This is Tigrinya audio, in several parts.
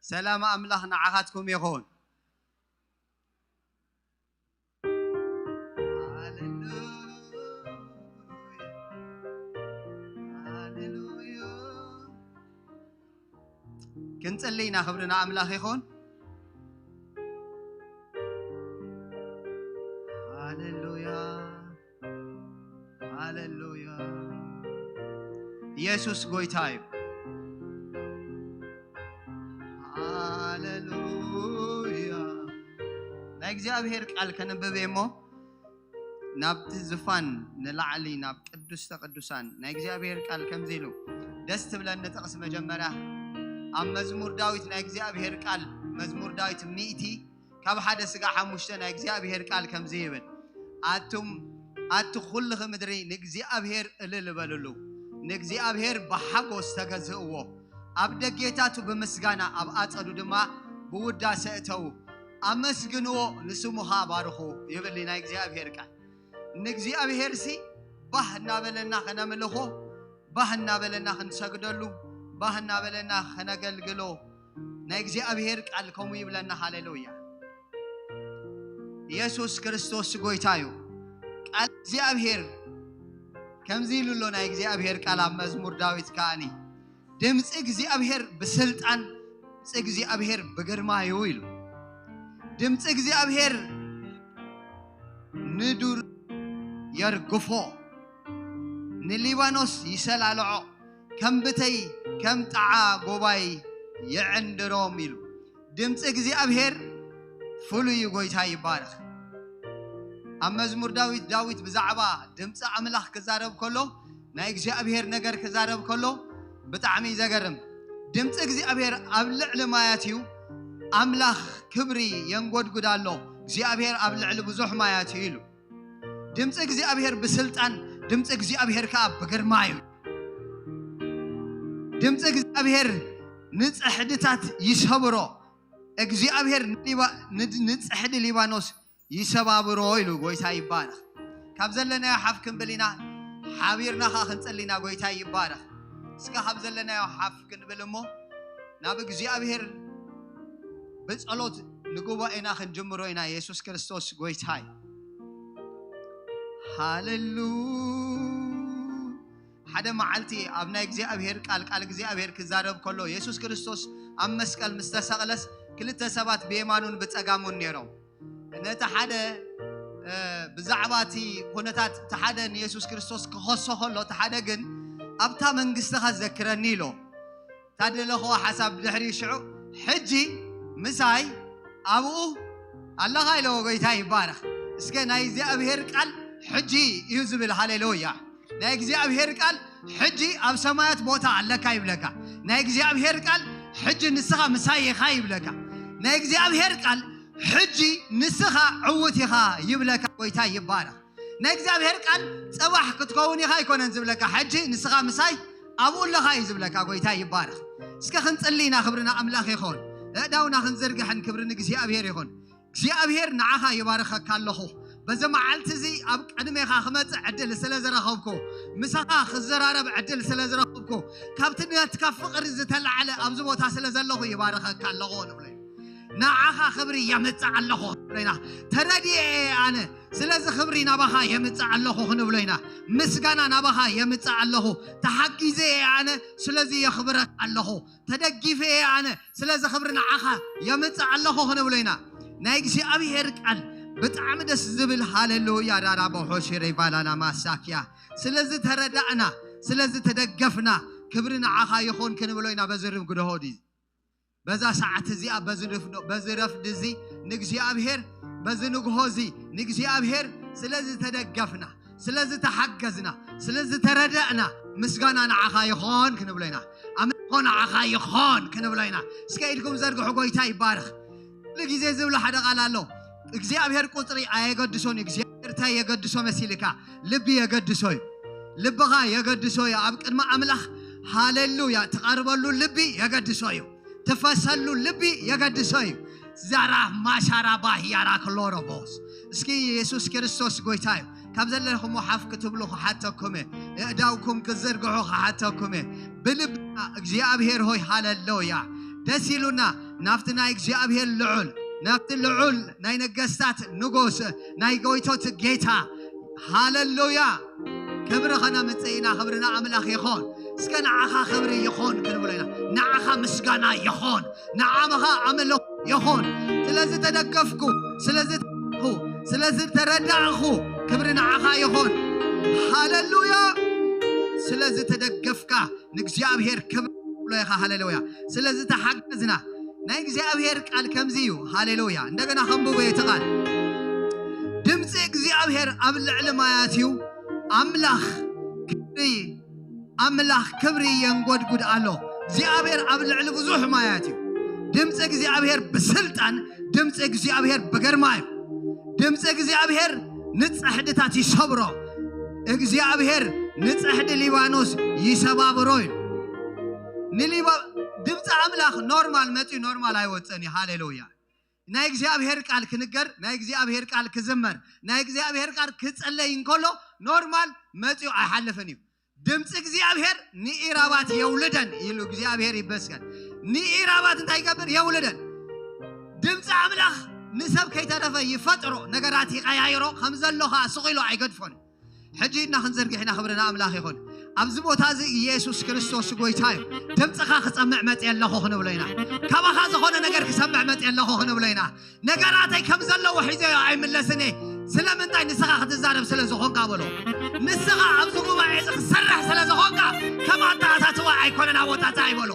ሰላም ኣምላኽ ንዓኻትኩም ይኹን። ሃሌሉያ፣ ሃሌሉያ። ክንጽሊ ኢና፣ ክብሪ ንኣምላኽ ይኹን። ሃሌሉያ፣ ሃሌሉያ። ኢየሱስ ጎይታ እዩ። ሃሌሉያ። ናይ እግዚኣብሔር ቃል ከንብብ እየ እሞ፣ ናብቲ ዝፋን ንላዕሊ፣ ናብ ቅዱስተ ቅዱሳን ናይ እግዚኣብሔር ቃል ከምዚ ኢሉ፣ ደስ ትብለኒ ጥቕሲ መጀመርያ ኣብ መዝሙር ዳዊት፣ ናይ እግዚኣብሔር ቃል፣ መዝሙር ዳዊት ሚእቲ ካብ ሓደ ስጋ ሓሙሽተ ናይ እግዚኣብሔር ቃል ከምዚ ይብል፣ ኣቱም ኣቲ ኩልኺ ምድሪ ንእግዚኣብሔር እልል በልሉ፣ ንእግዚኣብሔር ብሓጎስ ተገዝእዎ፣ ኣብ ደጌታቱ ብምስጋና፣ ኣብ ኣጸዱ ድማ ብውዳሰ እተዉ፣ ኣመስግንዎ፣ ንስሙ ኸኣ ባርኹ ይብል ናይ እግዚኣብሔር ቃል። ንእግዚኣብሔርሲ ባህ እናበለና ኸነምልኾ፣ ባህ እናበለና ክንሰግደሉ፣ ባህ እናበለና ኸነገልግሎ ናይ እግዚኣብሔር ቃል ከምኡ ይብለና። ሃሌሉያ። ኢየሱስ ክርስቶስ ጎይታ እዩ። ቃል እግዚኣብሔር ከምዚ ኢሉ ኣሎ፣ ናይ እግዚኣብሔር ቃል ኣብ መዝሙር ዳዊት ከኣኒ፣ "ድምፂ እግዚኣብሔር ብስልጣን፣ ድምፂ እግዚኣብሔር ብግርማ እዩ" ኢሉ። ድምፂ እግዚኣብሔር ንዱር የርግፎ፣ ንሊባኖስ ይሰላልዖ፣ ከም ብተይ ከም ጣዓ ጎባይ የዕንድሮም ኢሉ። ድምፂ እግዚኣብሔር ፍሉይ እዩ። ጎይታ ይባረኽ። ኣብ መዝሙር ዳዊት፣ ዳዊት ብዛዕባ ድምፂ ኣምላኽ ክዛረብ ከሎ፣ ናይ እግዚኣብሔር ነገር ክዛረብ ከሎ ብጣዕሚ እዩ ዘገርም። ድምፂ እግዚኣብሔር ኣብ ልዕሊ ማያት እዩ፣ ኣምላኽ ክብሪ የንጎድጉድ ኣሎ፣ እግዚኣብሔር ኣብ ልዕሊ ብዙሕ ማያት እዩ ኢሉ። ድምፂ እግዚኣብሔር ብስልጣን፣ ድምፂ እግዚኣብሔር ከዓ ብግርማ እዩ። ድምፂ እግዚኣብሔር ንፅሕድታት ይሰብሮ። እግዚኣብሔር ንሊባ-፣ ንድ-፣ ንፅሕዲ ሊባኖስ ይሰባብሮ ኢሉ። ጎይታ ይባረኽ። ካብ ዘለናዮ ሓፍ ክንብል ኢና፣ ሓቢርና ኸዓ ክንጽሊ ኢና። ጎይታ ይባረኽ። እስከ ካብ ዘለናዮ ሓፍ ክንብል እሞ ናብ እግዚኣብሔር ብጸሎት ንጉባኤና ክንጅምሮ ኢና። የሱስ ክርስቶስ ጎይታ እዩ። ሃሌሉ-፣ ሓደ መዓልቲ ኣብ ናይ እግዚኣብሔር ቃል፣ ቃል እግዚኣብሔር ክዛረብ ከሎ፣ የሱስ ክርስቶስ ኣብ መስቀል ምስ ተሰቕለስ፣ ክልተ ሰባት ብየማኑን ብጸጋሙን ነይሮም። ነቲ ሓደ፣ እ፣ ብዛዕባ እቲ ኩነታት፣ እቲ ሓደ ንየሱስ ክርስቶስ ክኸሶ ከሎ፣ እቲ ሓደ ግን፣ "ኣብታ መንግስትኻ ዘክረኒ" ኢሎ። እታ ደለኽዋ ሓሳብ ድሕሪ ሽዑ፣ "ሕጂ ምሳይ ኣብኡ ኣለኻ" ኢለዎ። ጎይታ ይባረኽ። እስከ ናይ እግዚኣብሔር ቃል "ሕጂ" እዩ ዝብል። ሃሌሉያ። ናይ እግዚኣብሔር ቃል "ሕጂ ኣብ ሰማያት ቦታ ኣለካ" ይብለካ። ናይ እግዚኣብሔር ቃል "ሕጂ ንስኻ ምሳይ ኢኻ" ይብለካ። ናይ እግዚኣብሔር ቃል "ሕጂ ንስኻ ዕዉት ኢኻ" ይብለካ። ጎይታ ይባረኽ። ናይ እግዚኣብሔር ቃል "ጽባሕ ክትከውን ኢኻ" ኣይኮነን ዝብለካ፣ "ሕጂ ንስኻ ምሳይ ኣብኡ ኣለኻ" እዩ ዝብለካ። ጎይታ ይባረኽ። እስከ ክንጽሊ ኢና፣ ክብሪ ንኣምላኽ ይኹን። ኣእዳውና ክንዝርግሕን ክብሪ ንእግዚኣብሔር ይኹን። እግዚኣብሔር ንዓኻ ይባርኸካ ኣለኹ። በዚ መዓልቲ እዚ ኣብ ቅድሜኻ ክመጽእ ዕድል ስለ ዝረኸብኩ፣ ምሳኻ ክዘራረብ ዕድል ስለ ዝረኸብኩ፣ ካብቲ ናትካ ፍቕሪ ዝተላዕለ ኣብዚ ቦታ ስለ ዘለኹ ይባርኸካ ኣለኹ ንብሎ ኢና። ንዓኻ ክብሪ የምጽእ ኣለኹ ንብሎ ኢና። ተረዲኤ እየ ኣነ፣ ስለዚ ክብሪ ናባኻ የምጽእ ኣለኹ ክንብሎ ኢና። ምስጋና ናባኻ የምጽእ ኣለኹ። ተሓጊዘ እየ ኣነ፣ ስለዚ የኽብረካ ኣለኹ። ተደጊፈ እየ ኣነ፣ ስለዚ ክብሪ ንዓኻ የምጽእ ኣለኹ ክንብሎ ኢና። ናይ እግዚኣብሔር ቃል ብጣዕሚ ደስ ዝብል። ሃሌሉያ። ዳራ በሖሽሬ ቫላና ማሳኪያ። ስለዚ ተረዳእና፣ ስለዚ ተደገፍና፣ ክብሪ ንዓኻ ይኹን ክንብሎ ኢና። በዚ ርግደሆ ድዩ? በዛ ሰዓት እዚኣ፣ በዚ ንፍዶ-፣ በዚ ረፍዲ እዚ ንእግዚኣብሔር፣ በዚ ንግሆ እዚ ንእግዚኣብሔር ስለዚ ተደገፍና፣ ስለዚ ተሓገዝና፣ ስለዚ ተረዳእና፣ ምስጋና ንዓኻ ይኾን ክንብሎ ኢና። ኣምልኾ ንዓኻ ይኾን ክንብሎ ኢና። እስከ ኢድኩም ዘርግሑ፣ ጎይታ ይባረኽ። ኩሉ ግዜ ዝብሎ ሓደ ቃል ኣሎ። እግዚኣብሔር ቁጽሪ ኣየገድሶን እዩ። እግዚኣብሔር እንታይ የገድሶ መሲልካ? ልቢ የገድሶ እዩ። ልብኻ የገድሶ እዩ። ኣብ ቅድሚ ኣምላኽ፣ ሃሌሉያ፣ ትቐርበሉ ልቢ የገድሶ እዩ። ትፈሰሉ ልቢ የገድሶ እዩ። ዛራ ማሻራ ባሂያራ ክሎሮቦስ። እስኪ የሱስ ክርስቶስ ጎይታ እዩ። ካብ ዘለኹም ሓፍ ክትብሉ ክሓተኩም እየ። ኣእዳውኩም ክትዘርግሑ ክሓተኩም እየ። ብልብና እግዚኣብሔር ሆይ፣ ሃሌሉያ፣ ደስ ኢሉና ናብቲ ናይ እግዚኣብሔር ልዑል፣ ናብቲ ልዑል ናይ ነገስታት ንጉስ፣ ናይ ጎይቶት ጌታ። ሃሌሉያ! ክብሪ ኸነምጽእ ኢና። ክብሪ ንኣምላኽ ይኹን። እስከ ንዓኻ ክብሪ ይኹን ክንብሎ ኢና። ንዓኻ ምስጋና ይኹን። ንዓኻ ኣምልኾ ይኹን። ስለ ዝተደገፍኩ፣ ስለ ዝተደገፍኩ፣ ስለ ዝተረዳእኹ ክብሪ ንዓኻ ይኹን። ሃሌሉያ! ስለ ዝተደገፍካ ንእግዚኣብሔር ክብሪ ንብሎ ኢኻ። ሃሌሉያ! ስለ ዝተሓገዝና ናይ እግዚኣብሔር ቃል ከምዚ እዩ። ሃሌሉያ! እንደገና ከንብቦ እቲ ቃል። ድምፂ እግዚኣብሔር ኣብ ልዕሊ ማያት እዩ። ኣምላኽ ክብሪ፣ ኣምላኽ ክብሪ የንጎድጉድ ኣሎ። እግዚኣብሔር ኣብ ልዕሊ ብዙሕ ማያት እዩ። ድምፂ እግዚኣብሔር ብስልጣን፣ ድምፂ እግዚኣብሔር ብግርማ እዩ። ድምፂ እግዚኣብሔር ንፀሕድታት ይሰብሮ። እግዚኣብሔር ንፀሕዲ ሊባኖስ ይሰባብሮ እዩ። ንሊባ-፣ ድምፂ ኣምላኽ ኖርማል መፂኡ ኖርማል ኣይወፅእን እዩ። ሃሌሉያ! ናይ እግዚኣብሔር ቃል ክንገር፣ ናይ እግዚኣብሔር ቃል ክዝመር፣ ናይ እግዚኣብሔር ቃል ክጸለይ እንከሎ ኖርማል መጺኡ ኣይሓልፍን እዩ። ድምፂ እግዚኣብሔር ንኢራባት የውልደን ኢሉ እግዚኣብሔር ይመስገን። ንኢራባት እንታይ ይገብር? የውልደን። ድምፂ ኣምላኽ ንሰብ ከይተረፈ ይፈጥሮ፣ ነገራት ይቐያይሮ፣ ከም ዘሎ ኸዓ ስቕ ኢሉ ኣይገድፎን። ሕጂ ኢድና ክንዘርግሕ ኢና። ክብሪ ንኣምላኽ ይኹን። ኣብዚ ቦታ እዚ ኢየሱስ ክርስቶስ ጎይታ እዩ። ድምፅኻ ክሰምዕ መፅየ ኣለኹ ክንብሎ ኢና። ካባኻ ዝኾነ ነገር ክሰምዕ መፅየ ኣለኹ ክንብሎ ኢና። ነገራተይ ከም ዘለዎ ሒዘዮ ኣይምለስን እየ። ስለምንታይ? ንስኻ ክትዛረብ ስለ ዝኾንካ በሎ። ንስኻ ኣብዚ ጉባኤ እዚ ክትሰርሕ ስለ ዝኾንካ ከም ኣተኣታትዋ ኣይኮነን ኣወፃፅኣይ በሎ።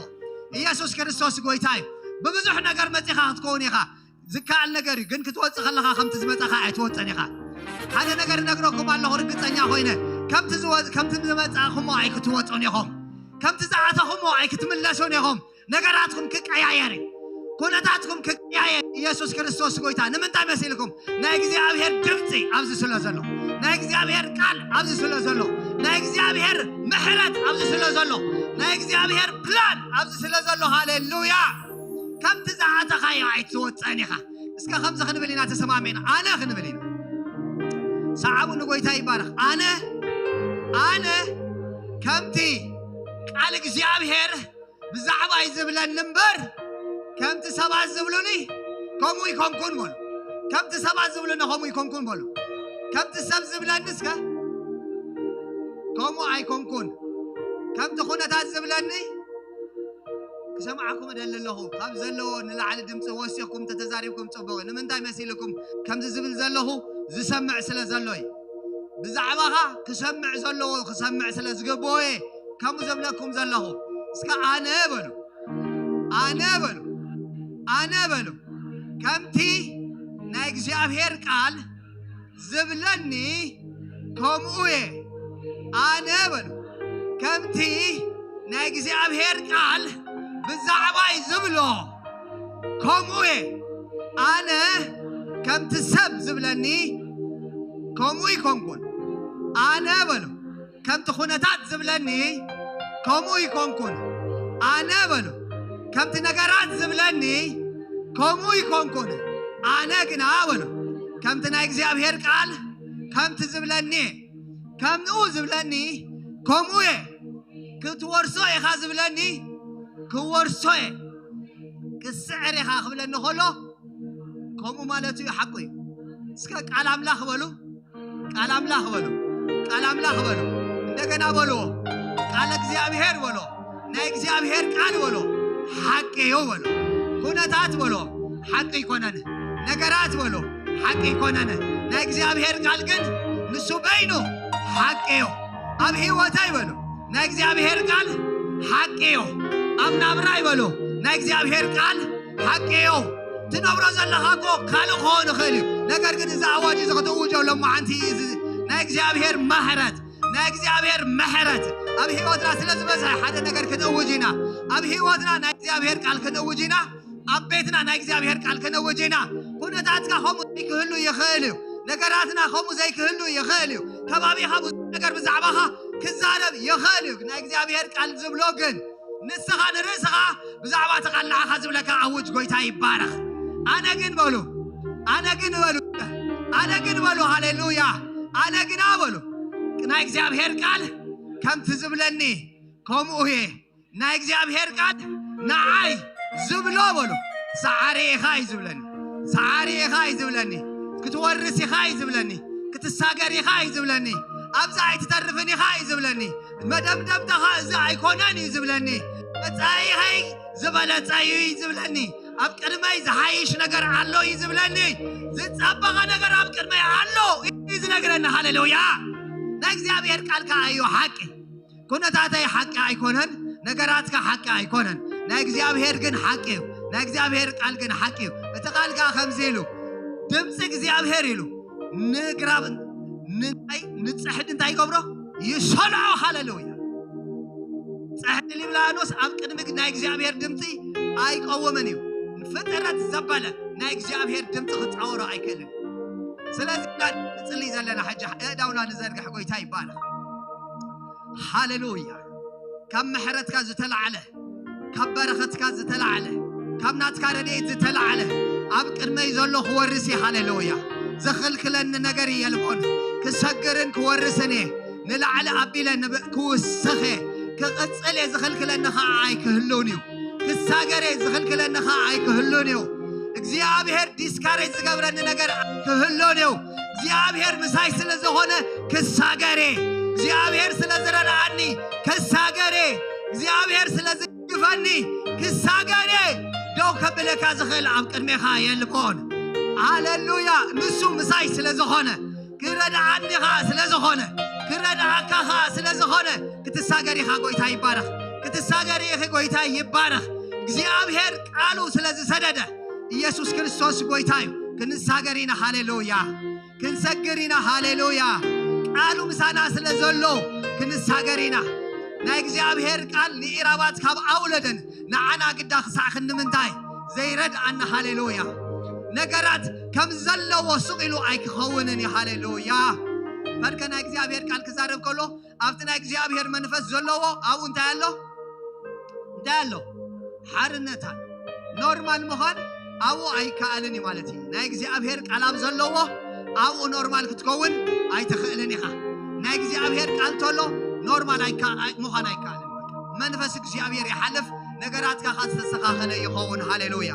ኢየሱስ ክርስቶስ ጎይታ እዩ። ብብዙሕ ነገር መፂኻ ክትከውን ኢኻ። ዝከኣል ነገር እዩ፣ ግን ክትወፅእ ከለኻ ከምቲ ዝመፃኻ ኣይትወፅእን ኢኻ። ሓደ ነገር እነግረኩም ኣለኹ ርግፀኛ ኮይነ፣ ከምቲ ዝወ-፣ ከምቲ ዝመፃእኹሞ ኣይክትወፁን ኢኹም። ከምቲ ዝኣተኹሞ ኣይክትምለሱን ኢኹም። ነገራትኩም ክቀያየር እዩ። ኩነታትኩም ክቀያየር። ኢየሱስ ክርስቶስ ጎይታ። ንምንታይ መሲልኩም? ናይ እግዚኣብሔር ድምፂ ኣብዚ ስለ ዘሎ፣ ናይ እግዚኣብሔር ቃል ኣብዚ ስለ ዘሎ፣ ናይ እግዚኣብሔር ምሕረት ኣብዚ ስለ ዘሎ፣ ናይ እግዚኣብሔር ፕላን ኣብዚ ስለ ዘሎ፣ ሃሌሉያ! ከምቲ ዝኣተኻዮ ኣይትወፅእን ኢኻ። እስከ ከምዚ ክንብል ኢና ተሰማሚዕና፣ ኣነ ክንብል ኢና። ሰዓቡ ንጎይታ ይባረኽ። ኣነ፣ ኣነ ከምቲ ቃል እግዚኣብሔር ብዛዕባይ ዝብለኒ እምበር፣ ከምቲ ሰባት ዝብሉኒ ከምኡ ይኮንኩን በሉ። ከምቲ ሰባት ዝብሉኒ ከምኡ ይኮንኩን በሉ። ከምቲ ሰብ ዝብለኒ እስከ ከምኡ ኣይኮንኩን። ከምቲ ኩነታት ዝብለኒ ክሰምዓኩም እደሊ ኣለኹ። ካብ ዘለዎ ንላዕሊ ድምፂ ወሲኽኩም ተተዛሪብኩም ፅቡቕ እዩ። ንምንታይ መሲልኩም ከምዚ ዝብል ዘለኹ ዝሰምዕ ስለ ዘሎ እዩ። ብዛዕባኻ ክሰምዕ ዘለዎ ክሰምዕ ስለ ዝግብኦ እየ ከምኡ ዘብለኩም ዘለኹ። እስከ ኣነ በሉ፣ ኣነ በሉ፣ ኣነ በሉ፣ ከምቲ ናይ እግዚኣብሔር ቃል ዝብለኒ ከምኡ እየ። ኣነ በሉ፣ ከምቲ ናይ እግዚኣብሔር ቃል ብዛዕባይ ዝብሎ ከምኡ እየ። ኣነ ከምቲ ሰብ ዝብለኒ ከምኡ ይኮንኩን። ኣነ በሉ፣ ከምቲ ኩነታት ዝብለኒ ከምኡ ይኮንኩን። ኣነ በሉ፣ ከምቲ ነገራት ዝብለኒ ከምኡ ይኮንኩን። ኣነ ግና በሉ፣ ከምቲ ናይ እግዚኣብሔር ቃል ከምቲ ዝብለኒ፣ ከምኡ ዝብለኒ ከምኡ እየ። ክትወርሶ ኢኻ ዝብለኒ ክወርሶ እየ። ክስዕር ኢኻ ክብለኒ ከሎ ከምኡ ማለቱ እዩ፣ ሓቁ እዩ። እስከ ቃል ኣምላኽ በሉ፣ ቃል ኣምላኽ በሉ፣ ቃል ኣምላኽ በሉ። እንደገና በልዎ፣ ቃል እግዚኣብሔር በሎ፣ ናይ እግዚኣብሔር ቃል በሎ፣ ሓቂ እዩ በሎ። ኩነታት በሎ፣ ሓቂ ኣይኮነን። ነገራት በሎ፣ ሓቂ ኣይኮነን። ናይ እግዚኣብሔር ቃል ግን ንሱ በይኑ ሓቂ እዩ። ኣብ ህይወተይ በሎ፣ ናይ እግዚኣብሔር ቃል ሓቂ እዩ። ኣብ ናብራይ በሎ፣ ናይ እግዚኣብሔር ቃል ሓቂ እዩ። ትነብሮ ዘለኻ እኮ ካልእ ክኸውን ይኽእል እዩ። ነገር ግን እዚ ኣዋጅ እዚ ክትእውጆ ሎማዓንቲ እዚ ናይ እግዚኣብሔር ማሕረት፣ ናይ እግዚኣብሔር ምሕረት ኣብ ህይወትና ስለ ዝበዝሐ ሓደ ነገር ክንእውጅ ኢና። ኣብ ህይወትና ናይ እግዚኣብሔር ቃል ክንእውጅ ኢና። ኣብ ቤትና ናይ እግዚኣብሔር ቃል ክንእውጅ ኢና። ኩነታትካ ከምኡ ዘይክህሉ ይኽእል እዩ። ነገራትና ከምኡ ዘይክህሉ ይኽእል እዩ። ከባቢኻ ብዙሕ ነገር ብዛዕባኻ ክዛረብ ይኽእል እዩ። ናይ እግዚኣብሔር ቃል ዝብሎ ግን ንስኻ ንርእስኻ ብዛዕባ እቲ ቃል ንዓኻ ዝብለካ ኣውጅ። ጎይታ ይባረኽ። ኣነ ግን በሉ፣ ኣነ ግን በሉ፣ ኣነ ግን በሉ፣ ሃሌሉያ፣ ኣነ ግና በሉ፣ ናይ እግዚኣብሔር ቃል ከምቲ ዝብለኒ ከምኡ እየ። ናይ እግዚኣብሔር ቃል ንዓይ ዝብሎ በሉ፣ ሰዓሪ ኢኻ እዩ ዝብለኒ። ሰዓሪ ኢኻ እዩ ዝብለኒ። ክትወርስ ኢኻ እዩ ዝብለኒ። ክትሳገር ኢኻ እዩ ዝብለኒ። ኣብዛ ኣይትተርፍን ኢኻ እዩ ዝብለኒ። መደምደምታኻ እዚ ኣይኮነን እዩ ዝብለኒ። መጻኢኸይ ዝበለጸ እዩ እዩ ዝብለኒ። ኣብ ቅድመይ ዝሓይሽ ነገር ኣሎ እዩ ዝብለኒ። ዝጸበቐ ነገር ኣብ ቅድመይ ኣሎ እዩ ዝነግረኒ። ሃሌሉያ! ናይ እግዚኣብሔር ቃል ከኣ እዩ ሓቂ። ኩነታተይ ሓቂ ኣይኮነን፣ ነገራትካ ሓቂ ኣይኮነን። ናይ እግዚኣብሔር ግን ሓቂ እዩ። ናይ እግዚኣብሔር ቃል ግን ሓቂ እዩ። እቲ ቃል ከኣ ከምዚ ኢሉ፣ ድምፂ እግዚኣብሔር ኢሉ፣ ንግራብ፣ ንማይ፣ ንፅሕዲ እንታይ ይገብሮ? ይሰልዖ። ሃሌሉያ! ፅሕዲ ሊብላኖስ ኣብ ቅድሚ ናይ እግዚኣብሔር ድምፂ ኣይቀውምን እዩ። ፍጥረት ዘበለ ናይ እግዚኣብሔር ድምፂ ክፃወሮ ኣይክእልን። ስለዚ ኢና ንፅሊ ዘለና። ሕጂ እእዳውና ንዘርግሕ። ጎይታ ይባረኽ። ሃሌሉያ! ካብ ምሕረትካ ዝተላዕለ፣ ካብ በረኸትካ ዝተላዕለ፣ ካብ ናትካ ረድኤት ዝተላዕለ ኣብ ቅድመይ ዘሎ ክወርስ እየ። ሃሌሉያ! ዝኽልክለኒ ነገር የልቦን። ክሰግርን ክወርስን እየ። ንላዕሊ ኣቢለ ንብ-፣ ክውስኽ እየ። ክቕጽል እየ። ዝኽልክለኒ ኸዓ ኣይክህሉን እዩ። ክሳገር እየ። ዝኽልክለኒ ኸዓ ኣይክህሉን እዩ። እግዚኣብሔር ዲስካሬጅ ዝገብረኒ ነገር ኣይክህሉን እዩ። እግዚኣብሔር ምሳይ ስለ ዝኾነ ክሳገር እየ። እግዚኣብሔር ስለ ዝረድኣኒ ክሳገር እየ። እግዚኣብሔር ስለ ዝድግፈኒ ክሳገር እየ። ደው ከብለካ ዝኽእል ኣብ ቅድሜኻ የልቦን። ሃሌሉያ! ንሱ ምሳይ ስለ ዝኾነ፣ ክረድኣኒ ኸዓ ስለ ዝኾነ፣ ክረድኣካ ኸዓ ስለ ዝኾነ፣ ክትሳገር ኢኻ። ጎይታ ይባረኽ። ክትሳገር ኢኺ። ጎይታ ይባረኽ። እግዚኣብሔር ቃሉ ስለ ዝሰደደ፣ ኢየሱስ ክርስቶስ ጎይታ እዩ። ክንሳገር ኢና። ሃሌሉያ! ክንሰግር ኢና። ሃሌሉያ! ቃሉ ምሳና ስለ ዘሎ ክንሳገር ኢና። ናይ እግዚኣብሔር ቃል ንኢራባት ካብ ኣውለደን ንዓና ግዳ ክሳዕ ክንዲ ምንታይ ዘይረድኣና። ሃሌሉያ! ነገራት ከም ዘለዎ ስቕ ኢሉ ኣይክኸውንን እዩ። ሃሌሉያ! ፈርከ ናይ እግዚኣብሔር ቃል ክዛረብ ከሎ ኣብቲ ናይ እግዚኣብሔር መንፈስ ዘለዎ ኣብኡ እንታይ ኣሎ? እንታይ ኣሎ? ሓርነት ኣሎ። ኖርማል ምዃን ኣብኡ ኣይከኣልን እዩ ማለት እዩ። ናይ እግዚኣብሔር ቃል ኣብ ዘለዎ ኣብኡ ኖርማል ክትከውን ኣይትኽእልን ኢኻ። ናይ እግዚኣብሔር ቃል ተሎ ኖርማል ኣይከ-፣ ኣይ-፣ ምዃን ኣይከኣልን። መንፈስ እግዚኣብሔር ይሓልፍ፣ ነገራትካ ኸኣ ዝተስተኻኸለ ይኸውን። ሃሌሉያ!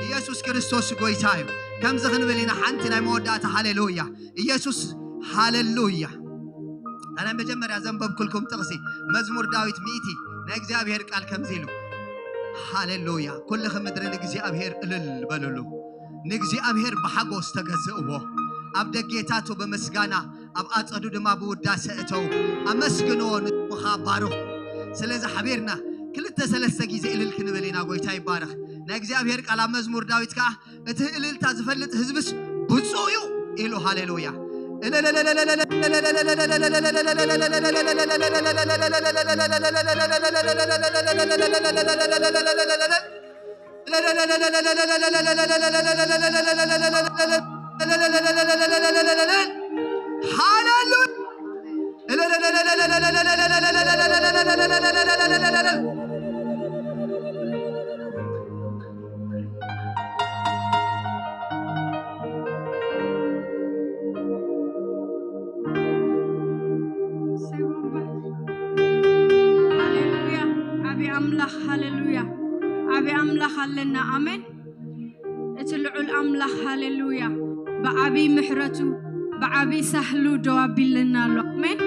ኢየሱስ ክርስቶስ ጎይታ እዩ። ከምዚ ክንብል ኢና። ሓንቲ ናይ መወዳእታ። ሃሌሉያ! ኢየሱስ፣ ሃሌሉያ! እታ ናይ መጀመርያ ዘንበብኩልኩም ጥቕሲ መዝሙር ዳዊት ሚእቲ ናይ እግዚኣብሔር ቃል ከምዚ ኢሉ፣ ሃሌሉያ! ኩልኺ ምድሪ ንእግዚኣብሔር እልል በልሉ፣ ንእግዚኣብሔር ብሓጎስ ተገዝእዎ፣ ኣብ ደጌታቱ ብምስጋና፣ ኣብ ኣጸዱ ድማ ብውዳሰ እተው፣ ኣመስግንዎ፣ ንስሙ ኸኣ ባርኹ። ስለዚ ሓቢርና ክልተ ሰለስተ ግዜ እልል ክንብል ኢና። ጎይታ ይባረኽ። ናይ እግዚኣብሔር ቃል ኣብ መዝሙር ዳዊት ከኣ እቲ እልልታ ዝፈልጥ ህዝብስ ብፁዕ እዩ ኢሉ። ሃሌሉያ። ሃሌሉያ። ሃሌሉያ። ዓቢ ኣምላኽ፣ ሃሌሉያ። ዓቢ ኣምላኽ ኣለና። ኣሜን። እቲ ልዑል ኣምላኽ፣ ሃሌሉያ፣ ብዓቢ ምሕረቱ፣ ብዓቢ ሳህሉ ደው ኣቢሉና ኣሎ። ኣሜን።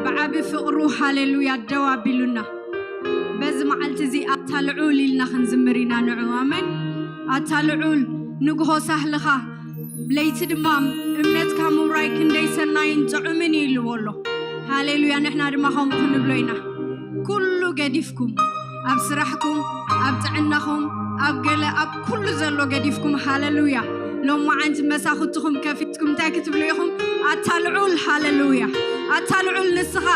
ብዓቢ ፍቕሩ፣ ሃሌሉያ፣ ደው ኣቢሉና። በዚ መዓልቲ እዚ ኣታ ልዑል ኢልና ክንዝምር ኢና ንዑ። ኣሜን። ኣታ ልዑል፣ ንግሆ ሳህልኻ፣ ለይቲ ድማ እምነትካ ምውራይ ክንደይ ሰናይን ጥዑምን እዩ ኢልዎ ኣሎ። ሃሌሉያ። ንሕና ድማ ከምኡ ክንብሎ ኢና። ኩሉ ገዲፍኩም፣ ኣብ ስራሕኩም፣ ኣብ ጥዕናኹም፣ ኣብ ገለ፣ ኣብ ኩሉ ዘሎ ገዲፍኩም፣ ሃሌሉያ፣ ሎማዓንቲ መሳኹትኹም ከፊትኩም እንታይ ክትብሉ ኢኹም? ኣታ ልዑል፣ ሃሌሉያ፣ ኣታ ልዑል፣ ንስኻ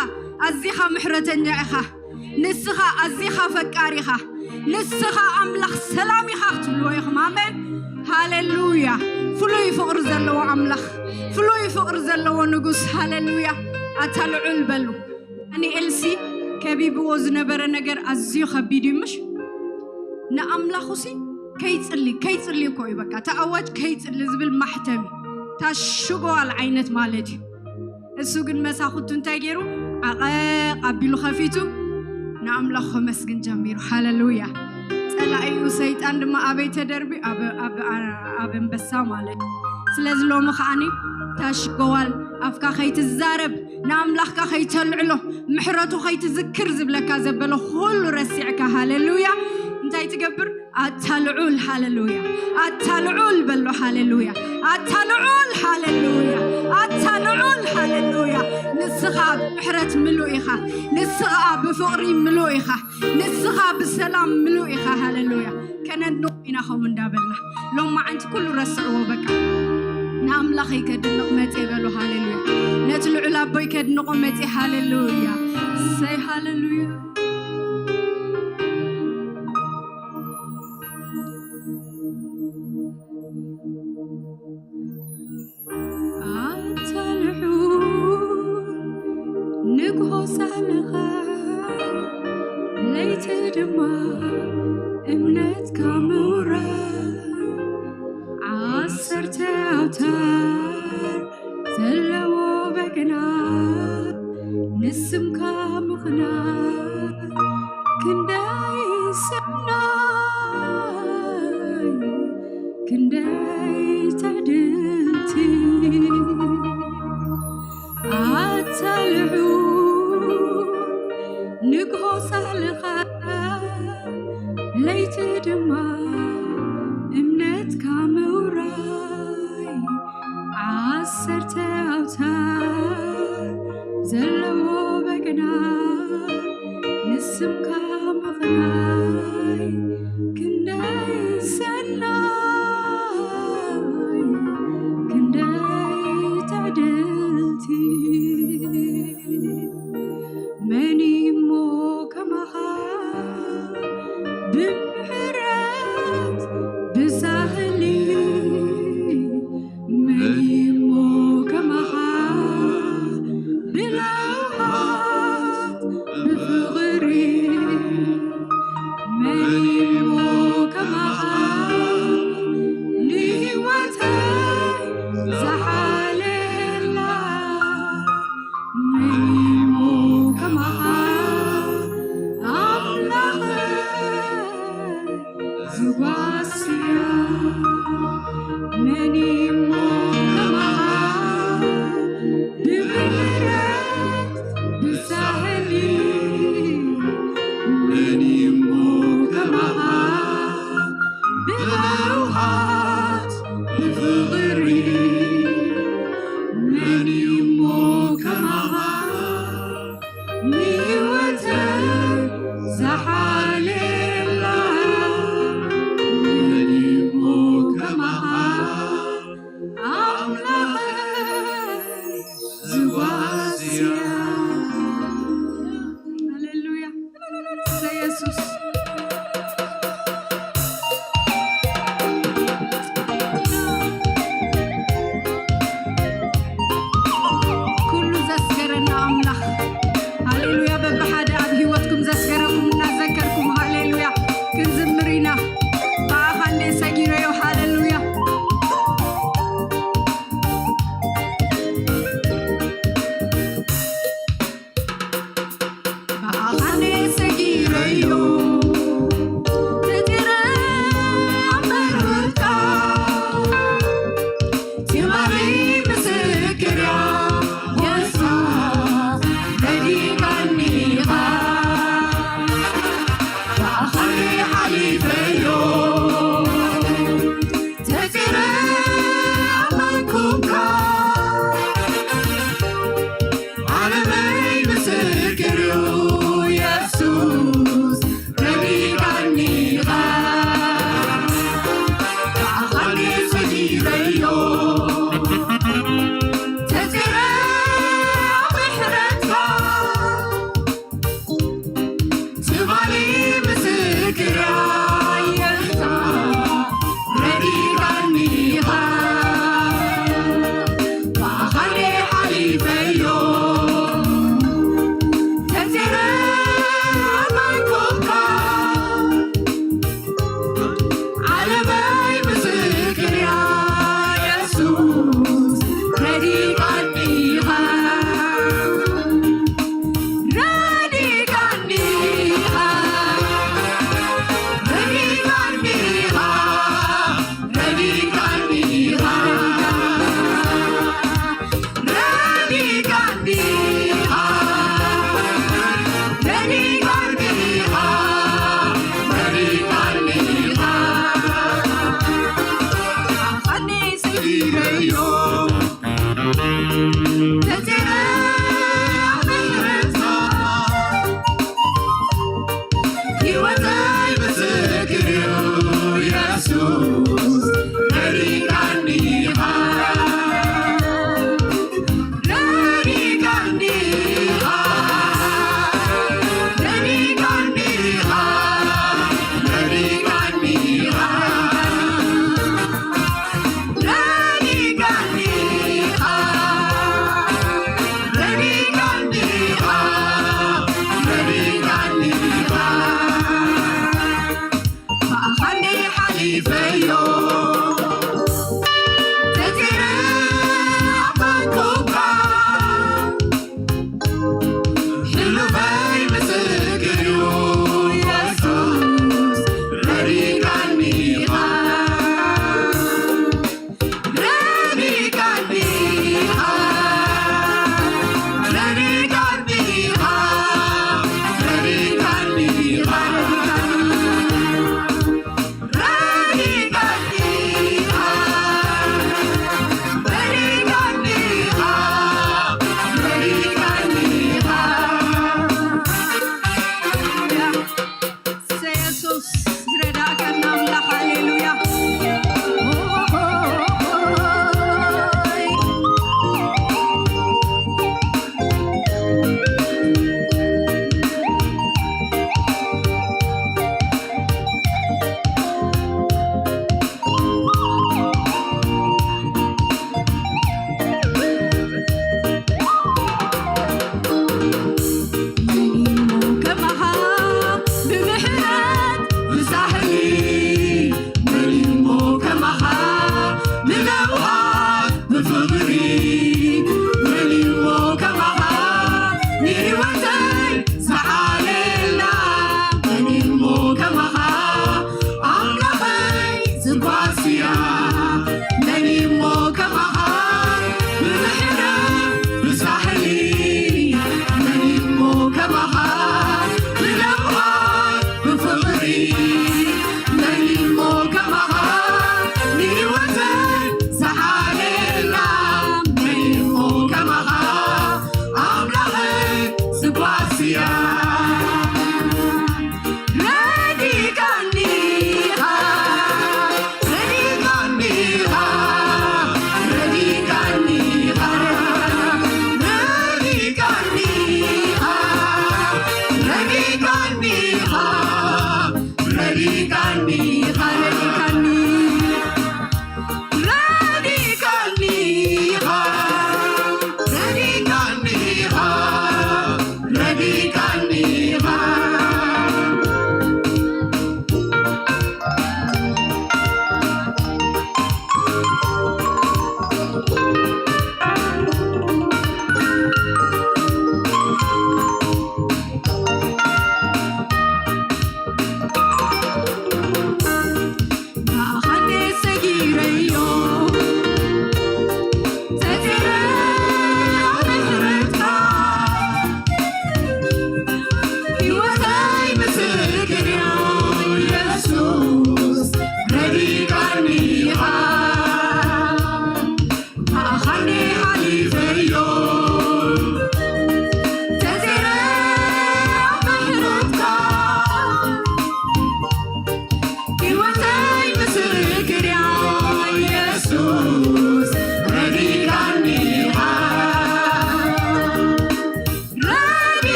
ኣዚኻ ምሕረተኛ ኢኻ። ንስኻ ኣዚኻ ፈቃሪ ኢኻ። ንስኻ ኣምላኽ ሰላም ኢኻ ክትብልዎ ኢኹም። ኣሜን። ሃሌሉያ። ፍሉይ ፍቕሪ ዘለዎ ኣምላኽ፣ ፍሉይ ፍቕሪ ዘለዎ ንጉስ። ሃሌሉያ። ኣታ ልዑል በሉ። ዳንኤልሲ ከቢብዎ ዝነበረ ነገር ኣዝዩ ከቢድ እዩ፣ ምሽ? ንኣምላኹሲ ከይጽሊ፣ ከይጽሊ እኮ እዩ በቃ። እቲ ኣዋጅ ከይጽሊ ዝብል ማሕተም እዩ። ታሽጎዋል ዓይነት ማለት እዩ። እሱ ግን መሳኹቱ እንታይ ገይሩ? ዓቐቕ ኣቢሉ ከፊቱ ንኣምላኹ ከመስግን ጀሚሩ። ሃሌሉያ። ላኢኡ ሰይጣን ድማ ኣበይ ተደርቢ? ኣብ፣ ኣብ፣ ኣብ ኣንበሳ ማለት እዩ። ስለዚ ሎሚ ከዓኒ ታሽገዋል ኣፍካ ከይትዛረብ፣ ንኣምላኽካ ከይተልዕሎ፣ ምሕረቱ ከይትዝክር ዝብለካ ዘበለ ኩሉ ረሲዕካ፣ ሃሌሉያ፣ እንታይ ትገብር? ኣታ ልዑል፣ ሃሌሉያ፣ ኣታ ልዑል በሎ፣ ሃሌሉያ፣ ኣታ ልዑል፣ ሃሌሉያ፣ ኣታ ልዑል፣ ሃሌሉያ። ንስኻ ብምሕረት ምሉእ ኢኻ፣ ንስኻ ብፍቕሪ ምሉእ ኢኻ፣ ንስኻ ብሰላም ምሉእ ኢኻ፣ ሃሌሉያ። ከነድንቆ ኢና ከምኡ እንዳበልና ሎማዓንቲ ኩሉ ረስዕዎ፣ በቃ ንኣምላኸይ ከድንቕ መጽየ በሉ፣ ሃሌሉያ። ነቲ ልዑል ኣቦይ ከድንቆ መጽየ፣ ሃሌሉያ። እሰይ፣ ሃሌሉያ። ኣታ ልዑል ንግሆ ሳልኻ፣ ለይቲ ድማ እምነትካ ምውራድ። ዓሰርተ ኣውታር ዘለዎ በገና ንስምካ ምኽናይ፣ ክንደይ ሰናይ፣ ክንደይ ትዕድልቲ። ኣታ ልዑል ንግሆ ሳልኻ፣ ለይቲ ድማ እምነትካ ምውራይ። ዓሰርተ ኣውታር ዘለዎ በገና ንስምካ ምኽናይ፣ ክንደይ ሰናይ፣ ክንደይ ትዕድልቲ። መን እሞ ከማኻ ብምሕረት ብሳህሊ፣ መን እሞ ከማኻ ብልውሃት ብፍቕሪ፣ መን እሞ ከማኻ ንህይወተይ ዝሓልየላ? መን እሞ ከማኻ ኣምላኸይ ዝጓስያ? መን እሞ ከማኻ ብምሕረት ብሳህሊ? መን እሞ ከማኻ ብለውሃት ብፍቕሪ? መን እሞ ከማኻ ንህይወተይ ዝሓልየላ? መን እሞ ከማኻ ኣምላኸይ ዝጓስያ? ሃሌሉያ። እሰይ የሱስ። ኩሉ ዘስገረና ኣምላኽ። ሃሌሉያ። በብሓደ ኣብ ህይወትኩም ዘስገረኩም እናዘከርኩም፣ ሃሌሉያ፣ ክንዝምር ኢና። ብኣኻ እንደ ሰጊረዮ፣ ሃሌሉያ። ብኣኻኔ ሰጊረዮ፣ ተጢረ ኣብ መርወትካ፣ ትማሊ ምስክርያ፣ ጎይታ ረዲእካኒ ኢኻ። ብኣኻኔ ሓሊፈዮ፣ ተጢረ ኣመንኩካ። ዓለመይ ምስክር እዩ፣ የሱስ ረዲእካኒ ኢኻ። ብኣኻኒ ሰጊረዮ፣ ተጺረ ኣብ ምሕረትካ። ትማሊ ምስክር ኣየካ ረዲእካኒ ኢኻ።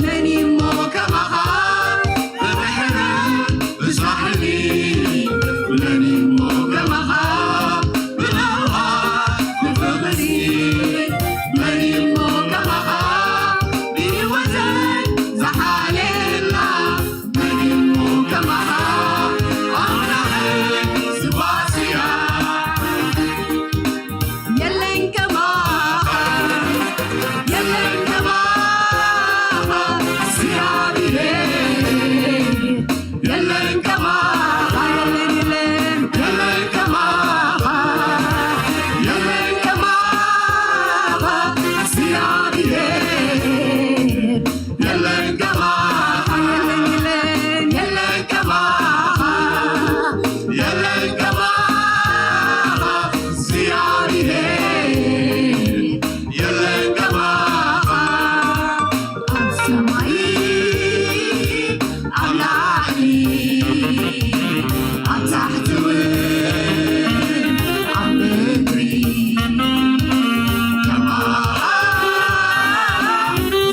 መን እሞ ከማኻ ብባሕሪ ብሳሕሊ፣ መን እሞ ከማኻ ብናውራ ብፍቕሪ፣ መን እሞ ከማኻ ብህይወተይ ዝሓልየላ፣ መን እሞ ከማኻ ኣምላኸይ ዝባስያ። የለን ከማኻ፣ የለን ከማኻ እግዚኣብሔር። የለን ከማኻ፣ የለን፣ የለን፣ የለን ከማኻ፣ የለን ከማኻ እግዚኣብሔር። የለን ከማኻ፣ የለን፣ የለን፣ የለን ከማኻ፣ የለን ከማኻ እግዚኣብሔር። የለን ከማኻ ኣብ ሰማይ ኣብ ላዕሊ ኣብ ታሕቲ እውን ኣብ ምድሪ ከማኻ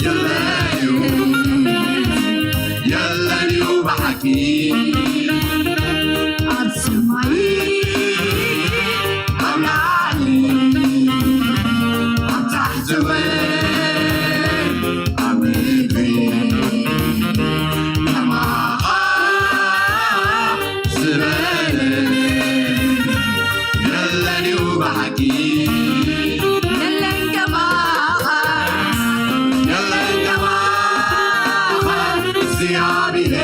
የለን እዩ፣ የለን እዩ ብሓቂ። ኣብ ሰማይ ኣብ ላዕሊ ኣብ ታሕቲ እውን ኣብ ምድሪ ከማኻ ዝበለ የለን እዩ ብሓቂ። የለን ከማኻ፣ የለን ከማኻ እግዚኣብሔር።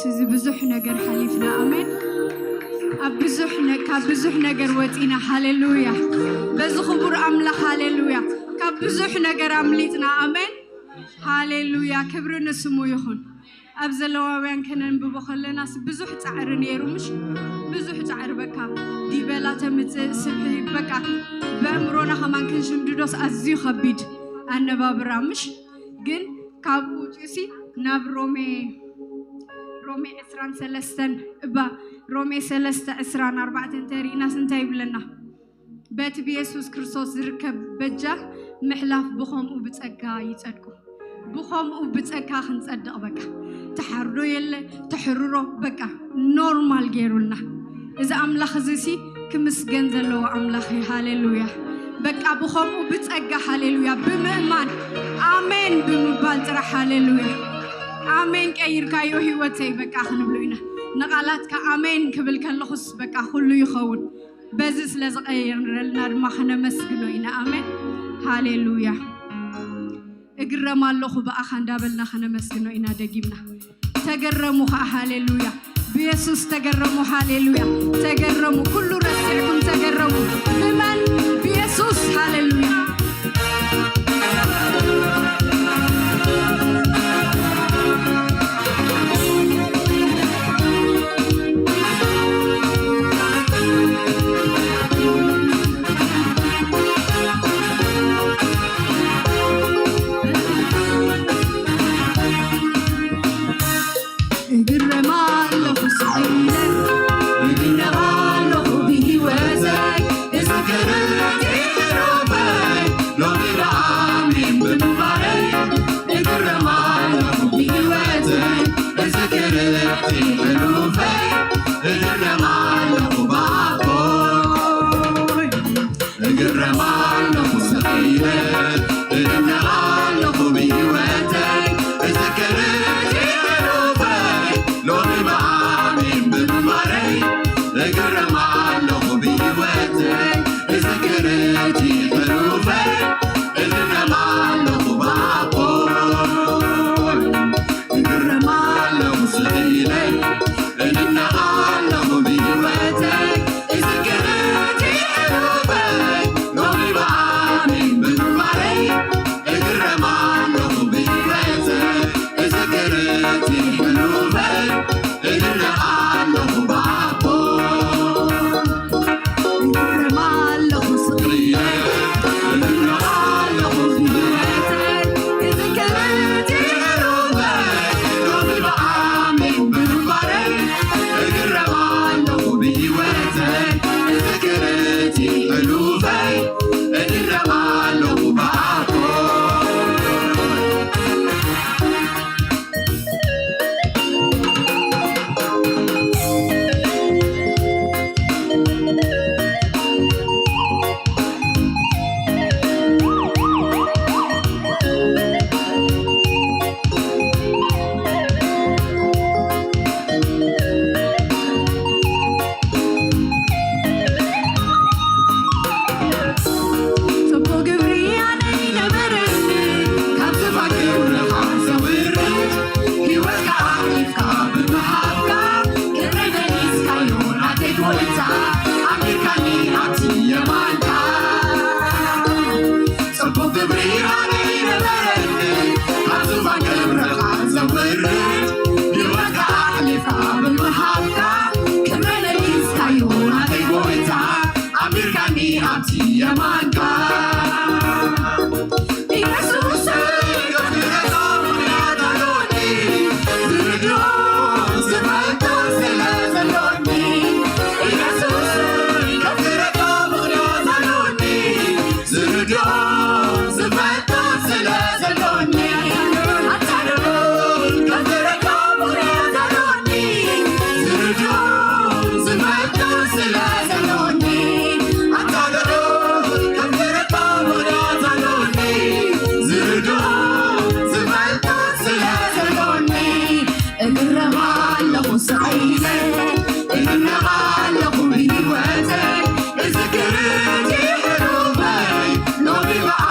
እዚ ብዙሕ ነገር ሓሊፍና። ኣሜን። ኣብ ብዙሕ ነ-፣ ካብ ብዙሕ ነገር ወፂና። ሃሌሉያ። በዚ ክቡር ኣምላኽ። ሃሌሉያ። ካብ ብዙሕ ነገር ኣምሊጥና። ኣሜን። ሃሌሉያ። ክብሪ ንስሙ ይኹን። ኣብ ዘለዋውያን ከነንብቦ ከለናስ ብዙሕ ፃዕሪ ነይሩ፣ ምሽ? ብዙሕ ፃዕሪ፣ በቃ ዲበላ ተምፅእ፣ ስብሒ፣ በቃ ብኣእምሮና ከማን ክንሽምድዶስ ኣዝዩ ከቢድ ኣነባብራ፣ ምሽ? ግን ካብኡ ውፅኡሲ ናብ ሮሜ፣ ሮሜ ዕስራን ሰለስተን እባ፣ ሮሜ ሰለስተ ዕስራን ኣርባዕተን እንተሪእናስ እንታይ ይብለና? በቲ ብየሱስ ክርስቶስ ዝርከብ በጃ ምሕላፍ ብኸምኡ ብጸጋ ይጸድቁ። ብኸምኡ ብጸጋ ክንጸድቕ፣ በቃ፣ ተሓርዶ የለ፣ ተሕርሮ፣ በቃ፣ ኖርማል ገይሩልና። እዚ ኣምላኽ እዚ ሲ ክምስገን ዘለዎ ኣምላኽ እዩ። ሃሌሉያ። በቃ፣ ብኸምኡ ብጸጋ፣ ሃሌሉያ፣ ብምእማን ኣሜን ብምባል ጥራሕ፣ ሃሌሉያ፣ ኣሜን ቀይርካዮ ህይወተይ፣ በቃ፣ ክንብሎ ኢና። ንቓላትካ ኣሜን ክብል ከለኹስ፣ በቃ፣ ኩሉ ይኸውን። በዚ ስለ ዝቐየረልና ድማ ከነመስግኖ ኢና። ኣሜን። ሃሌሉያ። እግረም ኣለኹ ብኣኻ እንዳበልና ከነመስግኖ ኢና ደጊምና። ተገረሙ ኸዓ። ሃሌሉያ። ብየሱስ ተገረሙ። ሃሌሉያ። ተገረሙ። ኩሉ ረሲዕኩም ተገረሙ። ብመን? ብየሱስ። ሃሌሉያ። እግረም ኣለኹ ስቕ ኢለ፣ እድነቕ ኣለኹ ብህይወተይ፣ እዝክር እቲ ሕሉፈይ፣ ሎሚ ብኣሜን ብምንባረይ፣ እግረም ኣለኹ ብህይወተይ፣ እዝክር እቲ ሕሉፈይ፣ እግረም ኣለኹ ብኣቦይ። እግረም ኣለኹ ስቕ ኢለ፣ እድነቕ ኣለኹ ብህይወተይ፣ እዝክር እቲ ሕሉፈይ፣ ሎሚ ብኣሜን ብምንባረይ፣ እግረም ኣለኹ ብህይወተይ፣ እዝክር እቲ ሕሉፈይ፣ እድነቕ ኣለኹ ብኣቦይ። እግረም ኣለኹ ስቕ ኢለ፣ እድነቕ ኣለኹ ብህይወተይ፣ እዝክር እቲ ሕሉፈይ፣ ሎሚ ብኣሜን ብምንባረይ፣ እግረም ኣለኹ ብህይወተይ፣ እዝክር እቲ ሕሉፈይ፣ እድነቕ ኣለኹ ብኣቦይ። እግረም ኣለኹ ስቕ ኢለ፣ እድነቕ ኣለኹ ብህይወተይ፣ እዝክር እቲ ሕሉፈይ፣ ሎሚ ብኣሜን ብምንባረይ፣ እግረም ኣለኹ ብህይወተይ፣ እዝክር እቲ ሕሉፈይ፣ እድነቕ ኣለኹ ብኣቦይ። ጽቡቕ ግብሪ ኣነ ይነበረኒ፣ ካብ ዝፋን ክብርኻ ዘውርድ፣ ህይወትካ ኣሕሊፍካ ብምሃብካ፣ ክብሪ መሊስካዮ ናተይ ጎይታ፣ ኣንቢርካኒ ኣብቲ የማንካ። ጽቡቕ ግብሪ ኣነ ይነበረኒ፣ ካብ ዝፋን ክብርኻ ዘውርድ፣ ህይወትካ ኣሕሊፍካ ብምሃብካ፣ ክብሪ መሊስካዮ ናተይ ጎይታ፣ ኣንቢርካኒ ኣብቲ የማንካ። ኢየሱስ፣ ከፍረዶ ምኽንያት ኣሎኒ፣ ዝርድኦ ዝፈልጦ ስለ ዘሎኒ። ኢየሱስ፣ ከፍረዶ ምኽንያት ኣሎኒ፣ ዝርድኦ ዝፈልጦ ስለ ዘሎኒ። ኣታ ልዑል፣ ከፍረዶ ምኽንያት ኣሎኒ፣ ዝርድኦ ዝፈልጦ ስለ ዘሎኒ። ኣታ ልዑል፣ ከፍረዶ ምኽንያት ኣሎኒ፣ ዝርድኦ ዝፈልጦ ስለ ዘሎኒ። እግረም ኣለኹ ስቕ ኢለ፣ እድነቕ ኣለኹ ብህይወተይ፣ እዝክር እቲ ሕሉፈይ፣ ሎሚ ብኣ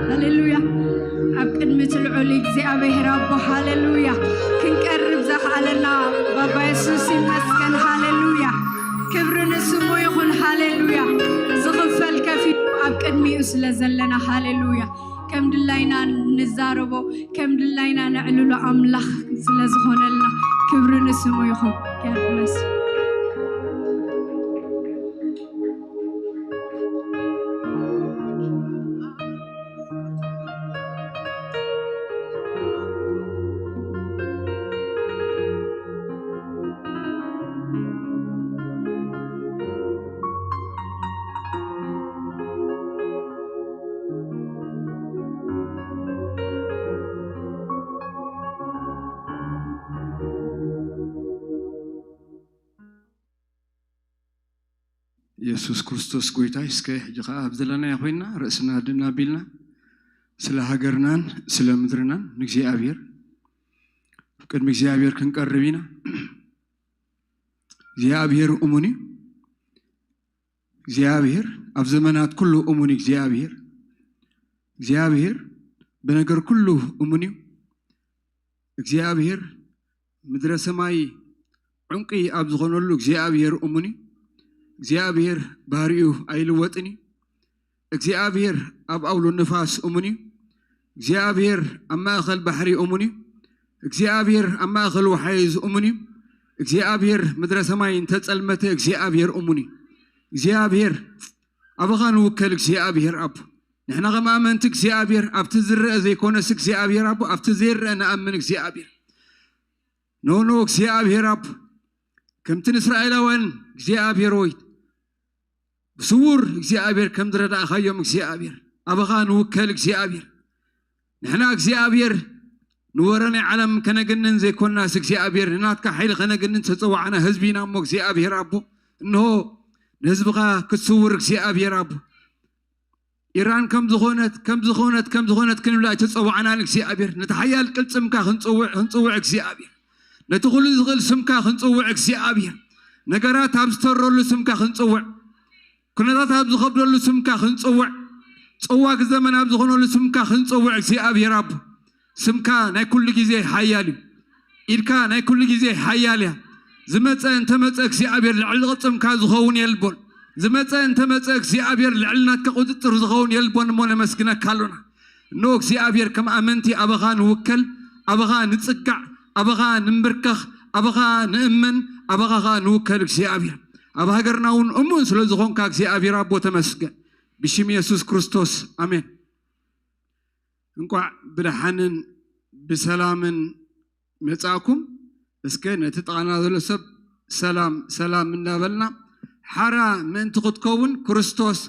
ሃሌሉያ። ኣብ ቅድሚ እቲ ልዑል እግዚኣብሔር ኣቦ፣ ሃሌሉያ፣ ክንቀርብ ዘኽኣለና ባባ የሱስ ይመስገን። ሃሌሉያ። ክብሪ ንስሙ ይኹን። ሃሌሉያ። ዝኽፈል ከፊሉ ኣብ ቅድሚኡ ስለ ዘለና፣ ሃሌሉያ፣ ከም ድላይና ንዛረቦ፣ ከም ድላይና ነዕልሎ ኣምላኽ ስለ ዝኾነልና፣ ክብሪ ንስሙ ይኹን። God bless you። የሱስ ክርስቶስ ጎይታይ። እስከ ሕጂ ኸዓ ኣብ ዘለናዮ ኮይንና ርእስና ድን ኣቢልና ስለ ሃገርናን ስለ ምድርናን ንእግዚኣብሔር፣ ኣብ ቅድሚ እግዚኣብሔር ክንቀርብ ኢና። እግዚኣብሔር እሙን እዩ። እግዚኣብሔር ኣብ ዘመናት ኩሉ እሙን እዩ። እግዚኣብሔር እግዚኣብሔር ብነገር ኩሉ እሙን እዩ። እግዚኣብሔር ምድረ ሰማይ ዑንቂ ኣብ ዝኾነሉ እግዚኣብሔር እሙን እዩ። እግዚኣብሔር ባህሪኡ ኣይልወጥን እዩ። እግዚኣብሔር ኣብ ኣውሎ ንፋስ እሙን እዩ። እግዚኣብሔር ኣብ ማእኸል ባሕሪ እሙን እዩ። እግዚኣብሔር ኣብ ማእኸል ወሓይዝ እሙን እዩ። እግዚኣብሔር ምድረ ሰማይ እንተጸልመተ እግዚኣብሔር እሙን እዩ። እግዚኣብሔር ኣባኻ ንውከል እግዚኣብሔር ኣቦ። ንሕና ከም ኣመንቲ እግዚኣብሔር ኣብቲ ዝረአ ዘይኮነስ እግዚኣብሔር ኣቦ ኣብቲ ዘይረአ ንኣምን እግዚኣብሔር። ኖኖ እግዚኣብሔር ኣቦ ከምቲ ንእስራኤላውያን እግዚኣብሔር ወይ ብስውር እግዚኣብሔር ከም ዝረዳእኻዮም እግዚኣብሔር ኣባኻ ንውከል እግዚኣብሔር። ንሕና እግዚኣብሔር ንወረ ናይ ዓለም ከነግንን ዘይኮናስ እግዚኣብሔር ንናትካ ሓይሊ ከነግንን ዝተጸዋዕና ህዝቢ ኢና እሞ እግዚኣብሔር ኣቦ እንሆ ንህዝብኻ ክትስውር እግዚኣብሔር ኣቦ ኢራን ከም ዝኾነት ከም ዝኾነት ከም ዝኾነት ክንብላ ኣይተጸዋዕናን እግዚኣብሔር ነቲ ሓያል ቅልጽምካ ክንጽውዕ ክንጽውዕ እግዚኣብሔር ነቲ ኩሉ ዝኽእል ስምካ ክንጽውዕ እግዚኣብሔር ነገራት ኣብ ዝተረሉ ስምካ ክንጽውዕ ኩነታት ኣብ ዝኸብደሉ ስምካ ክንጽውዕ፣ ጸዋግ ዘመን ኣብ ዝኾነሉ ስምካ ክንጽውዕ እግዚኣብሔር ኣቦ። ስምካ ናይ ኩሉ ግዜ ሓያል እዩ። ኢድካ ናይ ኩሉ ግዜ ሓያል እያ። ዝመጸ እንተመጸ እግዚኣብሔር ልዕሊ ቅልጽምካ ዝኸውን የልቦን። ዝመጸ እንተመጸ እግዚኣብሔር ልዕሊ ናትካ ቁጽጽር ዝኸውን የልቦን እሞ ነመስግነካ ኣሎና። እነሆ እግዚኣብሔር ከም ኣመንቲ ኣባኻ ንውከል፣ ኣባኻ ንጽጋዕ፣ ኣባኻ ንንብርከኽ፣ ኣባኻ ንእመን፣ ኣባኻ ኸኣ ንውከል እግዚኣብሔር። ኣብ ሃገርና እውን እሙን ስለ ዝኾንካ እግዚኣብሔር ኣቦ ተመስገን። ብሽም የሱስ ክርስቶስ ኣሜን። እንቋዕ ብደሓንን ብሰላምን መጻእኩም። እስከ ነቲ ጥቓና ዘሎ ሰብ ሰላም ሰላም እናበልና ሓራ ምእንቲ ክትከውን ክርስቶስ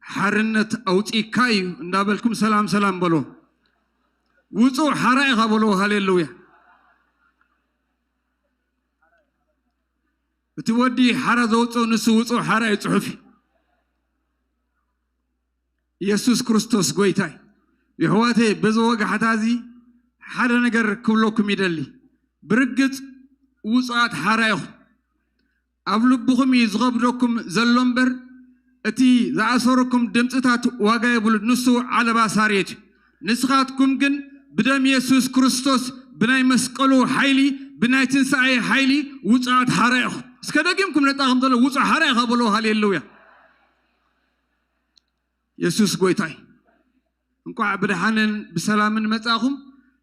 ሓርነት ኣውጺእካ እዩ እንዳበልኩም ሰላም ሰላም በሎ። ውጹዕ ሓራ ኢኻ በሎ። ሃሌሉያ። እቲ ወዲ ሓራ ዘውጽኦ ንሱ ውጹዕ ሓራ እዩ ጽሑፍ እዩ። ኢየሱስ ክርስቶስ ጎይታ እዩ። የሕዋተይ በዚ ወጋሕታ እዚ ሓደ ነገር ክብለኩም ይደሊ። ብርግጽ ውጹዓት ሓራ ኢኹም። ኣብ ልብኹም እዩ ዝኸብደኩም ዘሎ እምበር እቲ ዝኣሰረኩም ድምፅታት ዋጋ የብሉን። ንሱ ዓለባ ሳሬት እዩ። ንስኻትኩም ግን ብደም የሱስ ክርስቶስ ብናይ መስቀሉ ሓይሊ ብናይ ትንሳኤ ሓይሊ ውፁዓት ሓራ ኢኹም። እስከ ደጊምኩም ነጣኹም ዘሎ ውፁዕ ሓራ ኢኻ በሎ። ሃሌሉያ። የሱስ ጎይታይ። እንቋዕ ብደሓንን ብሰላምን መጻኹም።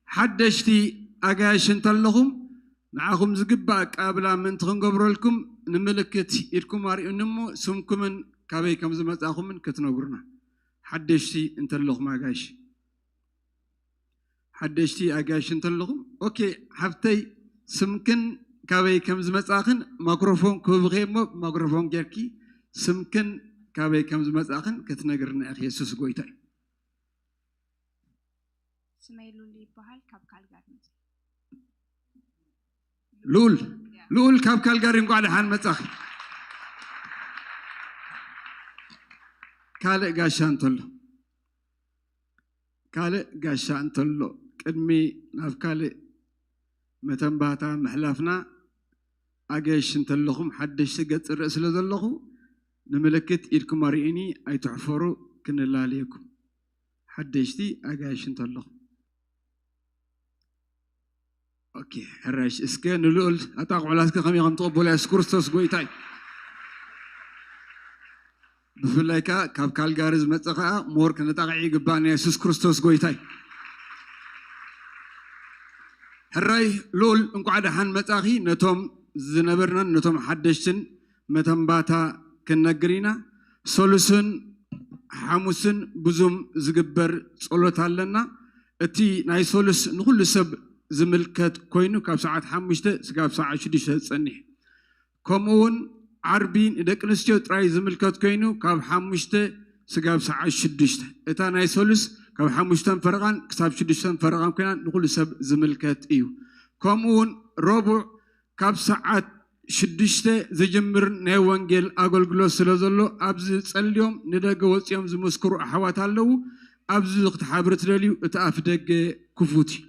ሓደሽቲ ኣጋይሽ እንተለኹም ንዓኹም ዝግባእ ኣቀባብላ ምእንቲ ክንገብረልኩም ንምልክት ኢድኩም ኣርእዩኒ እሞ ስምኩምን ካበይ ከም ዝመጻኹምን ክትነግሩና። ሓደሽቲ እንተለኹም ኣጋይሽ ሓደሽቲ ኣጋይሽ እንተለኹም ኦኬ ሓብተይ ስምክን ካበይ ከም ዝመጻኽን ማክሮፎን ክህብኺ እሞ ማክሮፎን ጌርኪ ስምክን ካበይ ከም ዝመጻኽን ክትነግርና ኢኺ። የሱስ ጎይታ እዩ። ስመይ ሉል ይበሃል ካብ ካልጋሪ መፅእ ሉል ሉል ካብ ካልጋሪ እንኳዕ ደሓን መጻኺ። ካልእ ጋሻ እንተሎ ካልእ ጋሻ እንተሎ ቅድሚ ናብ ካልእ መተንባህታ ምሕላፍና ኣገሽ እንተለኹም ሓደሽቲ ገጽ ርእ ስለ ዘለኹ ንምልክት ኢድኩም ኣርእዩኒ ኣይትሕፈሩ ክንላለየኩም። ሓደሽቲ ኣጋይሽ እንተለኹም። ኦኬ፣ ሕራሽ። እስከ ንልኡል ኣጣቕዑላ እስከ ከመይ ከም ትቕበሉ፣ የሱስ ክርስቶስ ጎይታ እዩ። ብፍላይ ከኣ ካብ ካልጋሪ ዝመጸ ከኣ ሞር ክነጣቕዕ ይግባና። የሱስ ክርስቶስ ጎይታ እዩ። ሕራይ ልኡል፣ እንቋዕ ደሓን መጻኺ። ነቶም ዝነበርናን ነቶም ሓደሽትን መተንባታ ክንነግር ኢና። ሰሉስን ሓሙስን ብዙም ዝግበር ጸሎት ኣለና። እቲ ናይ ሰሉስ ንኹሉ ሰብ ዝምልከት ኮይኑ ካብ ሰዓት ሓሙሽተ ስጋብ ሰዓት ሽዱሽተ ዝጸንሕ። ከምኡ እውን ዓርቢ ንደቂ ኣንስትዮ ጥራይ ዝምልከት ኮይኑ ካብ ሓሙሽተ ስጋብ ሰዓት ሽዱሽተ። እታ ናይ ሰሉስ ካብ ሓሙሽተን ፈረቓን ክሳብ ሽዱሽተን ፈረቓን ኮይና ንኹሉ ሰብ ዝምልከት እዩ። ከምኡ እውን ረቡዕ ካብ ሰዓት ሽዱሽተ ዝጅምር ናይ ወንጌል ኣገልግሎት ስለ ዘሎ ኣብዚ ጸልዮም ንደገ ወጺኦም ዝምስክሩ ኣሕዋት ኣለዉ። ኣብዚ ክትሓብሩ ትደልዩ እቲ ኣፍ ደገ ክፉት እዩ።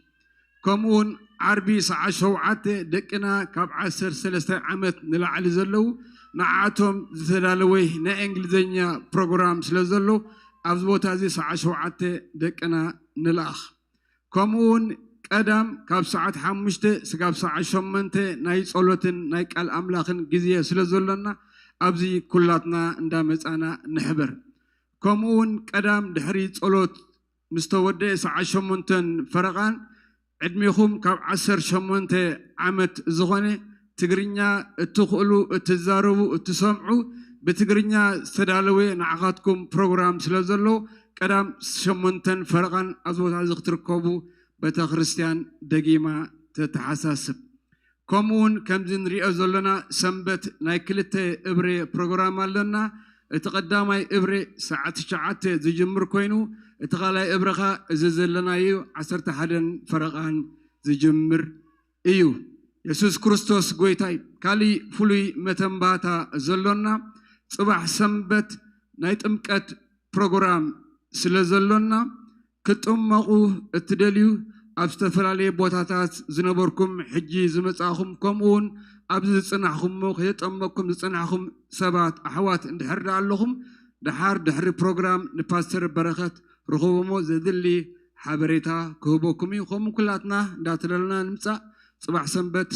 ከምኡውን ዓርቢ ሰዓት ሸውዓተ ደቅና ካብ ዓሰርተ ሰለስተ ዓመት ንላዕሊ ዘለዉ ንዓቶም ዝተዳለወ ናይ እንግሊዝኛ ፕሮግራም ስለ ዘሎ ኣብዚ ቦታ እዚ ሰዓት ሸውዓተ ደቅና ንልኣኽ። ከምኡውን ቀዳም ካብ ሰዓት ሓሙሽተ ስጋብ ሰዓት ሸሞንተ ናይ ጸሎትን ናይ ቃል ኣምላኽን ግዜ ስለ ዘሎና ኣብዚ ኩላትና እንዳመጻና ንሕበር። ከምኡውን ቀዳም ድሕሪ ጸሎት ምስ ተወደአ ሰዓት ሸሞንተን ፈረቓን ዕድሜኹም ካብ ዓሰርተ ሸሞንተ ዓመት ዝኾነ ትግርኛ እትኽእሉ፣ እትዛረቡ፣ እትሰምዑ ብትግርኛ ዝተዳለወ ንዓኻትኩም ፕሮግራም ስለ ዘሎ ቀዳም ሸሞንተን ፈረቓን ኣብዚ ቦታ እዚ ክትርከቡ ቤተ ክርስቲያን ደጊማ ተተሓሳስብ። ከምኡ እውን ከምዚ ንሪኦ ዘለና ሰንበት ናይ ክልተ እብሬ ፕሮግራም ኣለና። እቲ ቀዳማይ እብሬ ሰዓት ትሽዓተ ዝጅምር ኮይኑ እቲ ካልኣይ እብረ ኸኣ እዚ ዘለናዮ ዓሰርተ ሓደን ፈረቓን ዝጅምር እዩ። የሱስ ክርስቶስ ጎይታይ። ካሊእ ፍሉይ መተንባታ ዘሎና ጽባሕ ሰንበት ናይ ጥምቀት ፕሮግራም ስለ ዘሎና ክትጥመቑ እትደልዩ ኣብ ዝተፈላለየ ቦታታት ዝነበርኩም ሕጂ ዝመጻእኹም ከምኡ እውን ኣብዚ ዝጽናሕኹም እሞ ከየጠመቅኩም ዝጽናሕኹም ሰባት ኣሕዋት እንድሕር ደኣ ኣለኹም ደሓር ድሕሪ ፕሮግራም ንፓስተር በረኸት ርኽቦሞ ዘድሊ ሓበሬታ ክህበኩም እዩ። ከምኡ ኩላትና እንዳተደለና ንምጻእ ጽባሕ ሰንበት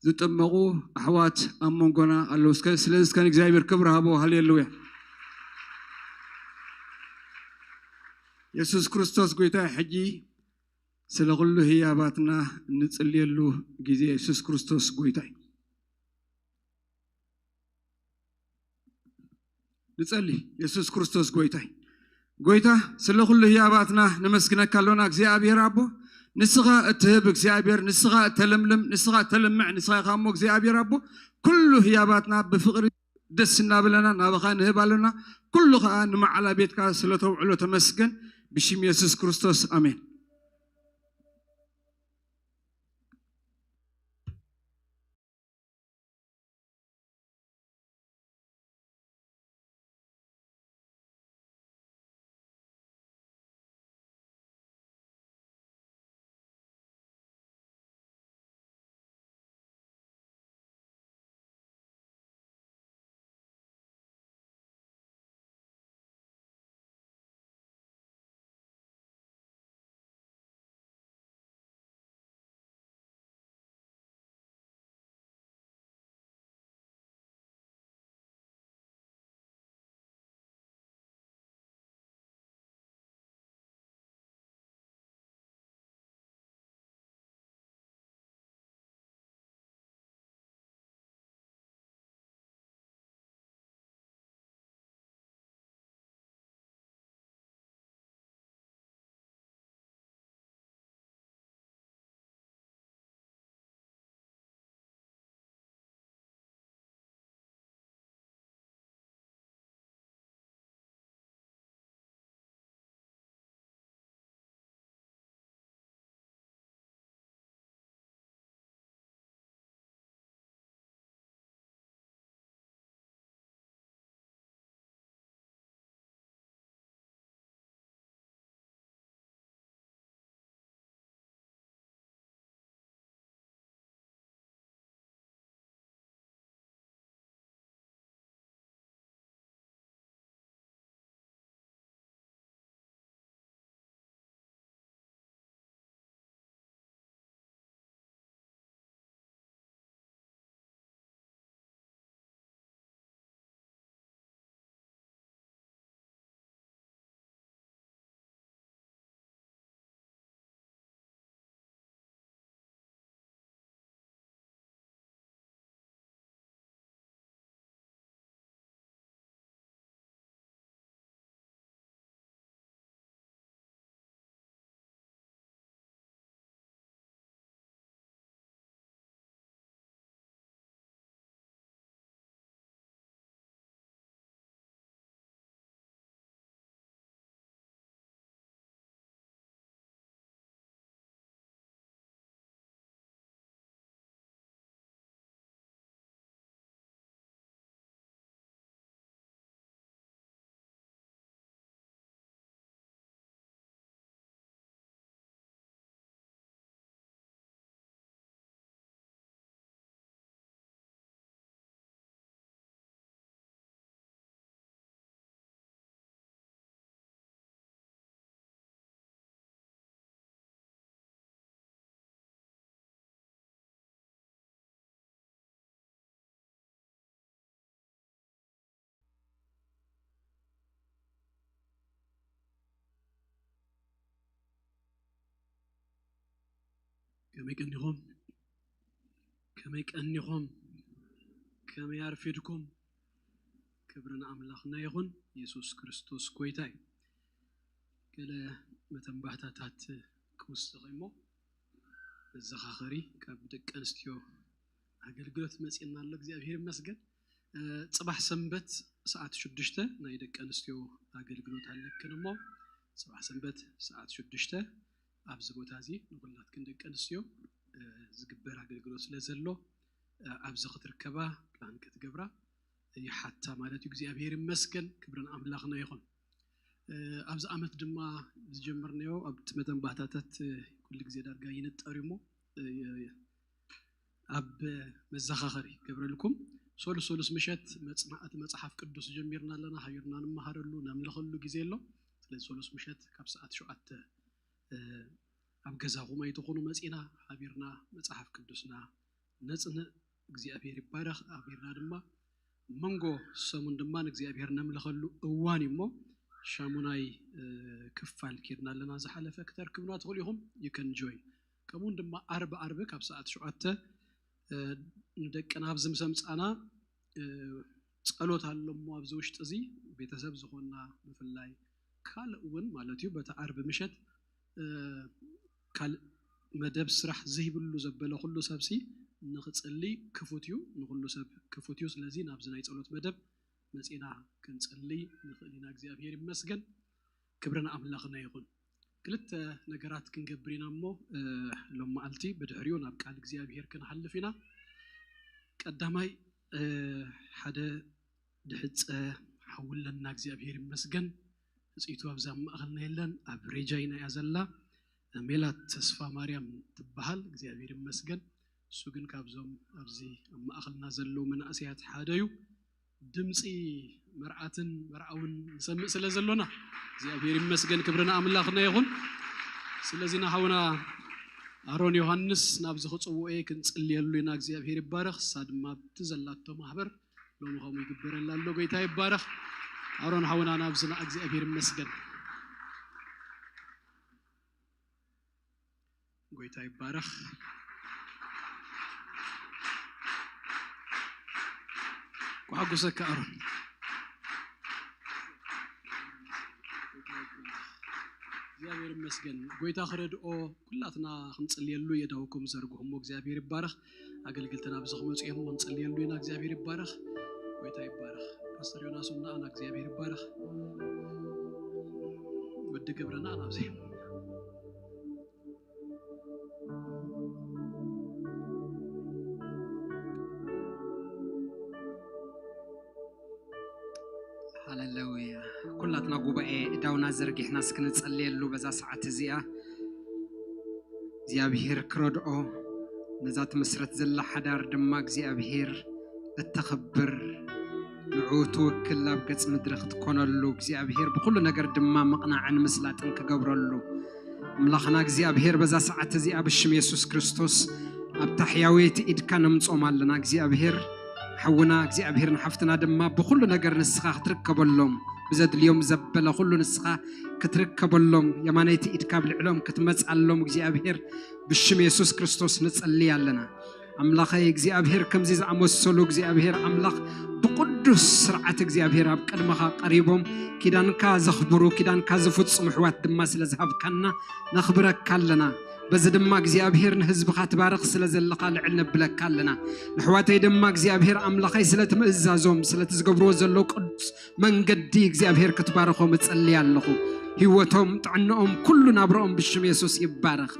ዝጥመቑ ኣሕዋት ኣብ መንጎና ኣለዉ። እስከ ስለዚ እስከ ንእግዚኣብሔር ክብሪ ሃቦ። ሃሌሉያ። የሱስ ክርስቶስ ጎይታ። ሕጂ ስለ ኩሉ ህያባትና እንጽልየሉ ግዜ። የሱስ ክርስቶስ ጎይታ እዩ። ንጸሊ። የሱስ ክርስቶስ ጎይታ እዩ። ጎይታ ስለ ኩሉ ህያባትና ነመስግነካ ኣሎና እግዚኣብሔር ኣቦ። ንስኻ እትህብ እግዚኣብሔር፣ ንስኻ እተለምልም፣ ንስኻ እተልምዕ፣ ንስኻ ኢኻ እሞ እግዚኣብሔር ኣቦ ኩሉ ህያባትና ብፍቕሪ ደስ እናበለና ናባኻ ንህብ ኣሎና። ኩሉ ኸኣ ንመዓላ ቤትካ ስለ ተውዕሎ ተመስገን። ብሽም የሱስ ክርስቶስ ኣሜን። ከመይ ቀኒኹም? ከመይ ቀኒኹም? ከመይ ኣርፊድኩም? ክብሪ ንኣምላኽና ይኹን። የሱስ ክርስቶስ ጎይታ እዩ። ገለ መተንባህታታት ክውስኽ እሞ፣ መዘኻኸሪ ካብ ደቂ ኣንስትዮ ኣገልግሎት መጺእና ኣሎ። እግዚኣብሔር ይመስገን። እ፣ ጽባሕ ሰንበት ሰዓት ሽዱሽተ ናይ ደቂ ኣንስትዮ ኣገልግሎት ኣለክን እሞ፣ ጽባሕ ሰንበት ሰዓት ሽዱሽተ ኣብዚ ቦታ እዚ ንኹላትክን ደቂ ኣንስትዮ፣ እ፣ ዝግበር ኣገልግሎት ስለ ዘሎ፣ እ፣ ኣብዚ ክትርከባ ፕላን ክትገብራ ይሓታ ማለት እዩ። እግዚኣብሔር ይመስገን፣ ክብርን ኣምላኽና ይኹን። እ፣ ኣብዚ ዓመት ድማ ዝጀመርናዮ ኣብቲ መተንባህታታት፣ እ፣ ኩሉ ግዜ ዳርጋ ይንጠር እዩ እሞ፣ እ፣ ኣብ መዘኻኸሪ ገብረልኩም ሶሉስ ሶሉስ ምሸት መጽና-፣ እቲ መጽሓፍ ቅዱስ ጀሚርና ኣለና። ሃቢርና ንመሃረሉ፣ ነምልኸሉ ግዜ ኣሎ። ስለዚ ሶሉስ ምሸት ካብ ሰዓት ሸውዓተ፣ እ፣ ኣብ ገዛኹም ኣይትኹኑ፣ መጺና ሃቢርና መጽሓፍ ቅዱስና ነጽንዕ። እግዚኣብሔር ይባረኽ። ሃቢርና ድማ መንጎ ሰሙን ድማ ንእግዚኣብሔር ነምልኸሉ እዋን እዩ እሞ፣ ሻሙናይ፣ እ፣ ክፋል ኬድና ኣለና። ዝሓለፈ ክተርክብና ትኽእሉ ኢኹም። You can join። ከምኡውን ድማ ዓርቢ ዓርቢ ካብ ሰዓት ሸውዓተ፣ እ፣ ንደቅና ኣብዚ ምስ ኣምጻና፣ እ፣ ጸሎት ኣሎ እሞ ኣብዚ ውሽጢ እዚ ቤተሰብ ዝኾንና ብፍላይ ካልእ እውን ማለት እዩ በቲ ዓርቢ ምሸት፣ እ፣ ካልእ መደብ ስራሕ ዘይብሉ ዘበለ ኩሉ ሰብሲ ንኽጽሊ ክፉት እዩ፣ ንኹሉ ሰብ ክፉት እዩ። ስለዚ ናብዚ ናይ ጸሎት መደብ መጺና ክንጽሊ ንኽእል ኢና። እግዚኣብሔር ይመስገን፣ ክብሪ ንኣምላኽና ይኹን። ክልተ ነገራት ክንገብር ኢና እሞ፣ እ፣ ሎም መዓልቲ ብድሕሪኡ ናብ ቃል እግዚኣብሔር ክንሓልፍ ኢና። ቀዳማይ፣ እ፣ ሓደ ድሕጸ ሓዊ ኣለና፣ እግዚኣብሔር ይመስገን። ህጽይቱ ኣብዛ ኣብ ማእኸልና የለን፣ ኣብ ሬጃይና እያ ዘላ። ሜላት ተስፋ ማርያም ትበሃል፣ እግዚኣብሔር ይመስገን። እሱ ግን ካብዞም ኣብዚ ኣብ ማእኸልና ዘለዉ መናእሰያት ሓደ እዩ። ድምፂ መርዓትን መርዓውን ንሰምዕ ስለ ዘሎና እግዚኣብሔር ይመስገን፣ ክብሪ ንኣምላኽና ይኹን። ስለዚ ንሓውና ኣሮን ዮሃንስ ናብዚ ክጽውዖ እየ፣ ክንጽልየሉ ኢና። እግዚኣብሔር ይባረኽ። እሳ ድማ ኣብቲ ዘላቶ ማህበር ሎሚ ከምኡ ይግበረላ ኣሎ። ጎይታ ይባረኽ። ኣሮን ሓውና ናብዚ ንኣ። እግዚኣብሔር ይመስገን። ጎይታ ይባረኽ። ኳሓጉሰካ ኣሮን። እግዚኣብሔር ይመስገን። ጎይታ ክረድኦ ኩላትና ክንጽልየሉ የዳውኩም ዘርግሁሞ። እግዚኣብሔር ይባረኽ። ኣገልግልትና ኣብዚ ክመጹ እዮም፣ ክንጽልየሉ ኢና። እግዚኣብሔር ይባረኽ። ጎይታ ይባረኽ። ፓስተር ዮናስ ንኣና እግዚኣብሔር ይባረኽ። ወዲ ገብረና ናብዚ ሃሌሉያ። ኩላትና ጉባኤ እዳውና ዘርጊሕና እስኪ ንጸልየሉ በዛ ሰዓት እዚኣ። እግዚኣብሔር ክረድኦ፣ ነዛ ትምስረት ዘላ ሓዳር ድማ እግዚኣብሔር እተኽብር፣ ንዕኡ ትውክል ኣብ ገጽ ምድሪ ክትኮነሉ፣ እግዚኣብሔር ብኹሉ ነገር ድማ ምቕናዕን ምስላጥን ክገብረሉ፣ ኣምላኽና እግዚኣብሔር በዛ ሰዓት እዚኣ ብሽም የሱስ ክርስቶስ ኣብታ ሕያወይቲ ኢድካ ነምጾም ኣለና። እግዚኣብሔር ሓውና እግዚኣብሔር ንሓፍትና ድማ ብኹሉ ነገር ንስኻ ክትርከበሎም፣ ብዘድልዮም ዘበለ ኩሉ ንስኻ ክትርከበሎም፣ የማነይቲ ኢድካ ኣብ ልዕሎም ክትመጻሎም እግዚኣብሔር ብሽም የሱስ ክርስቶስ ንጸልይ ኣለና። ኣምላኸይ እግዚኣብሔር ከምዚ ዝኣመሰሉ እግዚኣብሔር ኣምላኽ ብቅዱስ ስርዓት እግዚኣብሔር ኣብ ቅድመኻ ቀሪቦም ኪዳንካ ዘኽብሩ ኪዳንካ ዝፍጽሙ ኣሕዋት ድማ ስለ ዝሃብካና ነኽብረካ ኣለና። በዚ ድማ እግዚኣብሔር ንህዝብኻ ትባርኽ ስለ ዘለኻ ልዕል ነብለካ ኣለና። ንኣሕዋተይ ድማ እግዚኣብሔር ኣምላኸይ ስለቲ ምእዛዞም ስለቲ ዝገብርዎ ዘለዉ ቅዱስ መንገዲ እግዚኣብሔር ክትባርኾም እጸሊ ኣለኹ። ህይወቶም፣ ጥዕንኦም፣ ኩሉ ናብርኦም ብሽም የሱስ ይባረኽ።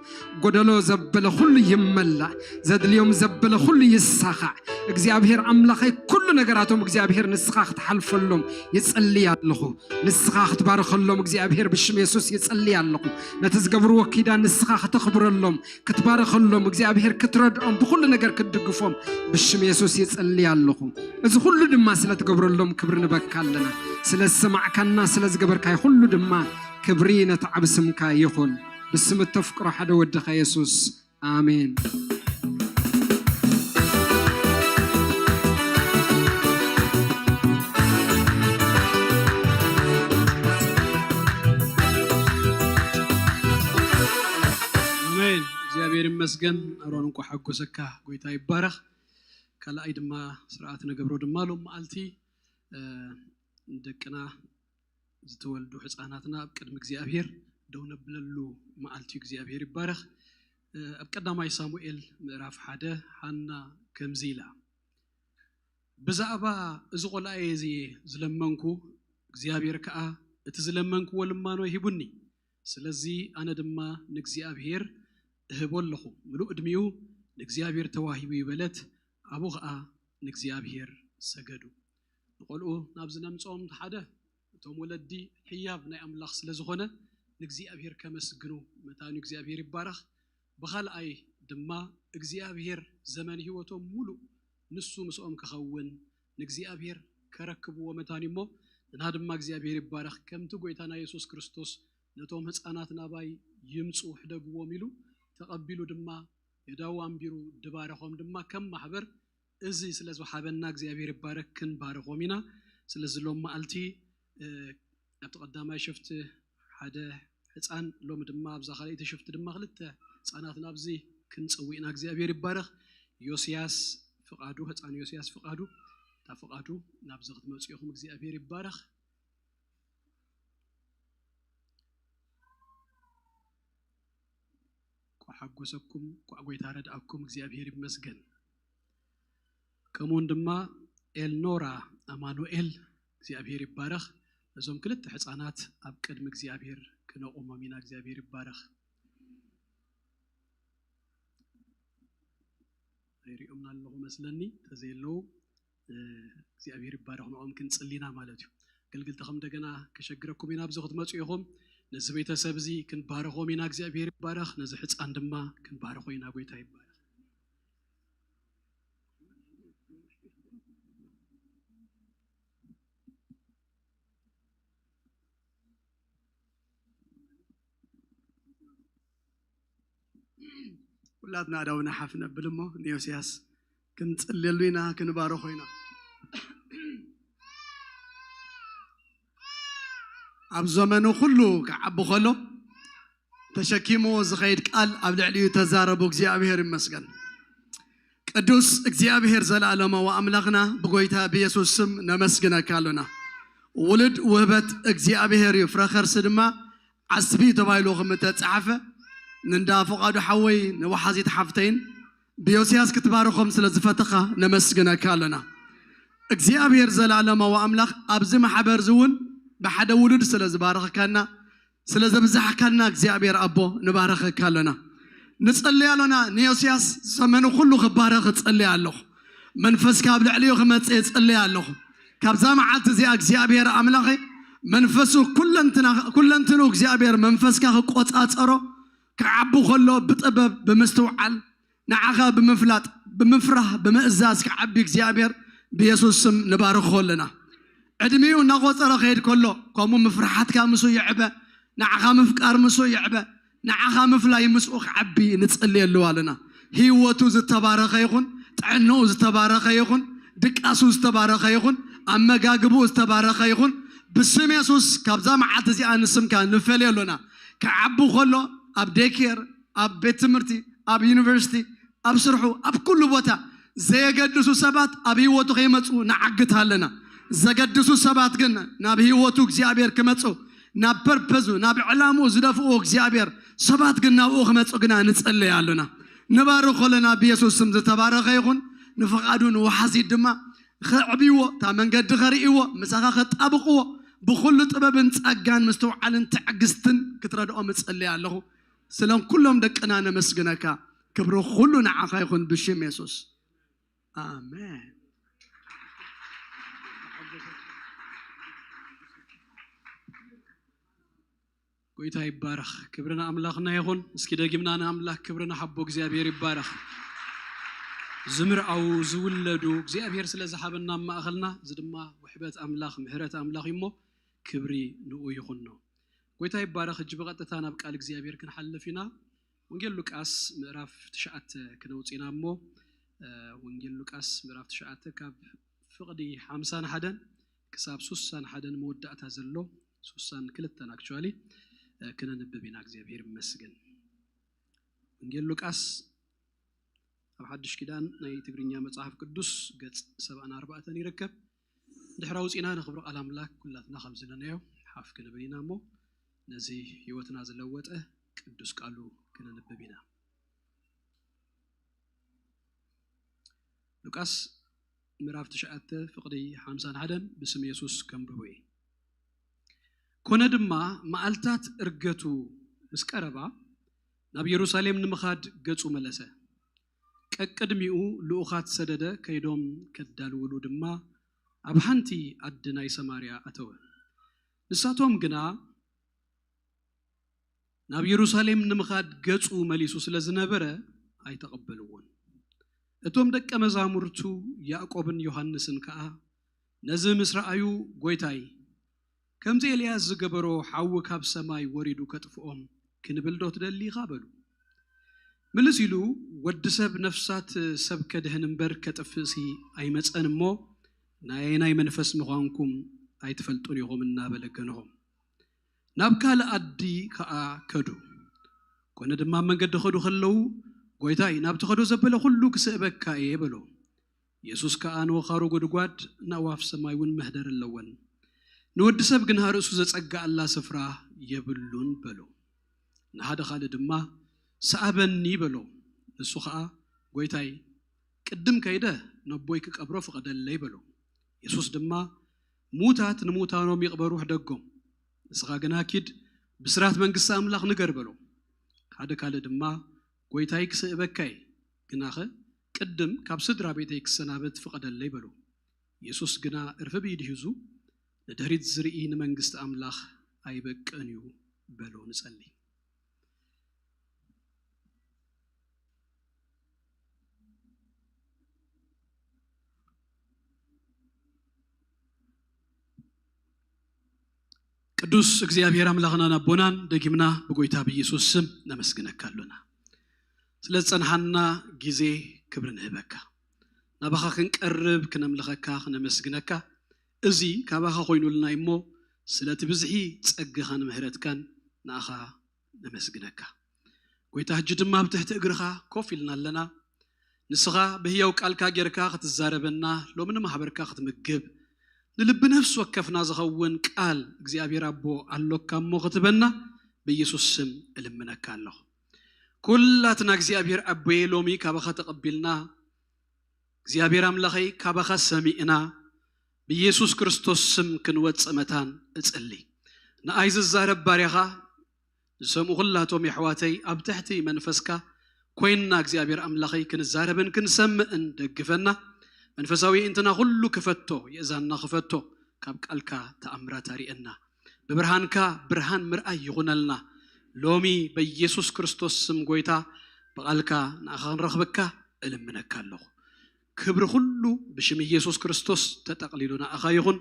ጎደሎ ዘበለ ኩሉ ይመላእ፣ ዘድልዮም ዘበለ ኩሉ ይሳኻዕ። እግዚኣብሔር ኣምላኸይ ኩሉ ነገራቶም እግዚኣብሔር ንስኻ ክትሓልፈሎም ይጸሊ ኣለኹ። ንስኻ ክትባርኸሎም እግዚኣብሔር ብሽም የሱስ ይጸሊ ኣለኹ። ነቲ ዝገብርዎ ኪዳን ንስኻ ከተኽብረሎም፣ ክትባርኸሎም፣ እግዚኣብሔር ክትረድኦም፣ ብኹሉ ነገር ክትድግፎም ብሽም የሱስ ይጸሊ ኣለኹ። እዚ ኩሉ ድማ ስለ ትገብረሎም ክብሪ ንበካ ኣለና። ስለ ዝሰማዕካና፣ ስለ ዝገበርካይ ኩሉ ድማ ክብሪ ነቲ ዓቢ ስምካ ይኹን። ብስም እተፍቅሮ ሓደ ወድኻ የሱስ። ኣሜን። ኣሜን። እግዚኣብሔር ይመስገን። መስገን ኣሮን፣ እንኳ ሓጎሰካ፣ ጎይታ ይባረኽ። ካልኣይ ድማ ስርዓት ነገብሮ ድማ ሎም መዓልቲ ደቅና ዝተወልዱ ህፃናትና ኣብ ቅድሚ እግዚኣብሔር ደው ነብለሉ መዓልቲ እዩ። እግዚኣብሔር ይባረኽ። ኣብ ቀዳማይ ሳሙኤል ምዕራፍ ሓደ፣ ሃና ከምዚ ኢላ፣ ብዛዕባ እዚ ቆልኣየ እዚ ዝለመንኩ፣ እግዚኣብሔር ከዓ እቲ ዝለመንክዎ ልማኖ ሂቡኒ። ስለዚ ኣነ ድማ ንእግዚኣብሔር እህቦ ኣለኹ፣ ምሉእ ዕድሚኡ ንእግዚኣብሔር ተዋሂቡ ይበለት። ኣብኡ ኸዓ ንእግዚኣብሔር ሰገዱ። ንቆልኡ ናብዚ ነምፅኦም ሓደ፣ እቶም ወለዲ ሕያብ ናይ ኣምላኽ ስለ ዝኾነ ንእግዚኣብሔር ከመስግኑ መታን እዩ። እግዚኣብሔር ይባረኽ። ብኻልኣይ ድማ እግዚኣብሔር ዘመን ህይወቶም ሙሉእ ንሱ ምስኦም ክኸውን ንእግዚኣብሔር ከረክብዎ መታን እዩ እሞ፣ ንና ድማ እግዚኣብሔር ይባረኽ። ከምቲ ጎይታና የሱስ ክርስቶስ ነቶም ህፃናት ናባይ ይምፁ ሕደግዎም ኢሉ ተቐቢሉ ድማ የዳው ኣንቢሩ ድባረኾም ድማ ከም ማሕበር እዚ ስለ ዝወሃበና እግዚኣብሔር ይባረክ ክንባረኾም ኢና። ስለዚ ሎም መዓልቲ ኣብቲ ቀዳማይ ሽፍቲ ሓደ ህፃን፣ ሎሚ ድማ ኣብዛ ካልኣይቲ ሽፍቲ ድማ ክልተ ህፃናት ናብዚ ክንፅውእ ኢና። እግዚኣብሔር ይባረኽ። ዮስያስ ፍቓዱ፣ ህፃን ዮስያስ ፍቓዱ፣ እታ ፍቓዱ ናብዚ ክትመፁ ኢኹም። እግዚኣብሔር ይባረኽ። ኳዕ ሓጎሰኩም፣ ኳዕ ጎይታ ረድኣኩም፣ እግዚኣብሔር ይመስገን። ከምኡውን ድማ ኤልኖራ ኣማኑኤል፣ እግዚኣብሔር ይባረኽ። ነዞም ክልተ ህፃናት ኣብ ቅድሚ እግዚኣብሔር ክነቑሞም ኢና። እግዚኣብሔር ይባረኽ። ኣይሪኦምና ኣለኹ መስለኒ፣ ተዘየለዉ እግዚኣብሔር ይባረኽ። ንኦም ክንጽሊና ማለት እዩ። ኣገልግልቲ ከም እንደገና ከሸግረኩም ኢና። ኣብዚ ክትመፁ ኢኹም። ነዚ ቤተሰብ እዚ ክንባረኾም ኢና። እግዚኣብሔር ይባረኽ። ነዚ ህፃን ድማ ክንባረኾ ኢና። ጎይታ ይባረኽ። ኩላትና ኣዳውና ሓፍ ነብል እሞ ንዮስያስ ክንጽልየሉ ኢና፣ ክንባረኾ ኢና። ኣብ ዘመኑ ኩሉ ክዓቢ ከሎ ተሸኪሞ ዝኸይድ ቃል ኣብ ልዕሊኡ ተዛረቡ። እግዚኣብሔር ይመስገን። ቅዱስ እግዚኣብሔር ዘላለማዊ ኣምላኽና ብጎይታ ብየሱስ ስም ነመስግነካ ኣሎና። ውሉድ ውህበት እግዚኣብሔር እዩ። ፍረ ከርሲ ድማ ዓስቢ ተባሂሉ ከም እተጻሕፈ ንእንዳ ፍቓዱ ሓወይ ንወሓዚት ሓፍተይን ብዮስያስ ክትባርኾም ስለ ዝፈተኻ ነመስግነካ ኣሎና። እግዚኣብሔር ዘላለማዊ ኣምላኽ ኣብዚ ማሕበር እዚ እውን ብሓደ ውሉድ ስለ ዝባረኽካና ስለ ዘብዛሕካና እግዚኣብሔር ኣቦ ንባረኸካ ኣሎና። ንጸልይ ኣሎና ንዮስያስ ዘመኑ ኩሉ ክባረኽ እጸልይ ኣለኹ። መንፈስካ ኣብ ልዕሊኡ ክመጽእ እጸልይ ኣለኹ። ካብዛ መዓልቲ እዚኣ እግዚኣብሔር ኣምላኸይ መንፈሱ ኩለንትና ኩለንትኑ እግዚኣብሔር መንፈስካ ክቆጻጸሮ ክዓቢ ከሎ ብጥበብ ብምስትውዓል ንዓኻ ብምፍላጥ ብምፍራህ ብምእዛዝ ክዓቢ እግዚኣብሔር ብየሱስ ስም ንባርኾ ኣለና። ዕድሚኡ እናቆጸረ ክሄድ ከሎ ከምኡ ምፍርሓትካ ምስኡ ይዕበ፣ ንዓኻ ምፍቃር ምስኡ ይዕበ፣ ንዓኻ ምፍላይ ምስኡ ክዓቢ ንጽልየሉ ኣለና። ህይወቱ ዝተባረኸ ይኹን፣ ጥዕንኡ ዝተባረኸ ይኹን፣ ድቃሱ ዝተባረኸ ይኹን፣ ኣመጋግብኡ ዝተባረኸ ይኹን። ብስም የሱስ ካብዛ መዓልቲ እዚኣ ንስምካ ንፈልዮ ኣሎና። ክዓቢ ከሎ ኣብ ዴኬር ኣብ ቤት ትምህርቲ ኣብ ዩኒቨርሲቲ ኣብ ስርሑ ኣብ ኩሉ ቦታ ዘየገድሱ ሰባት ኣብ ህይወቱ ከይመፁ ንዓግት ኣለና። ዘገድሱ ሰባት ግን ናብ ህይወቱ እግዚኣብሔር ክመፁ ናብ ፐርፐዙ ናብ ዕላምኡ ዝደፍኡ እግዚኣብሔር ሰባት ግን ናብኡ ክመፁ ግና ንፅለይ ኣለና። ንባርኮ ኣለና። ብየሱስ ስም ዝተባረኸ ይኹን። ንፍቓዱ ንወሓዚት ድማ ከዕብይዎ እታ መንገዲ ከርእይዎ ምሳኻ ከጣብቕዎ ብኩሉ ጥበብን ጸጋን ምስትውዓልን ትዕግስትን ክትረድኦም እጸልይ ኣለኹ። ስለም ኩሎም ደቅና ነመስግነካ። ክብሪ ኩሉ ንዓኻ ይኹን ብሽም የሱስ ኣሜን። ጎይታ ይባረኽ። ክብሪ ንኣምላኽና ይኹን። እስኪ ደጊምና ንኣምላኽ ክብሪ ንሓቦ። እግዚኣብሔር ይባረኽ። ዝምርኣው ዝውለዱ እግዚኣብሔር ስለ ዝሃበና ኣብ ማእኸልና፣ እዚ ድማ ውሕበት ኣምላኽ ምሕረት ኣምላኽ እዩ እሞ ክብሪ ንኡ ይኹኖ። ጎይታ ይባረኽ። ሕጂ ብቐጥታ ናብ ቃል እግዚኣብሔር ክንሓልፍ ኢና። ወንጌል ሉቃስ ምዕራፍ ትሽዓተ ክነውፅ ኢና እሞ ወንጌል ሉቃስ ምዕራፍ ትሽዓተ ካብ ፍቕዲ ሓምሳን ሓደን ክሳብ ሱሳን ሓደን መወዳእታ ዘሎ ሱሳን ክልተን ኣክቹዋሊ ክነንብብ ኢና። እግዚኣብሔር ይመስገን። ወንጌል ሉቃስ ኣብ ሓድሽ ኪዳን ናይ ትግርኛ መጽሓፍ ቅዱስ ገጽ ሰብዓን ኣርባዕተን ይርከብ። ድሕሪ ኣውጺእና ንኽብሪ ቃል ኣምላክ ኩላትና ከም ዘለናዮ ሓፍ ክንብል ኢና እሞ ነዚ ህይወትና ዝለወጠ ቅዱስ ቃሉ ክነንብብ ኢና። ሉቃስ ምዕራፍ ትሽዓተ ፍቕዲ ሓምሳን ሓደን ብስም የሱስ ከንብቦ እየ። ኮነ ድማ መዓልታት እርገቱ ምስ ቀረባ ናብ የሩሳሌም ንምኻድ ገጹ መለሰ። ቀቅድሚኡ ልኡኻት ሰደደ፣ ከይዶም ከዳልውሉ ድማ ኣብ ሓንቲ ዓዲ ናይ ሰማርያ ኣተወ። ንሳቶም ግና ናብ የሩሳሌም ንምኻድ ገጹ መሊሱ ስለ ዝነበረ ኣይተቐበልዎን። እቶም ደቀ መዛሙርቱ ያዕቆብን ዮሃንስን ከኣ ነዚ ምስ ረኣዩ፣ "ጐይታይ፣ ከምቲ ኤልያስ ዝገበሮ ሓዊ ካብ ሰማይ ወሪዱ ከጥፍኦም ክንብል ዶ ትደሊ ኢኻ?" በሉ። ምልስ ኢሉ፣ "ወዲ ሰብ ነፍሳት ሰብ ከድሕን እምበር ከጥፍእሲ ኣይመጸን እሞ፣ ናይ ኣየናይ መንፈስ ምዃንኩም ኣይትፈልጡን ኢኹም" እናበለ ገንሆም። ናብ ካልእ ዓዲ ከኣ ከዱ። ኮነ ድማ ኣብ መንገዲ ከዱ ከለዉ፣ "ጐይታይ፣ ናብ ትኸዶ ዘበለ ኩሉ ክስእበካ እየ" በሎ። የሱስ ከኣ ንወኻሩ ጉድጓድ፣ ንኣዕዋፍ ሰማይ እውን መሕደሪ ኣለወን፣ ንወዲ ሰብ ግና ርእሱ ዘጸግኣላ ስፍራ የብሉን በሎ። ንሓደ ካልእ ድማ፣ "ሰኣበኒ" በሎ። ንሱ ኸኣ፣ "ጐይታይ፣ ቅድም ከይደ ነቦይ ክቀብሮ ፍቐደለይ" በሎ። የሱስ ድማ፣ "ምዉታት ንምዉታኖም ይቕበሩ፣ ሕደጎም። ንስኻ ግና ኪድ፣ ብስራት መንግስቲ ኣምላኽ ንገር" በሎ። ሓደ ካልእ ድማ፣ "ጐይታይ፣ ክስእበካ እየ፣ ግናኸ ቅድም ካብ ስድራ ቤተይ ክሰናበት ፍቐደለይ" በሎ። የሱስ ግና እርፍብ ኢዱ ሒዙ፣ "ንድሕሪት ዝርኢ ንመንግስቲ ኣምላኽ ኣይበቅዕን እዩ" በሎ። ንጸሊ። ቅዱስ እግዚኣብሔር ኣምላኽናን ኣቦናን፣ ደጊምና ብጎይታ ብኢየሱስ ስም ነመስግነካ ኣሎና። ስለ ዝጸንሓና ግዜ ክብሪ ንህበካ። ናባኻ ክንቀርብ ክነምልኸካ ክነመስግነካ። እዚ ካባኻ ኮይኑልና እሞ፣ ስለቲ ብዝሒ ጸግኻን ምሕረትካን ንኣኻ ነመስግነካ። ጎይታ፣ ሕጂ ድማ ኣብ ትሕቲ እግርኻ ኮፍ ኢልና ኣለና። ንስኻ ብህያው ቃልካ ጌርካ ክትዛረበና፣ ሎሚ ንማሕበርካ ክትምግብ፣ ንልቢ ነፍሲ ወከፍና ዝኸውን ቃል እግዚኣብሔር ኣቦ ኣሎካ እሞ ክትበና ብኢየሱስ ስም እልምነካ ኣለኹ። ኩላትና እግዚኣብሔር ኣቦየ ሎሚ ካባኻ ተቐቢልና፣ እግዚኣብሔር ኣምላኸይ ካባኻ ሰሚዕና፣ ብኢየሱስ ክርስቶስ ስም ክንወጽእ መታን እጽሊ። ንኣይ ዝዛረብ ባርያኻ ዝሰምዑ ኩላቶም የሕዋተይ ኣብ ትሕቲ መንፈስካ ኮይንና እግዚኣብሔር ኣምላኸይ ክንዛረብን ክንሰምዕን ደግፈና። መንፈሳዊ እንትና ኩሉ ክፈቶ፣ የእዛንና ክፈቶ፣ ካብ ቃልካ ተኣምራት ኣርእየና። ብብርሃንካ ብርሃን ምርኣይ ይኹነልና። ሎሚ በኢየሱስ ክርስቶስ ስም ጎይታ ብቓልካ ንኣኻ ክንረኽበካ እልምነካ ኣለኹ። ክብሪ ኩሉ ብሽም ኢየሱስ ክርስቶስ ተጠቕሊሉ ንኣኻ ይኹን።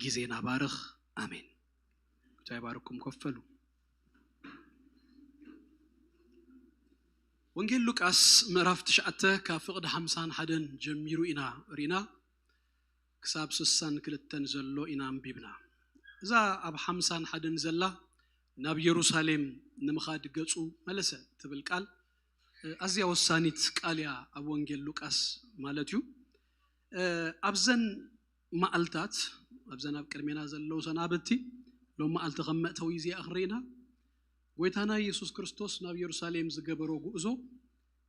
ግዜና ባርኽ። ኣሜን። ጎይታ ይባርኩም። ኮፍ በሉ። ወንጌል ሉቃስ ምዕራፍ ትሽዓተ ካብ ፍቕዲ ሓምሳን ሓደን ጀሚሩ ኢና ርኢና፣ ክሳብ ስሳን ክልተን ዘሎ ኢና ኣንቢብና። እዛ ኣብ ሓምሳን ሓደን ዘላ ናብ የሩሳሌም ንምኻድ ገጹ መለሰ ትብል ቃል፣ እ፣ ኣዝያ ወሳኒት ቃል እያ ኣብ ወንጌል ሉቃስ ማለት እዩ። እ፣ ኣብዘን መዓልታት፣ ኣብዘን ኣብ ቅድሜና ዘለዉ ሰናብቲ፣ ሎም መዓልቲ ከም መእተዊ እዚኣ ክንርኢና፣ ጎይታና ኢየሱስ ክርስቶስ ናብ የሩሳሌም ዝገበሮ ጉዕዞ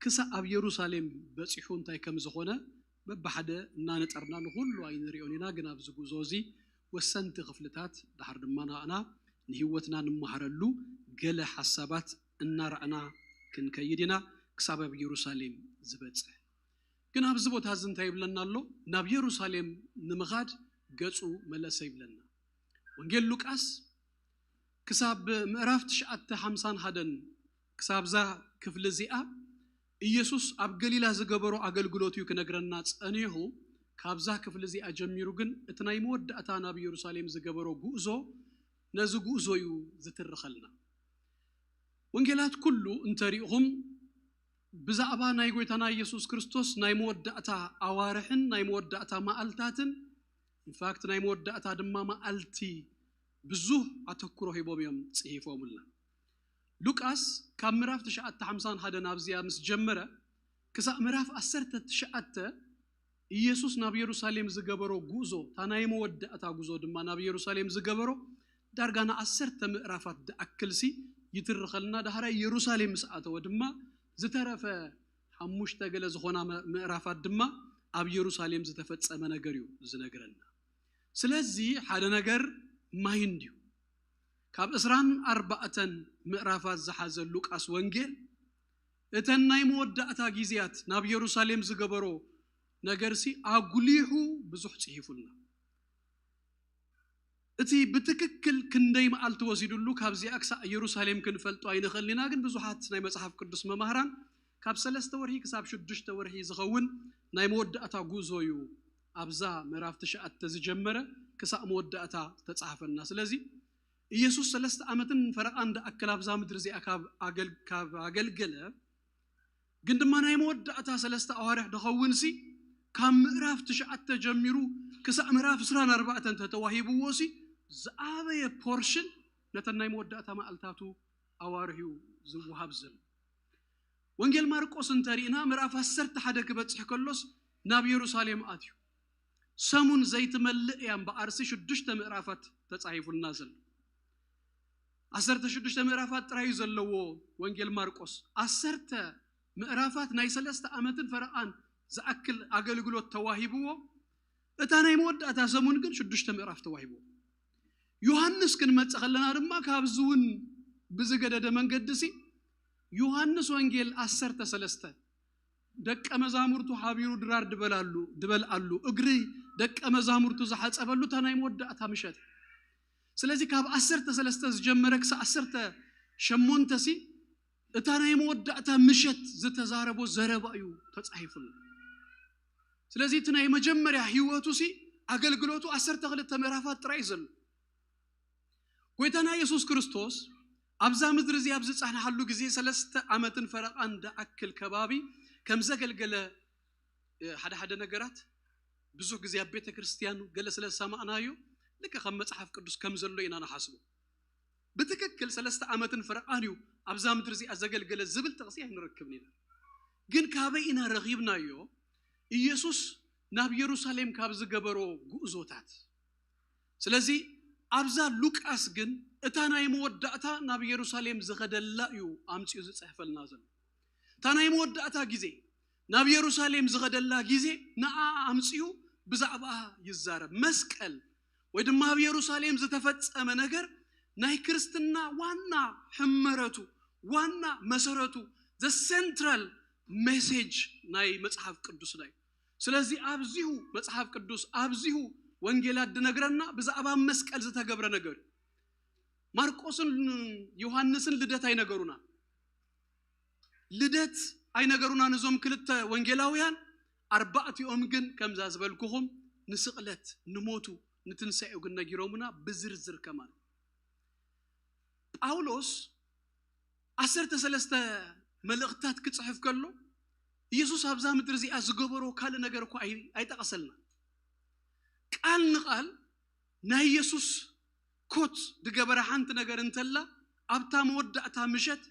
ክሳብ ኣብ የሩሳሌም በጺሑ እንታይ ከም ዝኾነ በብሓደ እናነጠርና ንኹሉ ኣይንሪኦን ኢና፣ ግን ኣብዚ ጉዞ እዚ ወሰንቲ ክፍልታት፣ ድሓር ድማ ንኣና ንህይወትና ንመሃረሉ ገለ ሓሳባት እናረኣና ክንከይድ ኢና፣ ክሳብ ኣብ የሩሳሌም ዝበጽሕ። ግን ኣብዚ ቦታ እዚ እንታይ ይብለና ኣሎ? ናብ የሩሳሌም ንምኻድ ገጹ መለሰ ይብለና። ወንጌል ሉቃስ ክሳብ ምዕራፍ ትሽዓተ ሓምሳን ሓደን ክሳብዛ ክፍሊ እዚኣ ኢየሱስ ኣብ ገሊላ ዝገበሮ ኣገልግሎት እዩ ክነግረና ጸኒሑ። ካብዛ ክፍሊ እዚኣ ጀሚሩ ግን እቲ ናይ መወዳእታ ናብ ኢየሩሳሌም ዝገበሮ ጉዕዞ፣ ነዚ ጉዕዞ እዩ ዝትርኸልና። ወንጌላት ኩሉ እንተሪእኹም ብዛዕባ ናይ ጎይታና ኢየሱስ ክርስቶስ ናይ መወዳእታ ኣዋርሕን ናይ መወዳእታ መዓልታትን፣ ኢንፋክት ናይ መወዳእታ ድማ መዓልቲ ብዙህ ኣተኩሮ ሂቦም እዮም ጽሒፎምልና። ሉቃስ ካብ ምዕራፍ ትሽዓተ ሓምሳን ሓደን ኣብዚኣ ምስ ጀመረ ክሳብ ምዕራፍ ዓሰርተ ትሽዓተ ኢየሱስ ናብ የሩሳሌም ዝገበሮ ጉዞ፣ እታ ናይ መወዳእታ ጉዞ ድማ ናብ የሩሳሌም ዝገበሮ ዳርጋ ንዓሰርተ ምዕራፋት ዝኣክልሲ ይትርኸልና። ዳሕራይ የሩሳሌም ምስ ኣተወ ድማ ዝተረፈ ሓሙሽተ ገለ ዝኾና መ- ምዕራፋት ድማ ኣብ የሩሳሌም ዝተፈጸመ ነገር እዩ ዝነግረና። ስለዚ ሓደ ነገር ማይንድ እዩ። ካብ ዕስራን ኣርባዕተን ምዕራፋት ዝሓዘ ሉቃስ ወንጌል እተን ናይ መወዳእታ ግዜያት ናብ የሩሳሌም ዝገበሮ ነገርሲ ኣጉሊሑ ብዙሕ ጽሒፉልና። እቲ ብትክክል ክንደይ መዓልቲ ወሲዱሉ ካብዚኣ ክሳዕ የሩሳሌም ክንፈልጦ ኣይንኽእልን ኢና። ግን ብዙሓት ናይ መጽሓፍ ቅዱስ መማህራን ካብ ሰለስተ ወርሒ ክሳብ ሽዱሽተ ወርሒ ዝኸውን ናይ መወዳእታ ጉዞ እዩ ኣብዛ ምዕራፍ ትሽዓተ ዝጀመረ ክሳዕ መወዳእታ ዝተጻሕፈልና። ስለዚ ኢየሱስ ሰለስተ ዓመትን ፈረቓን ዝኣክል ኣብዛ ምድሪ እዚኣ ካብ ኣገል- ካብ ኣገልገለ ግን ድማ ናይ መወዳእታ ሰለስተ ኣዋርሕ ዝኸውን ሲ ካብ ምዕራፍ ትሽዓተ ጀሚሩ ክሳዕ ምዕራፍ ዕስራን ኣርባዕተን ተተዋሂብዎ ሲ ዝኣበየ ፖርሽን ነተን ናይ መወዳእታ መዓልታቱ ኣዋርሕ እዩ ዝወሃብ ዘሎ። ወንጌል ማርቆስ እንተሪእና ምዕራፍ ዓሰርተ ሓደ ክበጽሕ ከሎስ ናብ የሩሳሌም ኣትዩ ሰሙን ዘይትመልእ እያ እምበኣርሲ ሽዱሽተ ምዕራፋት ተጻሒፉልና ዘሎ። ዓሰርተ ሽዱሽተ ምዕራፋት ጥራይ እዩ ዘለዎ ወንጌል ማርቆስ። ዓሰርተ ምዕራፋት ናይ ሰለስተ ዓመትን ፈረቓን ዝኣክል ኣገልግሎት ተዋሂብዎ፣ እታ ናይ መወዳእታ ሰሙን ግን ሽዱሽተ ምዕራፍ ተዋሂብዎ። ዮሃንስ ክንመጽእ ከለና ድማ ካብዚ እውን ብዝገደደ መንገዲ ሲ ዮሃንስ ወንጌል ዓሰርተ ሰለስተ ደቀ መዛሙርቱ ሓቢሩ ድራር ድበላሉ ድበልኣሉ እግሪ ደቀ መዛሙርቱ ዝሓጸበሉ እታ ናይ መወዳእታ ምሸት። ስለዚ ካብ ዓሰርተ ሰለስተ ዝጀመረ ክሳብ ዓሰርተ ሸሞንተ ሲ እታ ናይ መወዳእታ ምሸት ዝተዛረቦ ዘረባ እዩ ተጻሒፉሉ። ስለዚ እቲ ናይ መጀመርያ ህይወቱ ሲ ኣገልግሎቱ ዓሰርተ ክልተ ምዕራፋት ጥራይ እዩ ዘሎ። ጎይታና የሱስ ክርስቶስ ኣብዛ ምድሪ እዚ ኣብ ዝጸንሓሉ ግዜ ሰለስተ ዓመትን ፈረቓን ዝኣክል ከባቢ ከም ዘገልገለ ሓደ ሓደ ነገራት ብዙሕ ግዜ ኣብ ቤተ ክርስቲያን ገለ ስለ ዝሰማዕናዮ ልክዕ ከም መጽሓፍ ቅዱስ ከም ዘሎ ኢና ንሓስቦ። ብትክክል ሰለስተ ዓመትን ፈረቓን እዩ ኣብዛ ምድሪ እዚኣ ዘገልገለ ዝብል ጥቕሲ ኣይንረክብን ኢና። ግን ካበይ ኢና ረኺብናዮ? ኢየሱስ ናብ የሩሳሌም ካብ ዝገበሮ ጉዕዞታት። ስለዚ ኣብዛ ሉቃስ ግን እታ ናይ መወዳእታ ናብ የሩሳሌም ዝኸደላ እዩ ኣምጺኡ ዝጽሕፈልና ዘሎ። እታ ናይ መወዳእታ ግዜ ናብ የሩሳሌም ዝኸደላ ግዜ ንኣ ኣምጺኡ ብዛዕባኣ ይዛረብ። መስቀል ወይ ድማ ኣብ የሩሳሌም ዝተፈጸመ ነገር ናይ ክርስትና ዋና ሕመረቱ ዋና መሰረቱ the central message ናይ መጽሓፍ ቅዱስና እዩ። ስለዚ ኣብዚሁ መጽሓፍ ቅዱስ ኣብዚሁ ወንጌላት ድነግረና ብዛዕባ መስቀል ዝተገብረ ነገር እዩ። ማርቆስን ዮሃንስን ልደት ኣይነገሩና ልደት ኣይነገሩና ንዞም ክልተ ወንጌላውያን። ኣርባዕቲኦም ግን ከምዛ ዝበልኩኹም ንስቕለት ንሞቱ ንትንሳኤኡ ግን ነጊሮምና ብዝርዝር ከማን። ጳውሎስ ዓሰርተ ሰለስተ መልእኽትታት ክጽሕፍ ከሎ ኢየሱስ ኣብዛ ምድሪ እዚኣ ዝገበሮ ካልእ ነገር እኳ ኣይጠቐሰልና። ቃል ንቓል ናይ ኢየሱስ ኮት ዝገበረ ሓንቲ ነገር እንተላ ኣብታ መወዳእታ ምሸት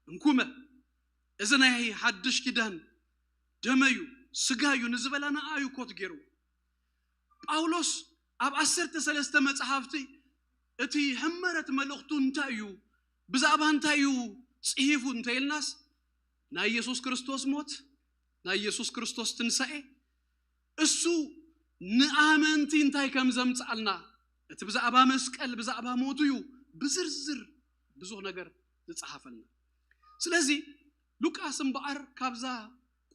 እንኩመ እዚ ናይ ሓድሽ ኪዳን ደመዩ ስጋዩ ንዝበላ ንኣዩ ኮት ገይርዎ። ጳውሎስ ኣብ ዓሰርተ ሰለስተ መጽሓፍቲ እቲ ሕመረት መልእኽቱ እንታይ እዩ ብዛዕባ እንታይ እዩ ጽሒፉ እንተኢልናስ ናይ ኢየሱስ ክርስቶስ ሞት ናይ ኢየሱስ ክርስቶስ ትንሳኤ እሱ ንኣመንቲ እንታይ ከም ዘምጽኣልና እቲ ብዛዕባ መስቀል ብዛዕባ ሞቱ እዩ ብዝርዝር ብዙሕ ነገር ዝጸሓፈልና። ስለዚ ሉቃስ እምበኣር ካብዛ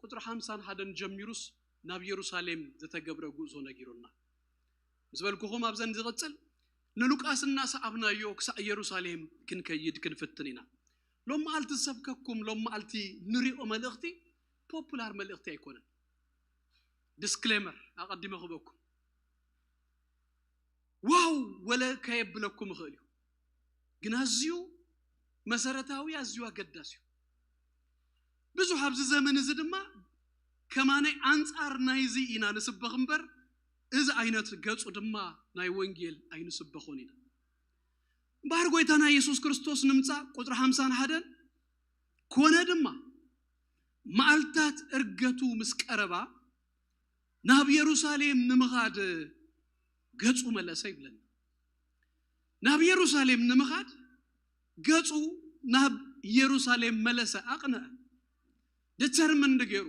ቁጥሪ ሓምሳን ሓደን ጀሚሩስ ናብ የሩሳሌም ዝተገብረ ጉዕዞ ነጊሩና። ምስ በልኩኹም ኣብዘን ዝቕጽል ንሉቃስ እናሰዓብናዮ ክሳዕ የሩሳሌም ክንከይድ ክንፍትን ኢና። ሎም መዓልቲ ዝሰብከኩም ሎም መዓልቲ ንሪኦ መልእኽቲ ፖፑላር መልእኽቲ ኣይኮነን። ዲስክሌመር ኣቐዲመ ክበኩም ዋው ወለ ከየብለኩም ይኽእል እዩ፣ ግን ኣዝዩ መሰረታዊ ኣዝዩ ኣገዳሲ እዩ። ብዙሕ ኣብዚ ዘመን እዚ ድማ ከማነይ ኣንጻር ናይዚ ኢና ንስበኽ እምበር እዚ ዓይነት ገጹ ድማ ናይ ወንጌል ኣይንስበኾን ኢና። እምበኣር ጎይታና የሱስ ክርስቶስ ንምጻእ ቁጽሪ ሓምሳን ሓደን ኮነ ድማ መዓልታት እርገቱ ምስ ቀረባ ናብ የሩሳሌም ንምኻድ ገጹ መለሰ ይብለና። ናብ የሩሳሌም ንምኻድ ገጹ ናብ የሩሳሌም መለሰ፣ ኣቕንዐ። ደተርምንድ ገይሩ፣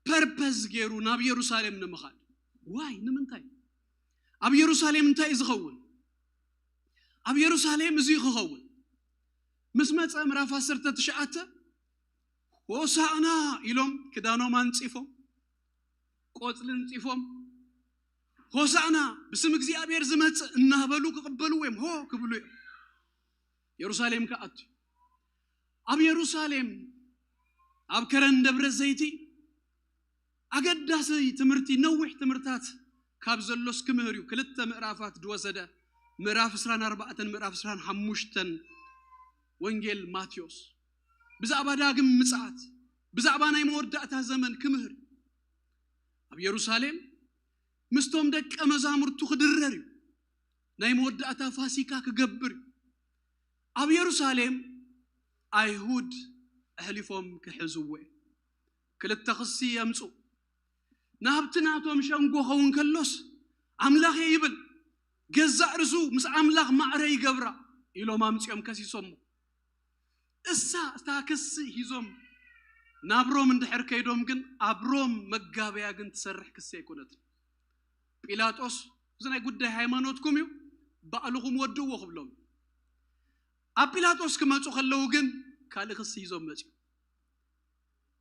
ፐርፐዝ ገይሩ ናብ የሩሳሌም ንምኻድ። ዋይ? ንምንታይ? ኣብ የሩሳሌም እንታይ እዩ ዝኸውን? ኣብ የሩሳሌም እዚ እዩ ክኸውን። ምስ መጸ ምዕራፍ ዓሰርተ ትሽዓተ ሆሳዕና ኢሎም ክዳኖም ኣንጺፎም፣ ቆጽሊ ኣንጺፎም፣ ሆሳዕና ብስም እግዚኣብሔር ዝመጽእ እናበሉ ክቕበልዎ እዮም፣ ሆ ክብሉ እዮም። የሩሳሌም ክኣቱ። ኣብ የሩሳሌም፣ ኣብ ከረን ደብረ ዘይቲ ኣገዳሲ ትምህርቲ፣ ነዊሕ ትምህርታት ካብ ዘሎስ ክምህር እዩ። ክልተ ምዕራፋት ዝወሰደ፣ ምዕራፍ ዕስራን ኣርባዕተን ምዕራፍ ዕስራን ሓሙሽተን ወንጌል ማቴዎስ፣ ብዛዕባ ዳግም ምጽኣት፣ ብዛዕባ ናይ መወዳእታ ዘመን ክምህር እዩ። ኣብ የሩሳሌም ምስቶም ደቀ መዛሙርቱ ክድረር እዩ። ናይ መወዳእታ ፋሲካ ክገብር እዩ። ኣብ የሩሳሌም ኣይሁድ ኣሕሊፎም ክሕዝዎ እዮም። ክልተ ክሲ የምጹ። ናብቲ ናቶም ሸንጎ ኸውን ከሎስ ኣምላኽ እየ ይብል፣ ገዛእ ርእሱ ምስ ኣምላኽ ማዕረ ይገብራ ኢሎም ኣምጺኦም ከሲሶሞ። እሳ እታ ክሲ ሒዞም ናብ ሮም እንድሕር ከይዶም ግን፣ ኣብ ሮም መጋበያ ግን ትሰርሕ ክሲ ኣይኮነትን። ጲላጦስ፣ እዚ ናይ ጉዳይ ሃይማኖትኩም እዩ፣ ባዕልኹም ወድእዎ ክብሎም። ኣብ ጲላጦስ ክመጹ ከለዉ ግን ካልእ ክሲ ሒዞም መጺኡ።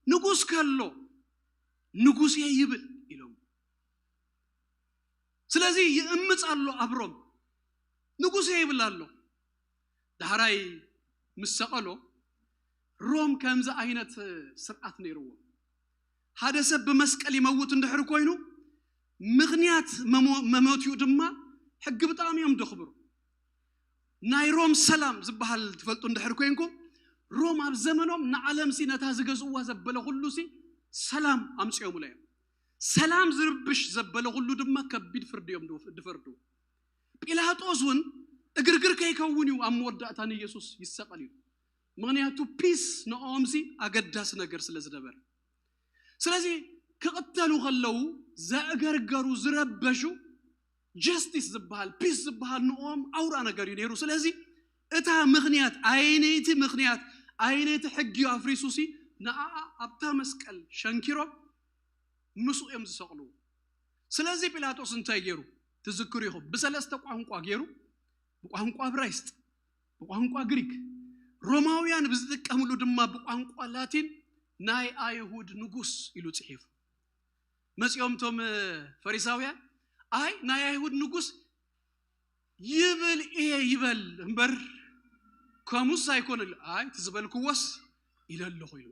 ንጉስ ከሎ ንጉስ እየ ይብል ኢሎም። ስለዚ ይእምጽ ኣሎ ኣብ ሮም፣ ንጉስ እየ ይብል ኣሎ። ዳሕራይ ምስ ሰቐሎ፣ ሮም ከምዚ ዓይነት ስርዓት ነይርዎ። ሓደ ሰብ ብመስቀል ይመውት እንድሕር ኮይኑ፣ ምኽንያት መሞ-፣ መሞትኡ ድማ ሕጊ ብጣዕሚ እዮም ደኽብሩ። ናይ ሮም ሰላም ዝበሃል ትፈልጡ እንድሕር ኮይንኩም፣ ሮም ኣብ ዘመኖም ንዓለምሲ ነታ ዝገዝእዋ ዘበለ ኩሉሲ ሰላም ኣምጺኦምላ እዮም። ሰላም ዝርብሽ ዘበለ ኩሉ ድማ ከቢድ ፍርዲ እዮም ድፍ-፣ ድፈርዱ። ጲላጦስ እውን እግርግር ከይከውን እዩ ኣብ መወዳእታ ንኢየሱስ ይሰቐል እዩ። ምኽንያቱ ፒስ ንኦምሲ ኣገዳሲ ነገር ስለ ዝነበረ። ስለዚ ክቕተሉ ከለዉ ዘእገርገሩ፣ ዝረበሹ፣ ጀስቲስ ዝበሃል፣ ፒስ ዝበሃል ንኦም ኣውራ ነገር እዩ ነይሩ። ስለዚ እታ ምኽንያት፣ ኣየነይቲ ምኽንያት፣ ኣየነይቲ ሕጊ እዩ ኣፍሪሱሲ ንኣኣ ኣብታ መስቀል ሸንኪሮም ምስኡ እዮም ዝሰቕልዎ። ስለዚ ጲላጦስ እንታይ ገይሩ? ትዝክሩ ኢኹም። ብሰለስተ ቋንቋ ገይሩ፣ ብቋንቋ እብራይስጥ፣ ብቋንቋ ግሪክ፣ ሮማውያን ብዝጥቀምሉ ድማ ብቋንቋ ላቲን ናይ ኣይሁድ ንጉስ ኢሉ ጽሒፉ። መጺኦም እቶም ፈሪሳውያን፣ ኣይ ናይ ኣይሁድ ንጉስ ይብል እየ ይበል እምበር ከሙስ ኣይኮነ ኢሉ፣ ኣይ እቲ ዝበልክዎስ ኢለ ኣለኹ ኢሉ።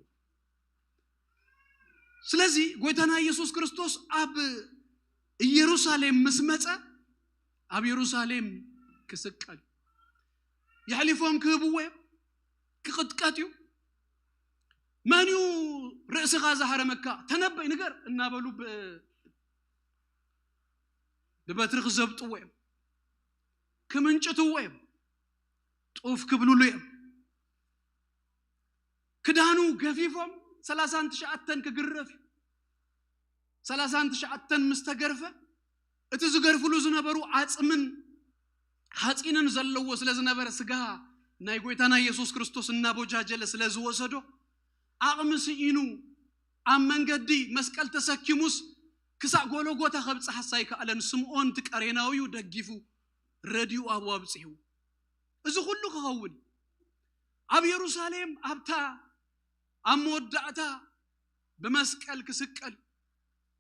ስለዚ ጎይታና ኢየሱስ ክርስቶስ ኣብ ኢየሩሳሌም ምስ መጸ፣ ኣብ ኢየሩሳሌም ክስቀል፣ የሕሊፎም ክህብዎ እዮም፣ ክቕጥቀጥ እዩ። መን እዩ ርእስኻ ዝሃረመካ? ተነበይ፣ ንገር እናበሉ ብ-፣ ብበትሪ ክዘብጥዎ እዮም፣ ክምንጭትዎ እዮም፣ ጡፍ ክብልሉ እዮም። ክዳኑ ገፊፎም ሰላሳን ትሽዓተን ክግረፍ እዩ። ሰላሳን ትሽዓተን ምስ ተገርፈ፣ እቲ ዝገርፍሉ ዝነበሩ ዓጽምን ሓጺንን ዘለዎ ስለ ዝነበረ፣ ስጋ ናይ ጎይታና ኢየሱስ ክርስቶስ እናቦጃጀለ ስለ ዝወሰዶ፣ ዓቕሚ ስኢኑ ኣብ መንገዲ መስቀል ተሰኪሙስ ክሳዕ ጎለጎታ ከብጽሓስ ኣይከኣለን። ስምዖን እቲ ቀሬናዊ እዩ ደጊፉ፣ ረዲኡ ኣብኡ ኣብጺሕዎ። እዚ ኩሉ ክኸውን ኣብ የሩሳሌም ኣብታ ኣብ መወዳእታ ብመስቀል ክስቀል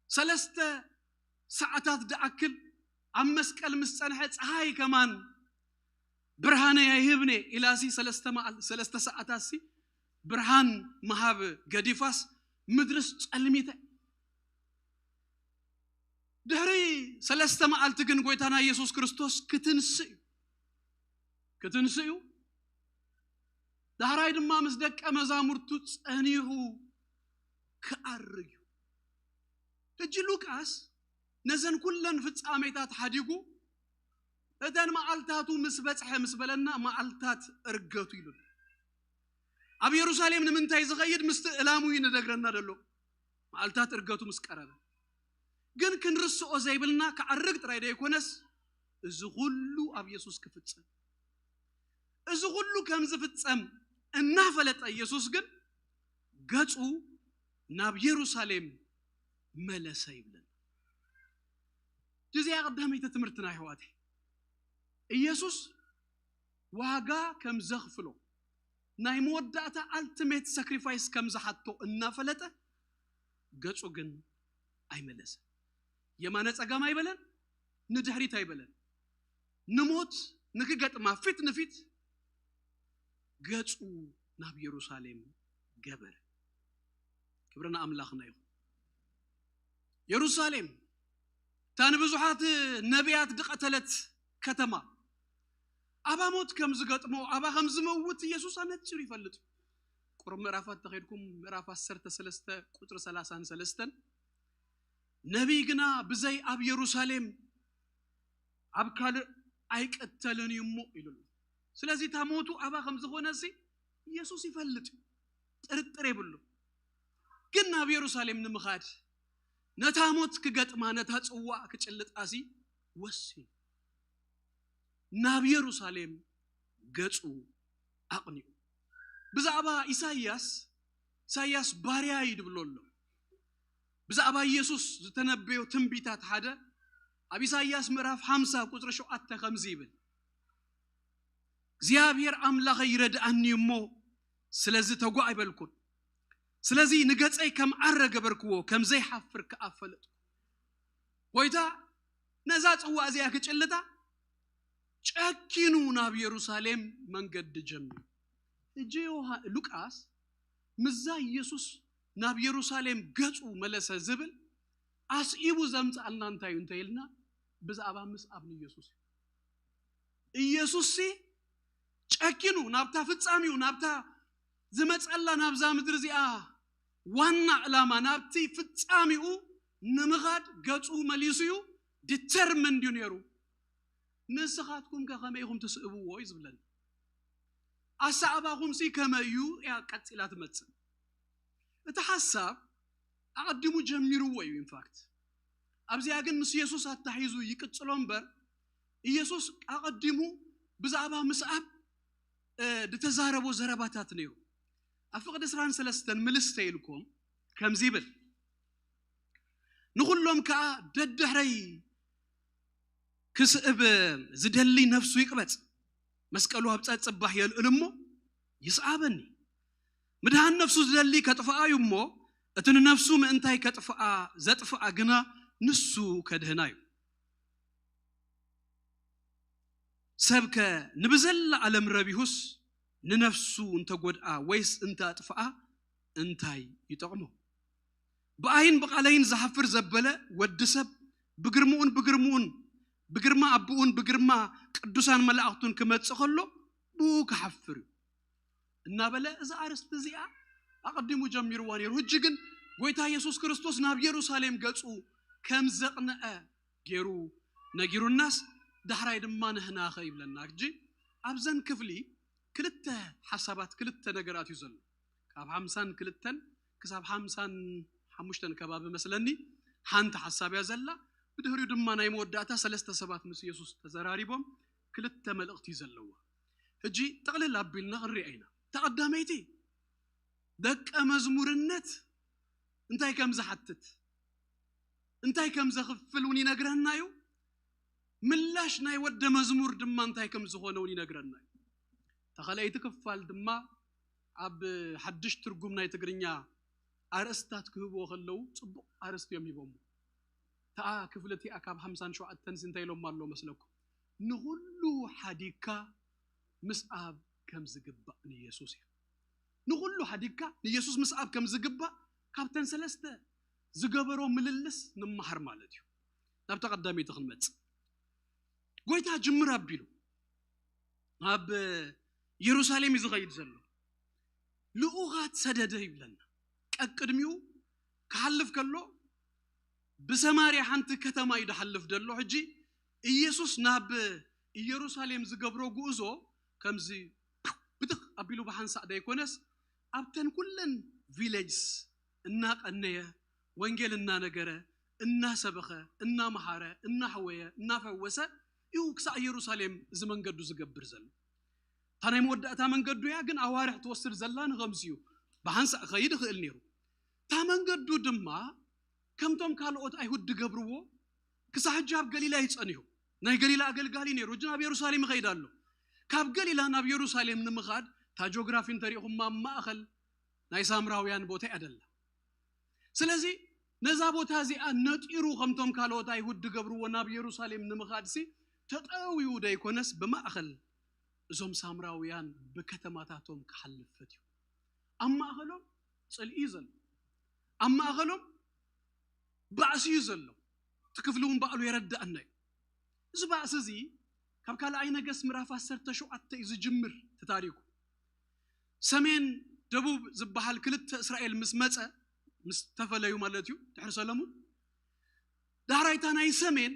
ሰለስተ ሰዓታት ድኣክል ኣብ መስቀል ምስ ጸንሐ፣ ጸሓይ ከማን ብርሃነይ ኣይህብን እየ ኢላሲ ሰለስተ መዓል-፣ ሰለስተ ሰዓታትሲ ብርሃን ምሃብ ገዲፋስ ምድርስ ጸልሚተ። ድሕሪ ሰለስተ መዓልቲ ግን ጎይታና ኢየሱስ ክርስቶስ ክትንስእ እዩ። ክትንስእ እዩ። ዳሕራይ ድማ ምስ ደቀ መዛሙርቱ ጸኒሑ ክኣርግ እዩ። ሕጂ ሉቃስ ነዘን ኩለን ፍጻሜታት ሓዲጉ፣ እተን መዓልታቱ ምስ በጽሐ ምስ በለና፣ መዓልታት እርገቱ ኢሉና። ኣብ የሩሳሌም ንምንታይ ዝኸይድ ምስቲ እላሙ እዩ ንደግረና ደሎ። መዓልታት እርገቱ ምስ ቀረበ ግን ክንርስኦ ዘይብልና ክዓርግ ጥራይ ደይኮነስ እዚ ኩሉ ኣብ የሱስ ክፍጸም፣ እዚ ኩሉ ከም ዝፍጸም እናፈለጠ ኢየሱስ ግን ገጹ ናብ የሩሳሌም መለሰ ይብለና። እዚኣ ቀዳመይቲ ትምህርትና ኣሕዋተይ። ኢየሱስ ዋጋ ከም ዘኽፍሎ ናይ መወዳእታ ኣልቲሜት ሳክሪፋይስ ከም ዝሓቶ እናፈለጠ ገጹ ግን ኣይመለሰ። የማነ ጸጋም ኣይበለን፣ ንድሕሪት ኣይበለን። ንሞት ንክገጥማ ፊት ንፊት ገጹ ናብ የሩሳሌም ገበረ። ክብሪ ንኣምላኽና ይኹን። የሩሳሌም እታ ንብዙሓት ነቢያት ዝቐተለት ከተማ፣ ኣባ ሞት ከም ዝገጥሞ፣ ኣባ ከም ዝመውት ኢየሱስ ኣነጺሩ ይፈልጥ እዩ። ቁሩብ ምዕራፋት ተኸይድኩም ምዕራፍ ዓሰርተ ሰለስተ ቁጽሪ ሰላሳን ሰለስተን፣ ነቢይ ግና ብዘይ ኣብ የሩሳሌም ኣብ ካልእ ኣይቅተልን እዩ እሞ ኢሉ ኣሎ። ስለዚ እታ ሞቱ ኣባ ከም ዝኾነ ሲ ኢየሱስ ይፈልጥ እዩ፣ ጥርጥር የብሉ። ግን ናብ የሩሳሌም ንምኻድ ነታ ሞት ክገጥማ ነታ ጽዋእ ክጭልጣ ሲ ወሲኑ ናብ የሩሳሌም ገጹ ኣቕኒኡ። ብዛዕባ ኢሳይያስ፣ ኢሳይያስ ባርያ እዩ ድብሎ ኣሎ። ብዛዕባ ኢየሱስ ዝተነበዮ ትንቢታት ሓደ ኣብ ኢሳይያስ ምዕራፍ ሓምሳ ቁጽሪ ሸውዓተ ከምዚ ይብል፣ እግዚኣብሔር ኣምላኸይ ይረድኣኒ እሞ ስለዚ ተጓ ኣይበልኩን። ስለዚ ንገጸይ ከም ዓረ ገበርክዎ፣ ከም ዘይሓፍር ከኣ ፈለጥኩ። ጎይታ ነዛ ጽዋ እዚኣ ክጭልጣ ጨኪኑ ናብ የሩሳሌም መንገዲ ጀሚሩ። ሕጂ ዮሃ-፣ ሉቃስ ምስዛ ኢየሱስ ናብ የሩሳሌም ገጹ መለሰ ዝብል ኣስዒቡ ዘምጽኣልና እንታይ እዩ እንተ ኢልና ብዛዕባ ምስኣብ ንኢየሱስ እዩ። ኢየሱስ ሲ ጨኪኑ ናብታ ፍጻሚኡ ናብታ ዝመጸላ ናብዛ ምድሪ እዚኣ ዋና ዕላማ ናብቲ ፍጻሚኡ ንምኻድ ገጹ መሊሱ እዩ። ዲተርሚንድ እዩ ነይሩ። ንስኻትኩም ከ ከመይ ኢኹም ትስእብዎ እዩ ዝብለና። ኣሰኣባኹም ሲ ከመይ እዩ እያ ቀጺላ ትመጽእ። እቲ ሓሳብ ኣቐዲሙ ጀሚርዎ እዩ። ኢንፋክት ኣብዚኣ ግን ምስ የሱስ ኣታሒዙ ይቅጽሎ እምበር ኢየሱስ ኣቐዲሙ ብዛዕባ ምስኣብ እ፣ ዝተዛረቦ ዘረባታት ነይሩ። ኣብ ፍቕዲ ዕስራን ሰለስተን ምልስ ተይልኩም ከምዚ ይብል፣ ንኹሎም ከኣ ደድሕረይ ክስእብ ዝደሊ ነፍሱ ይቅበጽ፣ መስቀሉ ኣብ ጸጽባሕ የልዕል እሞ ይስዓበኒ። ምድሃን ነፍሱ ዝደሊ ከጥፍኣ እዩ እሞ፣ እቲ ንነፍሱ ምእንታይ ከጥፍኣ ዘጥፍኣ ግና ንሱ ከድህና እዩ። ሰብከ ንብዘላ ዓለም ረቢሁስ ንነፍሱ እንተጎድኣ ወይስ እንተኣጥፍኣ እንታይ ይጠቕሞ? ብኣይን ብቓለይን ዝሓፍር ዘበለ ወዲ ሰብ ብግርምኡን ብግርምኡን ብግርማ ኣቦኡን ብግርማ ቅዱሳን መላእኽቱን ክመጽእ ከሎ ብኡ ክሓፍር እዩ። እናበለ እዛ ኣርእስቲ እዚኣ ኣቐዲሙ ጀሚርዋ ነይሩ። ሕጂ ግን ጎይታ ኢየሱስ ክርስቶስ ናብ የሩሳሌም ገጹ ከም ዘቕንዐ ገይሩ ነጊሩናስ ዳሕራይ ድማ ንሕናኸ ይብለና። ሕጂ ኣብዘን ክፍሊ ክልተ ሓሳባት ክልተ ነገራት እዩ ዘሎ። ካብ ሓምሳን ክልተን ክሳብ ሓምሳን ሓሙሽተን ከባቢ መስለኒ ሓንቲ ሓሳብ እያ ዘላ። ብድሕሪኡ ድማ ናይ መወዳእታ ሰለስተ ሰባት ምስ ኢየሱስ ተዘራሪቦም ክልተ መልእኽቲ እዩ ዘለዋ። ሕጂ ጥቕልል ኣቢልና ክንሪኣ ኢና። እታ ቀዳመይቲ ደቀ መዝሙርነት እንታይ ከም ዝሓትት እንታይ ከም ዘኽፍል እውን ይነግረና እዩ። ምላሽ ናይ ወደ መዝሙር ድማ እንታይ ከም ዝኾነ እውን ይነግረና እዩ። ተኸለይቲ ክፋል ድማ ኣብ ሓድሽ ትርጉም ናይ ትግርኛ ኣርእስታት ክህብዎ ከለዉ ጽቡቕ ኣርእስቲ እዮም ሂቦምዎ። እታ ክፍሊ እቲኣ ካብ ሓምሳን ሸውዓተን እንታይ ኢሎም ኣሎ መስለኩም? ንኹሉ ሓዲግካ ምስኣብ ከም ዝግባእ ንየሱስ እዩ። ንኹሉ ሓዲግካ ንየሱስ ምስኣብ ከም ዝግባእ ካብተን ሰለስተ ዝገበሮ ምልልስ ንመሃር ማለት እዩ። ናብታ ቀዳመይቲ ክንመጽእ። ጎይታ ጅምር ኣቢሉ ኣብ የሩሳሌም እዩ ዝኸይድ ዘሎ። ልኡኻት ሰደደ ይብለና። ቀቅድሚኡ ክሓልፍ ከሎ ብሰማርያ ሓንቲ ከተማ እዩ ዝሓልፍ ዘሎ። ሕጂ ኢየሱስ ናብ ኢየሩሳሌም ዝገብሮ ጉዕዞ ከምዚ ብትኽ ኣቢሉ ብሓንሳእ ደይኮነስ ኣብተን ኩለን ቪሌጅስ እናቐነየ፣ ወንጌል እናነገረ፣ እናሰበኸ፣ እናመሃረ፣ እናሕወየ፣ እናፈወሰ እዩ ክሳዕ ኢየሩሳሌም እዚ መንገዱ ዝገብር ዘሎ። እታ ናይ መወዳእታ መንገዱ እያ፣ ግን ኣዋርሕ ትወስድ ዘላ ንኸምዚ እዩ። ብሓንሳእ ክኸይድ ይኽእል ነይሩ። እታ መንገዱ ድማ ከምቶም ካልኦት ኣይሁድ ዝገብርዎ ክሳብ ሕጂ ኣብ ገሊላ እዩ ጸኒሑ። ናይ ገሊላ ኣገልጋሊ ነይሩ፣ ሕጂ ናብ የሩሳሌም ይኸይድ ኣሎ። ካብ ገሊላ ናብ የሩሳሌም ንምኻድ፣ እታ ጂኦግራፊ እንተሪእኹማ፣ ኣብ ማእኸል ናይ ሳምራውያን ቦታ እያ ደላ። ስለዚ ነዛ ቦታ እዚኣ ነጢሩ ከምቶም ካልኦት ኣይሁድ ዝገብርዎ ናብ የሩሳሌም ንምኻድሲ ተጠውዩ ደይኮነስ ብማእኸል እዞም ሳምራውያን ብከተማታቶም ክሓልፍ ፈትዩ። ኣብ ማእኸሎም ጽልኢ እዩ ዘሎ። ኣብ ማእኸሎም ባእሲ እዩ ዘሎ። እቲ ክፍሊ እውን ባዕሉ የረዳእና እዩ። እዚ ባእሲ እዚ ካብ ካልኣይ ነገስት ምዕራፍ ዓሰርተ ሸውዓተ እዩ ዝጅምር እቲ ታሪኩ። ሰሜን ደቡብ ዝበሃል ክልተ እስራኤል ምስ መጸ፣ ምስ ተፈለዩ ማለት እዩ፣ ድሕሪ ሰለሙን። ዳሕራይታ ናይ ሰሜን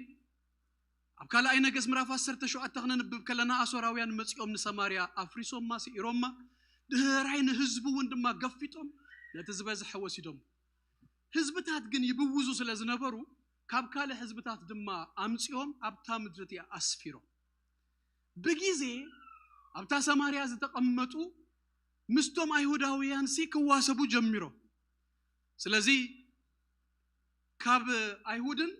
ኣብ ካልኣይ ነገስት ምዕራፍ ዓሰርተ ሸውዓተ ክነንብብ ከለና፣ ኣሶራውያን መጺኦም ንሰማርያ ኣፍሪሶማ፣ ስዒሮማ፣ ድህራይ ንህዝቡ እውን ድማ ገፊጦም ነቲ ዝበዝሐ ወሲዶም። ህዝብታት ግን ይብውዙ ስለ ዝነበሩ፣ ካብ ካልእ ህዝብታት ድማ ኣምጺኦም ኣብታ ምድሪ እቲኣ ኣስፊሮም። ብግዜ ኣብታ ሰማርያ ዝተቐመጡ ምስቶም ኣይሁዳውያን ሲ ክዋሰቡ ጀሚሮም። ስለዚ ካብ ኣይሁድን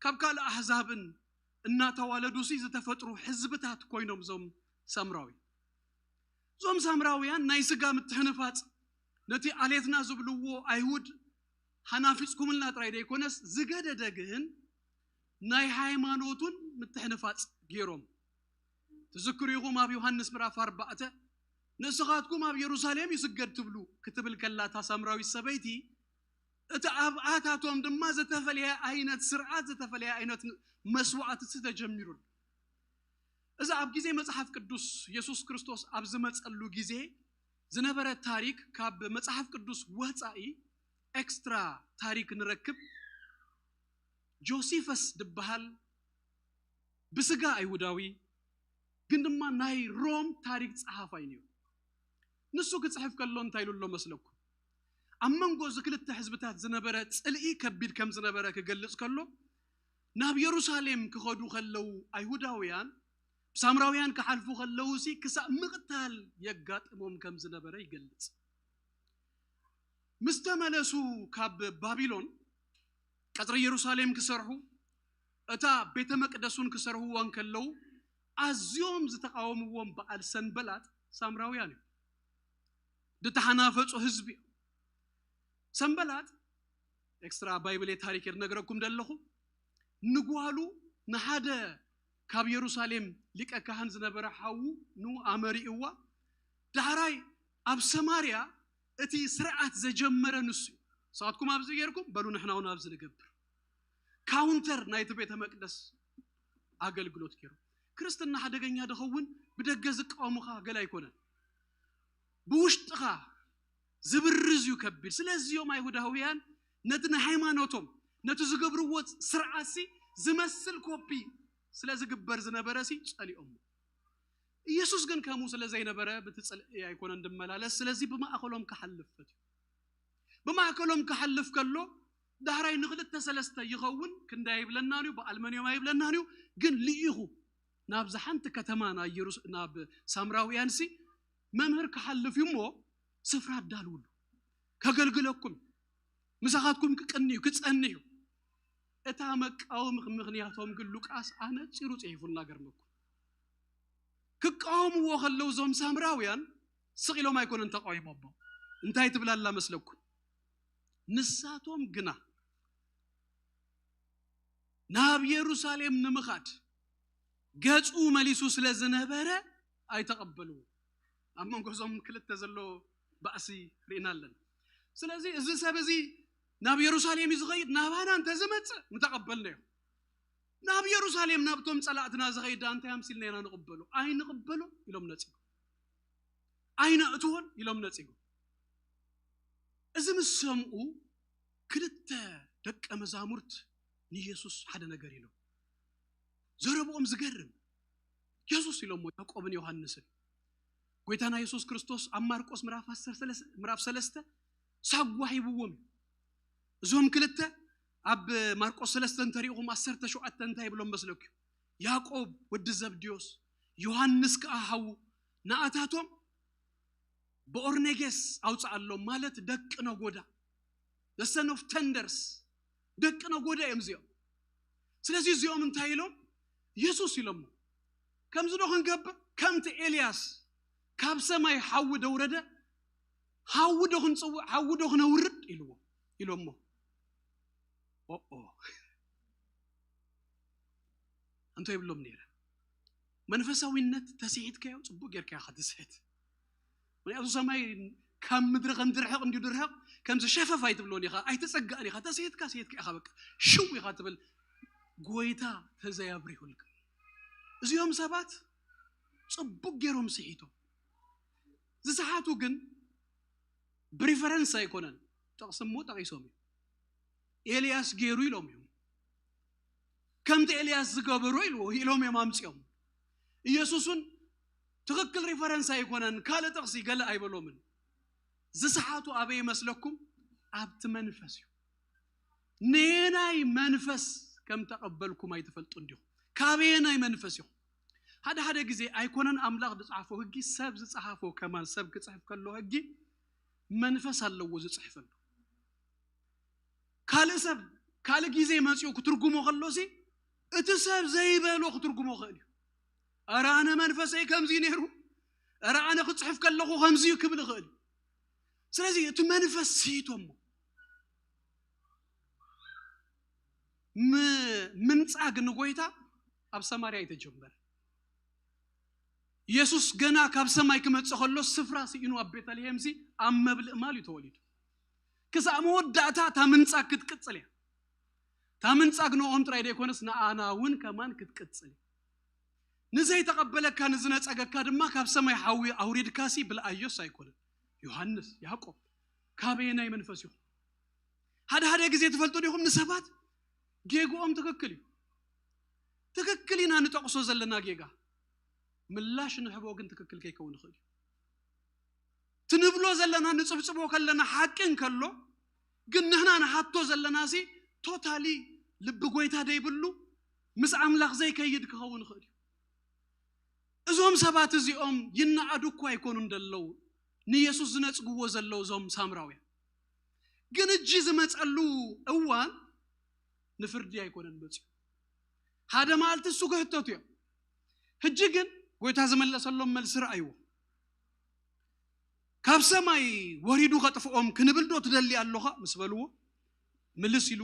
ካብ ካልእ ኣህዛብን እናተዋለዱ ሲ ዝተፈጥሩ ህዝብታት ኮይኖም እዞም ሳምራውያን። እዞም ሳምራውያን ናይ ስጋ ምትሕንፋጽ ነቲ ኣሌትና ዝብልዎ ኣይሁድ ሃናፊጽኩምልና ጥራይ ደይኮነስ ዝገደደ ግን ናይ ሃይማኖቱን ምትሕንፋጽ ገይሮም። ትዝክሩ ኢኹም ኣብ ዮሃንስ ምዕራፍ ኣርባዕተ፣ "ንስኻትኩም ኣብ የሩሳሌም ይስገድ" ትብሉ ክትብል ከላ እታ ሳምራዊት ሰበይቲ፣ እቲ ኣብኣታቶም ድማ ዝተፈለየ ዓይነት ስርዓት፣ ዝተፈለየ ዓይነት መስዋዕቲ ተጀሚሩ። እዚ ኣብ ግዜ መጽሓፍ ቅዱስ የሱስ ክርስቶስ ኣብ ዝመጸሉ ግዜ ዝነበረ ታሪክ ካብ መጽሓፍ ቅዱስ ወጻኢ ኤክስትራ ታሪክ ንረክብ። ጆሲፈስ ዝበሃል ብስጋ ኣይሁዳዊ ግን ድማ ናይ ሮም ታሪክ ጸሓፋይ ነይሩ። ንሱ ክጽሕፍ ከሎ እንታይ ኢሉ ኣሎ መስለኩም? ኣብ መንጎ እዚ ክልተ ህዝብታት ዝነበረ ጽልኢ ከቢድ ከም ዝነበረ ክገልጽ ከሎ፣ ናብ የሩሳሌም ክኸዱ ከለዉ ኣይሁዳውያን ብሳምራውያን ክሓልፉ ከለዉ ሲ ክሳብ ምቕታል የጋጥሞም ከም ዝነበረ ይገልጽ። ምስ ተመለሱ ካብ ባቢሎን ቀጽሪ የሩሳሌም ክሰርሑ፣ እታ ቤተ መቅደሱን ክሰርሕዎ እንከለዉ ኣዝዮም ዝተቃወምዎም በዓል ሰንበላጥ ሳምራውያን እዮም። ዝተሓናፈጹ ህዝቢ እዮም። ሰንበላጥ ኤክስትራ ባይብል ታሪክ እየ ዝነግረኩም ዘለኹ። ንጓሉ ንሓደ ካብ የሩሳሌም ሊቀ ካህን ዝነበረ ሓዉ ንኡ ኣመሪእዋ። ዳሕራይ ኣብ ሰማርያ እቲ ስርዓት ዘጀመረ ንሱ እዩ። ንስኻትኩም ኣብዚ ጌርኩም በሉ ንሕና እውን ኣብዚ ንገብር። ካውንተር ናይቲ ቤተ መቅደስ ኣገልግሎት ገይሩ። ክርስትና ሓደገኛ ድኸውን ብደገ ዝቃወሙኻ ገለ ኣይኮነን። ብውሽጥኻ ዝብርዝ እዩ ከቢድ። ስለዚ እዮም ኣይሁዳውያን ነቲ ንሃይማኖቶም ነቲ ዝገብርዎ ስርዓትሲ ዝመስል ኮፒ ስለ ዝግበር ዝነበረሲ ጸሊኦሞ። ኢየሱስ ግን ከምኡ ስለ ዘይነበረ ብቲ ጽልኢ ኣይኮነን ድመላለስ። ስለዚ ብማእከሎም ክሓልፍ ፈትዩ። ብማእከሎም ክሓልፍ ከሎ ዳሕራይ ንክልተ ሰለስተ ይኸውን ክንደይ ኣይብለናን እዩ፣ በዓል መን እዮም ኣይብለናን እዩ። ግን ልኢኹ ናብዚ ሓንቲ ከተማ ናይ የሩስ-፣ ናብ ሳምራውያንሲ መምህር ክሓልፍ እዩ እሞ ስፍራ ኣዳልውሉ፣ ከገልግለኩም፣ ምሳኻትኩም ክቅኒ እዩ፣ ክጸንሕ እዩ። እታ መቃወሚ ምኽንያቶም ግን ሉቃስ ኣነጺሩ ጽሒፉልና። ገርመኩም ክቃወምዎ ከለዉ እዞም ሳምራውያን ስቕ ኢሎም ኣይኮነን ተቃዊሞሞ። እንታይ ትብላላ መስለኩም? ንሳቶም ግና ናብ የሩሳሌም ንምኻድ ገጹ መሊሱ ስለ ዝነበረ ኣይተቐበልዎ። ኣብ መንጎ እዞም ክልተ ዘሎ ባእሲ ርኢና ኣለና። ስለዚ እዚ ሰብ እዚ ናብ የሩሳሌም እዩ ዝኸይድ፣ ናባና እንተዝመጽእ ምተቐበልናዮ። ናብ የሩሳሌም ናብቶም ጸላእትና ዝኸይድ ደኣ እንታይ ኣምሲልና ኢና ንቕበሎ? ኣይንቕበሎ ኢሎም ነጺጎም። ኣይነእትዎን ኢሎም ነጺጎም። እዚ ምስ ሰምኡ ክልተ ደቀ መዛሙርት ንየሱስ ሓደ ነገር ኢሎም። ዘረብኦም ዝገርም። የሱስ ኢሎሞ ያዕቆብን ዮሃንስን፣ ጎይታና የሱስ ክርስቶስ ኣብ ማርቆስ ምዕራፍ ዓሰርተ ሰለስተ፣ ምዕራፍ ሰለስተ ሳጓ ሂብዎም እዩ። እዞም ክልተ ኣብ ማርቆስ ሰለስተ እንተሪእኹም ዓሰርተ ሸውዓተ እንታይ ይብሎም መስለኩም? ያዕቆብ ወዲ ዘብድዮስ፣ ዮሃንስ ከኣ ሓዉ፣ ንኣታቶም በኦርኔጌስ ኣውፅኣሎም፣ ማለት ደቂ ነጎዳ፣ the son of thunders፣ ደቂ ነጎዳ እዮም እዚኦም። ስለዚ እዚኦም እንታይ ኢሎም? የሱስ ኢሎሞ፣ ከምዚ ዶ ክንገብር? ከምቲ ኤልያስ ካብ ሰማይ ሓዊ ደውረደ፣ ሓዊ ዶ ክንጽውዕ፣ ሓዊ ዶ ክነውርድ ኢልዎ፣ ኢሎሞ። ኦኦ፣ እንቶ ይብሎም ነይረ። መንፈሳዊነት ተስሒትካዮ፣ ጽቡቅ ጌርካ ኢኻ ትስሕት። ምክንያቱ ሰማይ ካብ ምድሪ ከም ድርሕቕ እንዲዩ ድርሕቕ፣ ከምዚ ሸፈፍ ኣይትብሎን ኢኻ፣ ኣይትጸጋእን ኢኻ፣ ተስሒትካ ስሒትካ ኢኻ፣ በቃ ሽው ኢኻ ትብል። ጎይታ ተዘያብሪሁልካ። እዚኦም ሰባት ጽቡቅ ጌሮም ስሒቶም። ዝሰሓቱ ግን ብሪፈረንስ ኣይኮነን፣ ጥቕሲ እሞ ጠቒሶም እዮም። ኤልያስ ገይሩ ኢሎም እዮም። ከምቲ ኤልያስ ዝገበሮ ኢልዎ ኢሎም እዮም ኣምጺኦም። ኢየሱስን ትኽክል ሪፈረንስ ኣይኮነን፣ ካልእ ጥቕሲ ገለ ኣይበሎምን። ዝሰሓቱ ኣበይ ይመስለኩም? ኣብቲ መንፈስ እዩ። ነየናይ መንፈስ ከም ተቐበልኩም ኣይትፈልጡን ዲኹም? ካበየናይ መንፈስ ኢኹም? ሓደ ሓደ ግዜ ኣይኮነን ኣምላኽ ዝጸሓፎ ህጊ፣ ሰብ ዝጸሓፎ ከማን፣ ሰብ ክጽሕፍ ከሎ ህጊ መንፈስ ኣለዎ ዝጽሕፈሉ። ካልእ ሰብ ካልእ ግዜ መጺኡ ክትርጉሞ ከሎሲ እቲ ሰብ ዘይበሎ ክትርጉሞ ይኽእል እዩ። "ኧረ ኣነ መንፈሰይ ከምዚ ነይሩ፣ ኧረ ኣነ ክጽሕፍ ከለኹ ከምዚ እዩ" ክብል ይኽእል እዩ። ስለዚ እቲ መንፈስ ስይቶሞ ም-፣ ምንጻግ ንጎይታ ኣብ ሰማርያ ኣይተጀመረ። ኢየሱስ ገና ካብ ሰማይ ክመጽእ ከሎ ስፍራ ስኢኑ ኣብ ቤተልሔም ሲ ኣብ መብልእ ማል እዩ ተወሊዱ። ክሳብ መወዳእታ እታ ምንጻግ ክትቅጽል እያ። እታ ምንጻግ ንኦም ጥራይ ዘይኮነስ ንኣና እውን ከማን ክትቅጽል እያ። ንዘይተቐበለካ ንዝነጸገካ ድማ ካብ ሰማይ ሓዊ ኣውሪድካሲ ብልኣዮስ ኣይኮነን። ዮሃንስ፣ ያዕቆብ፣ ካበየናይ መንፈስ ኢኹም? ሓደ ሓደ ግዜ ትፈልጡ ዲኹም ንሰባት ጌግኦም ትክክል እዩ። ትክክል ኢና ንጠቕሶ ዘለና ጌጋ። ምላሽ ንሕቦ ግን ትክክል ከይከውን ይኽእል እዩ። ትንብሎ ዘለና ንጽብጽቦ ከለና ሓቂ እንከሎ ግን ንሕና ንሓቶ ዘለናሲ ቶታሊ ልቢ ጎይታ ደይብሉ ምስ ኣምላኽ ዘይከይድ ክኸውን ይኽእል እዩ። እዞም ሰባት እዚኦም ይነኣዱ እኳ ኣይኮኑን ዘለዉ ንየሱስ ዝነጽግዎ ዘለዉ እዞም ሳምራውያን። ግን እጂ ዝመጸሉ እዋን ንፍርዲ ኣይኮነን መጺኡ። ሓደ መዓልቲ እሱ ክህተቱ እዮም። ሕጂ ግን ጎይታ ዝመለሰሎም መልሲ ረኣይዎ። ካብ ሰማይ ወሪዱ ከጥፍኦም ክንብል ዶ ትደሊ ኣሎኻ? ምስ በልዎ ምልስ ኢሉ፣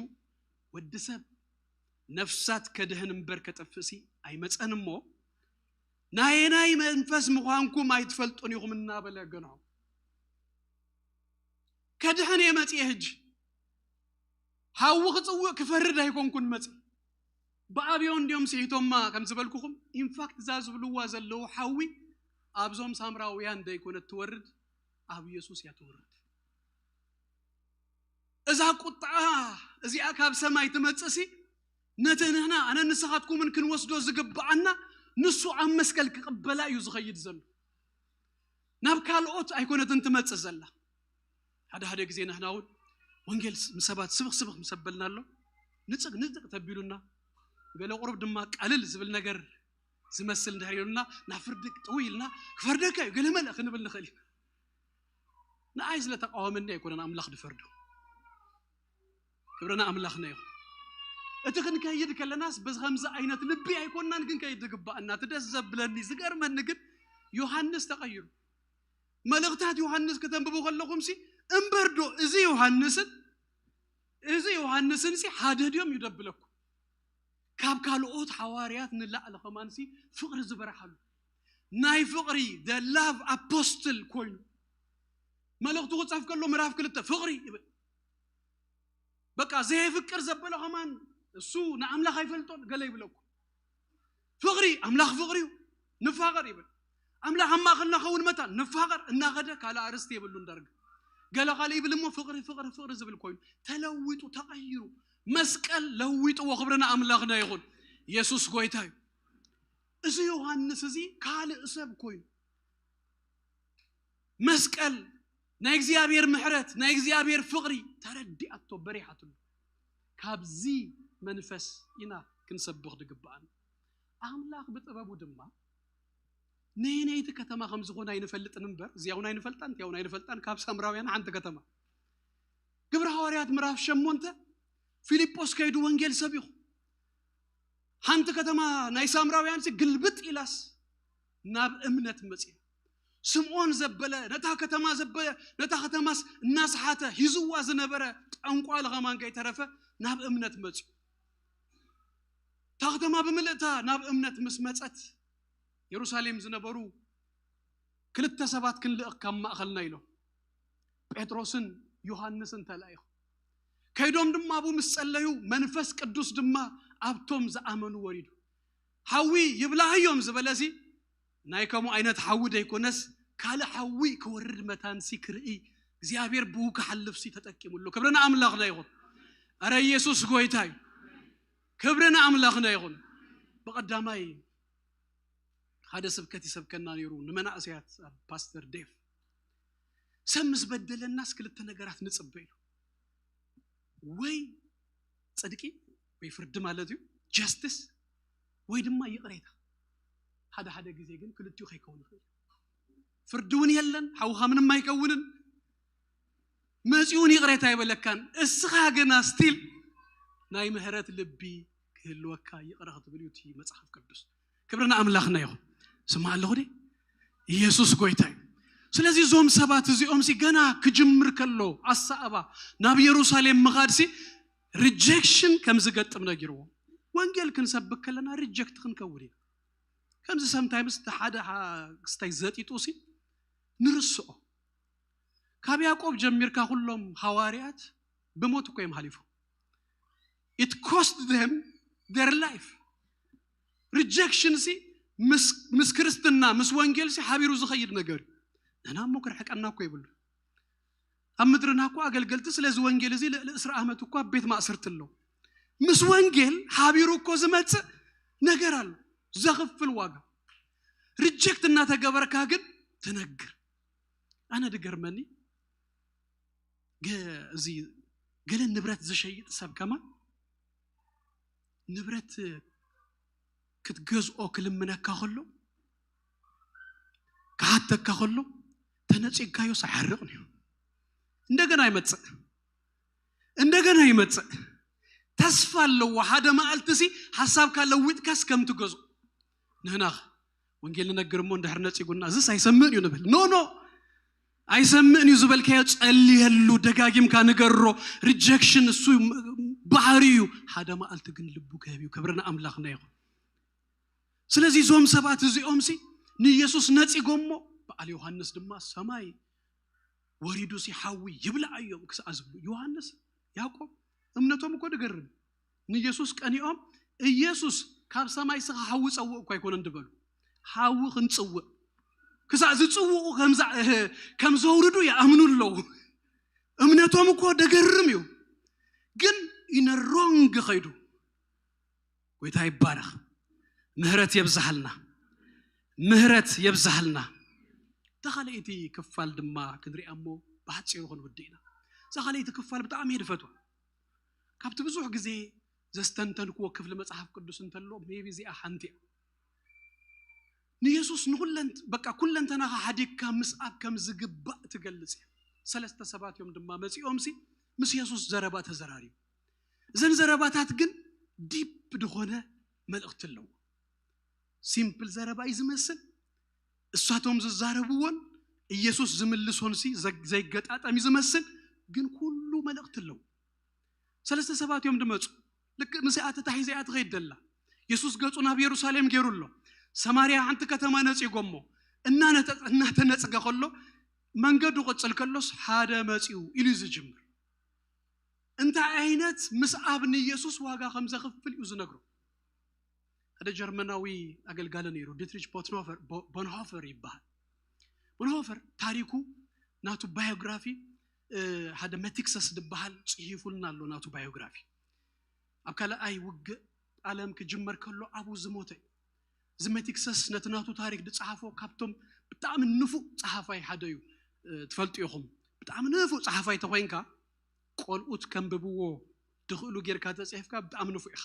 "ወዲ ሰብ ነፍሳት ከድህን እምበር ከጥፍእሲ ኣይመጸን እሞ፣ ናየናይ መንፈስ ምዃንኩም ኣይትፈልጡን ኢኹም" እናበለ ገንሖም። "ከድሕን እየ መጺኤ፣ ሕጂ ሓዊ ክጽውእ ክፈርድ ኣይኮንኩን መጺ። ብኣብዮ እንዲዮም ስሒቶማ ከም ዝበልኩኹም፣ ኢንፋክት እዛ ዝብልዋ ዘለዉ ሓዊ ኣብዞም ሳምራውያን ደይኮነት ትወርድ፣ ኣብ ኢየሱስ እያ ትወርድ። እዛ ቁጥዓ እዚኣ ካብ ሰማይ ትመጽእሲ፣ ነቲ ንሕና ኣነ ንስኻትኩምን ክንወስዶ ዝግብኣና፣ ንሱ ኣብ መስቀል ክቕበላ እዩ ዝኸይድ ዘሎ። ናብ ካልኦት ኣይኮነትን ትመጽእ ዘላ። ሓደ ሓደ ግዜ ንሕና እውን ወንጌል ምስ ሰባት ስብኽ ስብኽ ምስ ኣበልና ኣሎ፣ ንጽግ ንጽግ ተቢሉና፣ ገለ ቁሩብ ድማ ቀልል ዝብል ነገር ዝመስል እንድሕር ኢሉና፣ ናብ ፍርዲ ጥውይ ኢልና፣ "ክፈርደካ እዩ" ገለ መለ ክንብል ንኽእል ኢና። ንኣይ ስለ ተቃወመኒ ኣይኮነን ኣምላኽ ድፈርዶ። ክብሪ ንኣምላኽና ይኹን። እቲ ክንከይድ ከለናስ በዚ ከምዚ ዓይነት ልቢ ኣይኮንናን ክንከይድ ዝግባኣና። እቲ ደስ ዘብለኒ፣ ዝገርመኒ ግን ዮሃንስ ተቐይሩ። መልእኽታት ዮሃንስ ከተንብቡ ከለኹምሲ፣ እምበርዶ እዚ ዮሃንስን እዚ ዮሃንስንሲ ሓደ ድዮም እዩ ደብለኩም። ካብ ካልኦት ሓዋርያት ንላዕሊ ከማንሲ ፍቕሪ ዝበርሓሉ፣ ናይ ፍቕሪ፣ the love apostle ኮይኑ፣ መልእኽቱ ክጽሕፍ ከሎ ምዕራፍ ክልተ ፍቕሪ ይብል። በቃ ዘየፍቅር ዘበለ ከማን እሱ ንኣምላኽ ኣይፈልጦን ገለ ይብለኩም። ፍቕሪ፣ ኣምላኽ ፍቕሪ እዩ፣ ንፋቐር ይብል። ኣምላኽ ኣብ ማእከልና ኸውን መታን ንፋቐር እናኸደ ካልእ ኣርእስቲ የብሉን ዳርጋ። ገለ ካልእ ይብል እሞ ፍቕሪ፣ ፍቕሪ፣ ፍቕሪ ዝብል ኮይኑ ተለዊጡ፣ ተቐይሩ፣ መስቀል ለዊጥዎ። ክብሪ ንኣምላኽና ይኹን። የሱስ ጎይታ እዩ። እዚ ዮሃንስ እዚ ካልእ ሰብ ኮይኑ፣ መስቀል፣ ናይ እግዚኣብሔር ምሕረት፣ ናይ እግዚኣብሔር ፍቕሪ ተረዲኣቶ በሪሓትሉ። ካብዚ መንፈስ ኢና ክንሰብኽ ድግብኣና። ኣምላኽ ብጥበቡ ድማ ነየነይቲ ከተማ ከም ዝኾነ ኣይንፈልጥን እምበር፣ እዚኣ እውን ኣይንፈልጣን፣ እቲኣ እውን ኣይንፈልጣን፣ ካብ ሳምራውያን ሓንቲ ከተማ። ግብረ ሃዋርያት ምዕራፍ ሸሞንተ፣ ፊልጶስ ከይዱ ወንጌል ሰቢኹ። ሓንቲ ከተማ ናይ ሳምራውያን ሲ ግልብጥ ኢላስ ናብ እምነት መጽያ። ስምዖን ዘበለ ነታ ከተማ ዘበለ ነታ ከተማስ እናስሓተ ሂዝዋ ዝነበረ ጠንቋሊ ከማን ከይተረፈ ናብ እምነት መጽዩ። እታ ከተማ ብምልእታ ናብ እምነት ምስ መጸት፣ የሩሳሌም ዝነበሩ ክልተ ሰባት ክንልእኽ ካብ ማእኸልና ኢሎም ጴጥሮስን ዮሃንስን ተላኢኹ። ከይዶም ድማ ኣብኡ ምስ ጸለዩ መንፈስ ቅዱስ ድማ ኣብቶም ዝኣመኑ ወሪዱ። ሓዊ ይብላህዮም ዝበለ እዚ ናይ ከምኡ ዓይነት ሓዊ ደይኮነስ ካልእ ሓዊ ክወርድ መታንሲ ክርኢ እግዚኣብሔር ብኡ ክሓልፍሲ ተጠቂሙሉ። ክብሪ ንኣምላኽና ይኹን። ኣረ ኢየሱስ ጎይታ እዩ። ክብሪ ንኣምላኽና ይኹን። ብቐዳማይ ሓደ ስብከት ይሰብከና ነይሩ ንመናእሰያት ኣብ ፓስተር ዴቭ። ሰብ ምስ በደለናስ ክልተ ነገራት ንጽበ ኢሉ። ወይ ጽድቂ ወይ ፍርዲ ማለት እዩ፣ ጀስቲስ፣ ወይ ድማ ይቕሬታ። ሓደ ሓደ ግዜ ግን ክልቲኡ ከይከውን ይኽእል። ፍርዲ እውን የለን፣ ሓውኻ ምንም ኣይከውንን፣ መጺኡ እውን ይቕሬታ ኣይበለካን። እስኻ ግና ስቲል ናይ ምህረት ልቢ ክህልወካ ይቕረ ክትብል እዩ እቲ መጽሓፍ ቅዱስ። ክብሪ ንኣምላኽና ይኹን። ስማዕ ኣለኹ ዲ? ኢየሱስ ጎይታ እዩ። ስለዚ እዞም ሰባት እዚኦም ሲ ገና ክጅምር ከሎ ኣሳእባ ናብ የሩሳሌም ምኻድ ሲ ሪጀክሽን ከም ዝገጥም ነጊርዎ። ወንጌል ክንሰብክ ከለና ሪጀክት ክንከውን ኢና። ከምዚ ሰምታይምስ እቲ ሓደ ክስታይ ዘጢጡ ሲ ንርስኦ። ካብ ያዕቆብ ጀሚርካ ኩሎም ሃዋርያት ብሞት እኮ እዮም ሓሊፎም። It cost them their life። ሪጀክሽን ሲ ምስ ክርስትና ምስ ወንጌል ሲ ሓቢሩ ዝኸይድ ነገር እዩ። ንሕና እሞ ክርሕቀና እኮ ይብሉ። ኣብ ምድርና እኮ ኣገልገልቲ ስለዚ ወንጌል እዚ ልዕሊ ዕስራ ዓመት እኮ ኣብ ቤት ማእሰርቲ ኣለዉ። ምስ ወንጌል ሓቢሩ እኮ ዝመጽእ ነገር ኣሎ፣ ዘኽፍል ዋጋ። ሪጀክት እናተገበርካ ግን ትነግር። ኣነ ድገርመኒ ገ- እዚ ገለ ንብረት ዝሸይጥ ሰብ ከማን ንብረት ክትገዝኦ ክልምነካ ከሎ ክሓተካ ከሎ ተነጺግካዮ ሳሕርቕ እዩ። እንደገና ይመጽእ፣ እንደገና ይመጽእ። ተስፋ ኣለዎ ሓደ መዓልቲ ሲ ሓሳብካ ለዊጥካስ ከም ትገዝኦ። ንህናኸ ወንጌል ንነግር እሞ እንድሕር ነጺጉና እዝስ ኣይሰምዕን እዩ ንብል። ኖ ኖ ኣይሰምዕን እዩ ዝበልካዮ ጸልየሉ፣ ደጋጊምካ ንገሮ። ሪጀክሽን እሱ ባህሪ እዩ። ሓደ መዓልቲ ግን ልቡ ክህብ እዩ። ክብሪ ንኣምላኽና ይኹን። ስለዚ እዞም ሰባት እዚኦም ሲ ንኢየሱስ ነጺጎሞ፣ በዓል ዮሃንስ ድማ ሰማይ ወሪዱ ሲ ሓዊ ይብልዓዮም ክሳዕ ዝብሉ ዮሃንስ ያዕቆብ እምነቶም እኮ ድገርም። ንኢየሱስ ቀኒኦም ኢየሱስ ካብ ሰማይ ስኻ ሓዊ ጸውእ እኮ ኣይኮነን ድበሉ። ሓዊ ክንጽውእ ክሳዕ ዝጽውኡ ከምዛ- ከም ዘውርዱ ይኣምኑ ኣለዉ። እምነቶም እኮ ደገርም እዩ። ግን ኢነ ሮንግ ኸይዱ። ጎይታ ይባረኽ። ምህረት የብዝሃልና፣ ምህረት የብዝሃልና። እታ ካልኣይቲ ክፋል ድማ ክንሪኣ እሞ ብሓፂሩ ክንውድእ ኢና። እዛ ካልኣይቲ ክፋል ብጣዕሚ እየ ድፈትዋ። ካብቲ ብዙሕ ግዜ ዘስተንተንክዎ ክፍሊ መጽሓፍ ቅዱስ እንተሎ ሜቢ እዚኣ ሓንቲ እያ። ንየሱስ ንኩለንት በቃ ኩለንተናኻ ሓዲግካ ምስኣብ ከም ዝግባእ ትገልጽ እያ። ሰለስተ ሰባት እዮም ድማ መጺኦም ሲ ምስ የሱስ ዘረባ ተዘራርዩ። እዘን ዘረባታት ግን ዲፕ ዝኾነ መልእኽቲ ኣለዎ። ሲምፕል ዘረባ እዩ ዝመስል። እሳቶም ዝዛረብዎን ኢየሱስ ዝምልሶን ሲ ዘ- ዘይገጣጠም እዩ ዝመስል፣ ግን ኩሉ መልእኽቲ ኣለዎ። ሰለስተ ሰባት እዮም ድመፁ። ልክ ምስኣ ተታሒዘ እያ ትኸይድ ደላ። የሱስ ገፁ ናብ የሩሳሌም ገይሩ ኣሎ። ሰማርያ ሓንቲ ከተማ ነፂጎሞ እናነጠ- እናተነፅገ ከሎ መንገዱ ቅፅል ከሎስ ሓደ መፂኡ ኢሉ እዩ ዝጅምር። እንታይ ዓይነት ምስኣብ ንየሱስ ዋጋ ከም ዘኽፍል እዩ ዝነግሮ። ሓደ ጀርመናዊ ኣገልጋሊ ነይሩ ዲትሪች ቦትኖፈር ቦ- ቦንሆፈር ይበሃል። ቦንሆፈር ታሪኩ ናቱ ባዮግራፊ እ፣ ሓደ መቲክሰስ ዝበሃል ፅሂፉልና ኣሎ ናቱ ባዮግራፊ። ኣብ ካልኣይ ውግእ ዓለም ክጅመር ከሎ ኣብኡ ዝሞተ እዩ። እዚ መቲክሰስ ነቲ ናቱ ታሪክ ዝፀሓፎ ካብቶም ብጣዕሚ ንፉእ ፀሓፋይ ሓደ እዩ። ትፈልጡ ኢኹም። ብጣዕሚ ንፉዕ ጸሓፋይ ተኾይንካ፣ ቆልኡት ከንብብዎ ድኽእሉ ጌርካ ተጽሒፍካ ብጣዕሚ ንፉዕ ኢኻ።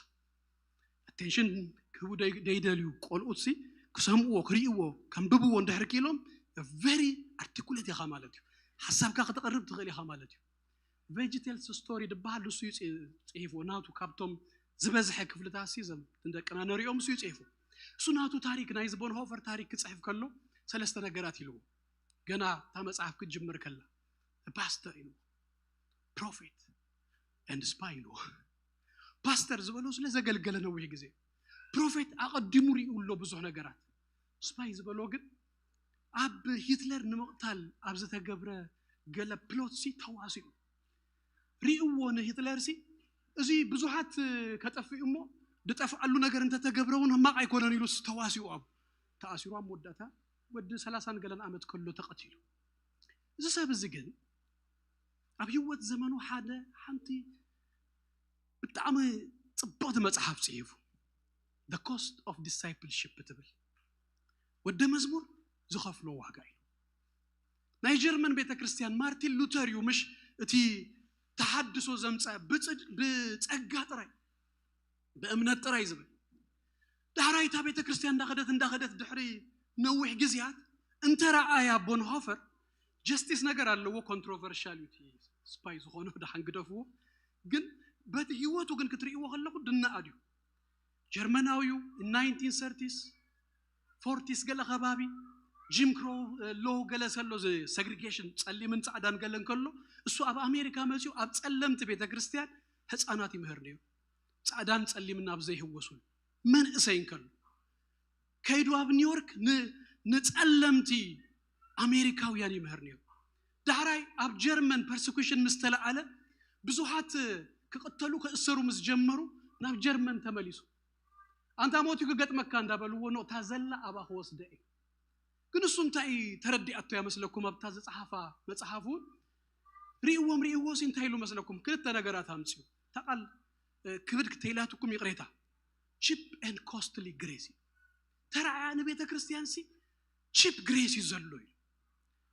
ኣቴንሽን ክህቡ ደይ- ደይደልዩ፣ ቆልኡት ሲ ክሰምዕዎ፣ ክርእይዎ፣ ከንብብዎ እንድሕር ክኢሎም፣ ቨሪ ኣርቲኩሌት ኢኻ ማለት እዩ። ሓሳብካ ከተቕርብ ትኽእል ኢኻ ማለት እዩ። ቬጅቴልስ ስቶሪ ዝበሃል ንሱ እዩ ጽ- ጽሒፍዎ። ናቱ ካብቶም ዝበዝሐ ክፍልታት ሲ ዘም ንደቅና ነሪኦም እሱ እዩ ጽሒፍዎ። እሱ ናቱ ታሪክ፣ ናይዚ ቦንሆፈር ታሪክ ክጽሕፍ ከሎ ሰለስተ ነገራት ኢልዎ። ገና እታ መጽሓፍ ክትጅምር ከላ ፓስተር ኢልዎ፣ ፕሮፌት ኤንድ ስፓይ ኢልዎ። ፓስተር ዝበሎ ስለ ዘገልገለ ነዊሕ ግዜ፣ ፕሮፌት ኣቐዲሙ ርእዩ ኣሎ ብዙሕ ነገራት። ስፓይ ዝበሎ ግን ኣብ ሂትለር ንምቕታል ኣብ ዝተገብረ ገለ ፕሎት ሲ ተዋሲኡ ርእዎ። ንሂትለር ሲ እዚ ብዙሓት ከጠፍኡ እሞ ዝጠፍኣሉ ነገር እንተተገብረ እውን ሕማቕ ኣይኮነን ኢሉ ተዋሲኡ ኣብ ተኣሲሩ ኣብ መወዳእታ ወዲ ሰላሳን ገለን ዓመት ከሎ ተቐቲሉ። እዚ ሰብ እዚ ግን ኣብ ህይወት ዘመኑ ሓደ ሓንቲ ብጣዕሚ ጽብቕቲ መጽሓፍ ጽሒፉ፣ The Cost of Discipleship ትብል። ወደ መዝሙር ዝኸፍሎ ዋጋ እዩ። ናይ ጀርመን ቤተ ክርስቲያን ማርቲን ሉተር እዩ ምሽ እቲ ተሓድሶ ዘምፀ ብፅድ- ብፀጋ ጥራይ ብእምነት ጥራይ ዝብል። ዳሕራይ እታ ቤተ ክርስቲያን እንዳኸደት እንዳኸደት ድሕሪ ነዊሕ ግዜያት እንተረኣያ ቦንሆፈር ጀስቲስ ነገር ኣለዎ፣ ኮንትሮቨርሻል እዩ እቲ ስፓይ ዝኾነ ደሓን ግደፍዎ። ግን በቲ ህይወቱ ግን ክትርእይዎ ከለኹ ድነኣድ እዩ። ጀርመናዊ እዩ። ናይንቲን ሰርቲስ ፎርቲስ ገለ ከባቢ ጂም ክሮ ሎ ገለ ሰሎ ሰግሪጌሽን ጸሊምን ጻዕዳን ገለ እንከሎ እሱ ኣብ ኣሜሪካ መጺኡ ኣብ ጸለምቲ ቤተ ክርስቲያን ህፃናት ይምህር ነይሩ። ጻዕዳን ጸሊምን ኣብ ዘይህወሱሉ መንእሰይ እንከሎ ከይዱ ኣብ ኒውዮርክ ን- ንጸለምቲ ኣሜሪካውያን ይምህር ነይሩ። ዳሕራይ ኣብ ጀርመን ፐርሲኩሽን ምስ ተለዓለ ብዙሓት ክቕተሉ ክእሰሩ ምስ ጀመሩ ናብ ጀርመን ተመሊሱ። ኣንታ ሞት ክገጥመካ እንዳበልዎ ኖ እታ ዘላ ኣባ ክወስደ እዩ። ግን እሱ እንታይ ተረዲኣቶ እያ መስለኩም? ኣብታ ዝፀሓፋ መፅሓፍ እውን ርእዎም ርእዎ ሲ እንታይ ኢሉ መስለኩም? ክልተ ነገራት ኣምፅኡ። እታ ቃል ክብድ ክተይላትኩም ይቕሬታ። ቺፕ ኤንድ ኮስትሊ ግሬስ እዩ። ተረኣያ ንቤተ ክርስቲያን ሲ ቺፕ ግሬስ እዩ ዘሎ እዩ።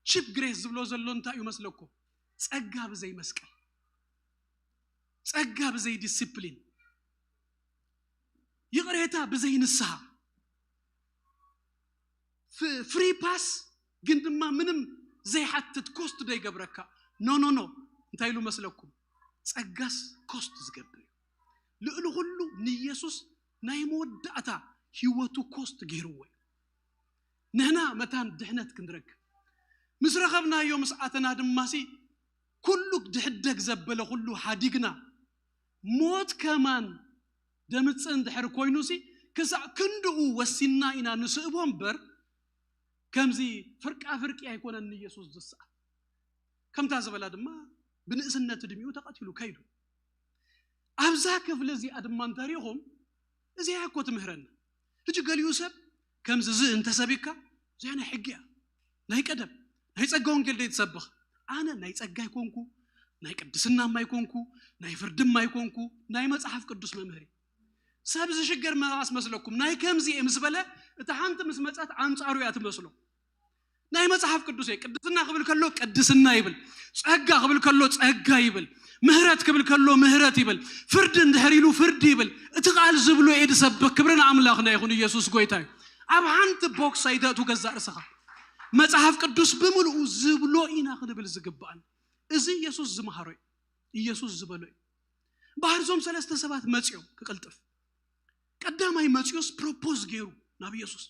ቺፕ ግሬስ ዝብሎ ዘሎ እንታይ እዩ መስለኩም? ጸጋ ብዘይ መስቀል፣ ጸጋ ብዘይ ዲስፕሊን፣ ይቕሬታ ብዘይ ንስሓ፣ ፍሪ ፓስ ግን ድማ ምንም ዘይሓትት ኮስት ዶ ይገብረካ? ኖ ኖ ኖ። እንታይ ኢሉ መስለኩም? ጸጋስ ኮስት ዝገብር እዩ። ልዕሊ ኩሉ ንኢየሱስ ናይ መወዳእታ ህይወቱ ኮስት ገይርዎ እዩ። ንሕና መታን ድሕነት ክንረክብ ምስ ረኸብናዮ ምስ ኣተና ድማ ሲ ኩሉ ድሕደግ ዘበለ ኩሉ ሓዲግና ሞት ከማን ደምፅእ እንድሕር ኮይኑ ሲ ክሳዕ ክንድኡ ወሲንና ኢና ንስእቦ እምበር ከምዚ ፍርቃ ፍርቂ ኣይኮነን ንኢየሱስ ዝስኣል። ከምታ ዝበላ ድማ ብንእስነት እድሚኡ ተቐቲሉ ከይዱ። ኣብዛ ክፍሊ እዚኣ ድማ እንተሪኹም እዚኣ እኮ ትምህረና። ሕጂ ገሊኡ ሰብ ከምዚ እዚ እንተሰቢካ እዚኣ ናይ ሕጊ እያ፣ ናይ ቀደም ናይ ጸጋ ወንጌል ደይ ትሰብኽ። ኣነ ናይ ጸጋ ኣይኮንኩ፣ ናይ ቅድስና ማይኮንኩ፣ ናይ ፍርድም ማይኮንኩ፣ ናይ መጽሓፍ ቅዱስ መምህር እየ። ሰብ ዝሽገር መባስ መስለኩም ናይ ከምዚ እየ ምስ በለ እታ ሓንቲ ምስ መጸት ኣንጻሩ እያ ትመስሎ። ናይ መጽሓፍ ቅዱስ እየ። ቅድስና ክብል ከሎ ቅድስና ይብል፣ ጸጋ ክብል ከሎ ጸጋ ይብል፣ ምህረት ክብል ከሎ ምህረት ይብል፣ ፍርዲ እንድሕር ኢሉ ፍርዲ ይብል። እቲ ቃል ዝብሎ እየ ዝሰብኽ። ክብሪ ንኣምላኽና ይኹን። ኢየሱስ ጎይታ እዩ። ኣብ ሓንቲ ቦክስ ኣይተእቱ ገዛእ ርእስኻ። መጽሓፍ ቅዱስ ብምልኡ ዝብሎ ኢና ክንብል ዝግባኣን። እዚ ኢየሱስ ዝመሃሮ እዩ። ኢየሱስ ዝበሎ እዩ። ባህር እዞም ሰለስተ ሰባት መጺኦም ክቕልጥፍ ቀዳማይ መጺኡስ ፕሮፖዝ ገይሩ ናብ ኢየሱስ።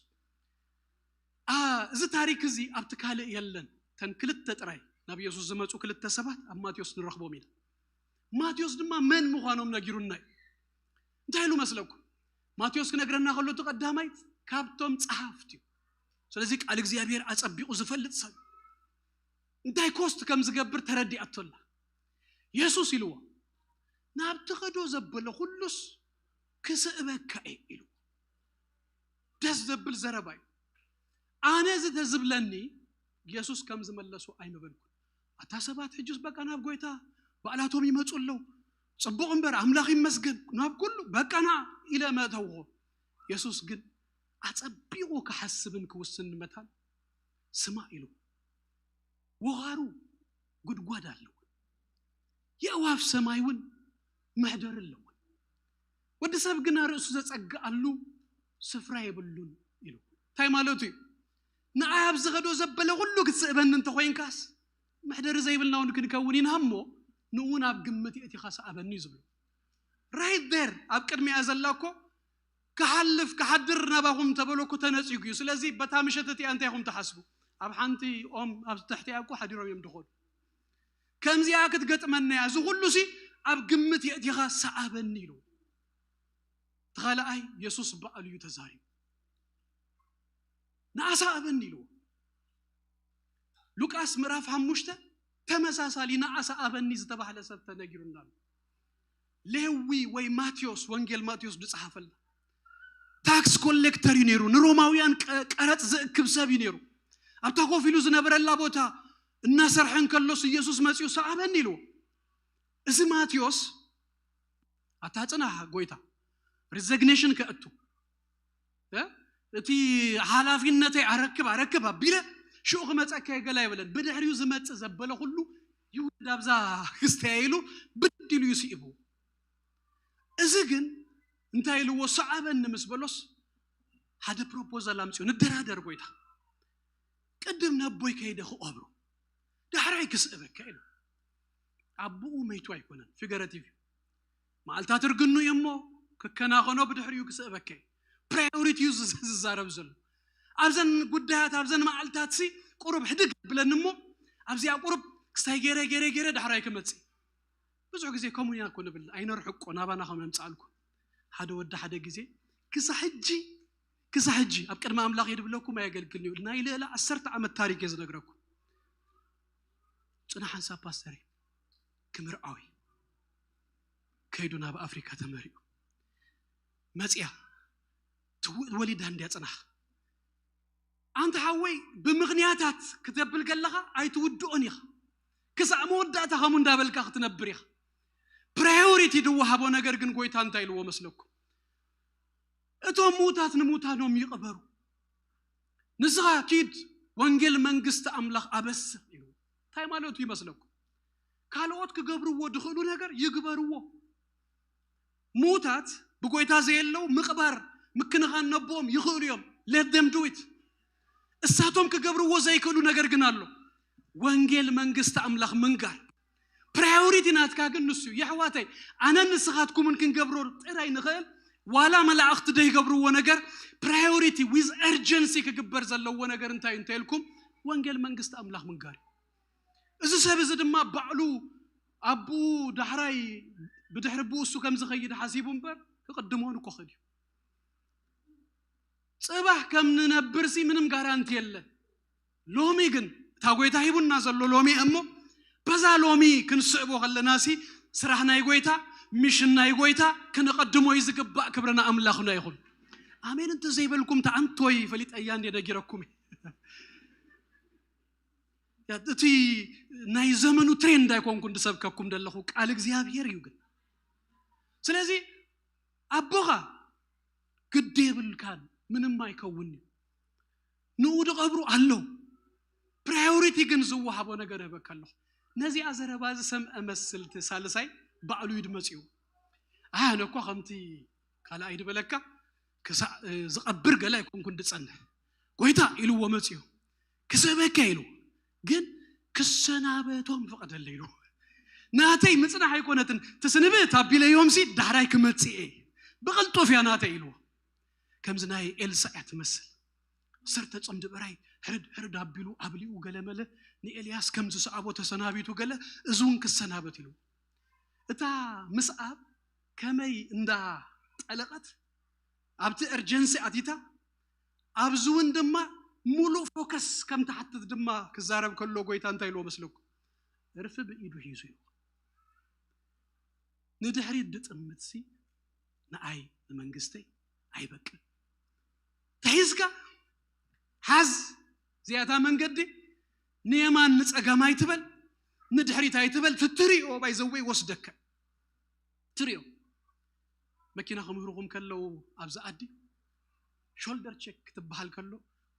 ኣ፣ እዚ ታሪክ እዚ ኣብቲ ካልእ የለን። ተን ክልተ ጥራይ ናብ ኢየሱስ ዝመጹ ክልተ ሰባት ኣብ ማቴዎስ ንረኽቦም ኢና። ማቴዎስ ድማ መን ምዃኖም ነጊሩና እዩ። እንታይ ኢሉ መስለኩም? ማቴዎስ ክነግረና ከሎ እቲ ቀዳማይ ካብቶም ጸሓፍቲ እዩ። ስለዚ ቃል እግዚኣብሔር ኣጸቢቑ ዝፈልጥ ሰብ እንታይ ኮስት ከም ዝገብር ተረዲኣቶላ። የሱስ ኢልዎ ናብ ትኸዶ ዘበለ ኩሉስ ክስእበካ እየ ኢሉ። ደስ ዘብል ዘረባ እዩ። ኣነ ዝተዝብለኒ የሱስ ከም ዝመለሱ ኣይምበልኩን። ኣታ ሰባት ሕጅስ በቃ ናብ ጎይታ ባዕላቶም ይመፁ ኣለዉ። ፅቡቕ እምበር ኣምላኽ ይመስገን ናብ ኩሉ በቃና ኢለ መእተውኹ። የሱስ ግን ኣፀቢቑ ክሓስብን ክውስን መታን ስማ ኢሉ ወኻሩ ጉድጓድ ኣለዎ፣ የእዋፍ ሰማይ እውን መሕደሪ ኣለዎ። ወዲ ሰብ ግና ርእሱ ዘጸግኣሉ ስፍራ የብሉን ኢሉ። እንታይ ማለቱ እዩ? ንኣይ ኣብ ዝኸዶ ዘበለ ኩሉ ክትስእበኒ እንተኾይንካስ፣ መሕደሪ ዘይብልና እውን ክንከውን ኢና እሞ፣ ንኡ ናብ ግምት የእቲኻ ሰኣበኒ እዩ ዝብሎ። Right there ኣብ ቅድሚያ ዘላ እኮ ክሓልፍ ክሓድር ናባኹም ተበሎ እኮ ተነጺጉ እዩ። ስለዚ በታ ምሸት እቲኣ እንታይ ኢኹም ትሓስቡ? ኣብ ሓንቲ ኦም ኣብ ትሕቲኣ እኮ ሓዲሮም እዮም ድኾኑ። ከምዚኣ ክትገጥመና እያ፣ እዚ ኩሉ ሲ ኣብ ግምት የእቲኻ ሰኣበኒ ኢሉ። ተኻልኣይ የሱስ ባዕሉ እዩ ተዛሪቡ። ንኣሳ ኣበኒ ኢልዎ። ሉቃስ ምዕራፍ ሓሙሽተ ተመሳሳሊ ንኣሳ ኣበኒ ዝተባህለ ሰብ ተነጊሩና ኣሎ። ሌዊ ወይ ማቴዎስ፣ ወንጌል ማቴዎስ ዝጸሓፈልና ታክስ ኮሌክተር እዩ ነይሩ። ንሮማውያን ቀ- ቀረጽ ዝእክብ ሰብ እዩ ነይሩ። ኣብታ ኮፍ ኢሉ ዝነበረላ ቦታ እናሰርሐ እንከሎስ ኢየሱስ መጺኡ ሰኣበኒ ኢልዎ። እዚ ማቴዎስ ኣታ ጽናሕ ጎይታ፣ ሪዘግኔሽን ከእቱ እ? እቲ ሓላፊነተይ ኣረክብ ኣረክብ ኣቢለ ሽኡ ክመፀካ የገላ ይበለን። ብድሕሪኡ ዝመፅእ ዘበለ ኩሉ ይውድ ኣብዛ ክስተያ ኢሉ ብድድ ኢሉ ይስኢቡ። እዚ ግን እንታይ ኢልዎ? ሰዓበኒ ምስ በሎስ ሓደ ፕሮፖዛል ኣምፅኡ። ንደራደር ጎይታ፣ ቅድም ነቦይ ከይደ ክቐብሮ ዳሕራይ ክስእበካ ኢሉ። ኣቦኡ መይቱ ኣይኮነን፣ ፊገረቲቭ እዩ። መዓልታት እርግኑ እዩ እሞ ክከናኸኖ ብድሕሪኡ ክስእበካ እዩ። ፕራዮሪቲ እዩ ዝዝ- ዝዛረብ ዘሎ። ኣብዘን ጉዳያት ኣብዘን መዓልታት ሲ ቁሩብ ሕድግ ብለኒ እሞ ኣብዚኣ ቁሩብ ክስታይ ገይረ ገይረ ገይረ ዳሕራይ ክመፅእ። ብዙሕ ግዜ ከምኡ ኢና እኮ ንብል፣ ኣይነርሕቆ ናባና ከም ነምፅኣልኩም። ሓደ ወዲ ሓደ ግዜ ክሳ ሕጂ ክሳ ሕጂ ኣብ ቅድሚ ኣምላኽ እየ ድብለኩም ኣየገልግልን እዩ። ናይ ልዕሊ ዓሰርተ ዓመት ታሪክ እየ ዝነግረኩም። ፅና ሓንሳብ ፓስተር ክምርዓዊ ከይዱ ናብ ኣፍሪካ ተመሪኡ መፅያ ትውእ ወሊዳ እንድያ ፅናሕ ኣንተ ሓወይ ብምኽንያታት ክተብል ከለኻ ኣይትውድኦን ኢኻ። ክሳዕ መወዳእታ ከምኡ እንዳበልካ ክትነብር ኢኻ። ፕራዮሪቲ ድወሃቦ ነገር ግን ጎይታ እንታይ ኢልዎ መስለኩም? እቶም ምዉታት ንምዉታኖም ይቕበሩ፣ ንስኻ ኪድ ወንጌል መንግስቲ ኣምላኽ ኣበስር ኢሉ። እንታይ ማለቱ ይመስለኩም? ካልኦት ክገብርዎ ድኽእሉ ነገር ይግበርዎ። ምዉታት ብጎይታ ዘየለዉ ምቕባር ምክንኻን ነቦኦም ይኽእሉ እዮም። Let them do it። እሳቶም ክገብርዎ ዘይክእሉ ነገር ግን ኣሎ። ወንጌል መንግስቲ ኣምላኽ ምንጋር። ፕራዮሪቲ ናትካ ግን ንሱ እዩ። የሕዋተይ፣ ኣነን ንስኻትኩምን ክንገብሮ ጥራይ ንኽእል ዋላ መላእኽቲ ዘይገብርዎ ነገር ፕራዮሪቲ ዊዝ ኤርጀንሲ ክግበር ዘለዎ ነገር እንታይ እዩ እንተኢልኩም ወንጌል መንግስቲ ኣምላኽ ምንጋር እዩ። እዚ ሰብ እዚ ድማ ባዕሉ ኣቦኡ ዳሕራይ ብድሕሪ ብኡ እሱ ከም ዝኸይድ ሓሲቡ እምበር ክቕድሞን እኮ ኸድዩ። ፅባሕ ከም ንነብር ሲ ምንም ጋራንቲ የለን። ሎሚ ግን እታ ጎይታ ሂቡና ዘሎ ሎሚ እሞ በዛ ሎሚ ክንስዕቦ ከለና ሲ ስራሕ ናይ ጎይታ ሚሽን ናይ ጎይታ ክንቐድሞ እዩ ዝግባእ። ክብርና ኣምላኽና ይኹን። ኣሜን እንተ ዘይበልኩም ተኣንቶይ ፈሊጠያ እንደ ነጊረኩም እቲ ናይ ዘመኑ ትሬንድ ኣይኮንኩን ድሰብከኩም ዘለኹ ቃል እግዚኣብሔር እዩ። ግን ስለዚ ኣቦኻ ግዲ የብልካን ምንም ኣይከውን እዩ። ንኡ ድቐብሩ ኣለዉ። ፕራዮሪቲ ግን ዝወሃቦ ነገር እህበካ ኣለኹ። ነዚኣ ዘረባ ዝሰምዐ መስልቲ ሳልሳይ ባዕሉ እዩ ድመፅኡ። ኣነ እኳ ከምቲ ካልኣይ ድበለካ ክሳዕ ዝቐብር ገለ ኣይኮንኩን ድፀንሕ። ጎይታ ኢልዎ መፅኡ። ክስእበካ ኢሉ ግን ክሰናበቶም ፍቐደለ ኢሉ። ናተይ ምፅናሕ ኣይኮነትን ትስንብት ኣቢለዮም ሲ ዳሕራይ ክመፅእ እየ። ብቕልጡፍ እያ ናተይ ኢልዎ። ከምዚ ናይ ኤልሳ እያ ትመስል። ሰርተ ጽምዲ ብራይ ሕርድ ሕርድ ኣቢሉ ኣብሊኡ ገለመለ ንኤልያስ ከም ዝሰኣቦ ተሰናቢቱ ገለ እዚ እውን ክሰናበት ኢሉ። እታ ምስኣብ ከመይ እንዳ ጠለቐት ኣብቲ ኤርጀንሲ ኣቲታ ኣብዚ እውን ድማ ሙሉእ ፎከስ ከም ትሓትት ድማ ክዛረብ ከሎ ጎይታ እንታይ ኢልዎ መስለኩም? እርፊ ብኢዱ ሒዙ እዩ። ንድሕሪት ድጥምትሲ ንኣይ ንመንግስተይ ኣይበቅን። ተሒዝካ ሓዝ ዚኣታ መንገዲ ንየማን ንፀጋም ኣይትበል ንድሕሪት ኣይትበል ትትሪኦ ባይዘወይ ወስደካ ትሪኦ መኪና ክምህርኹም ከለዉ ኣብዚ ኣዲ ሾልደር ቸክ ክትበሃል ከሎ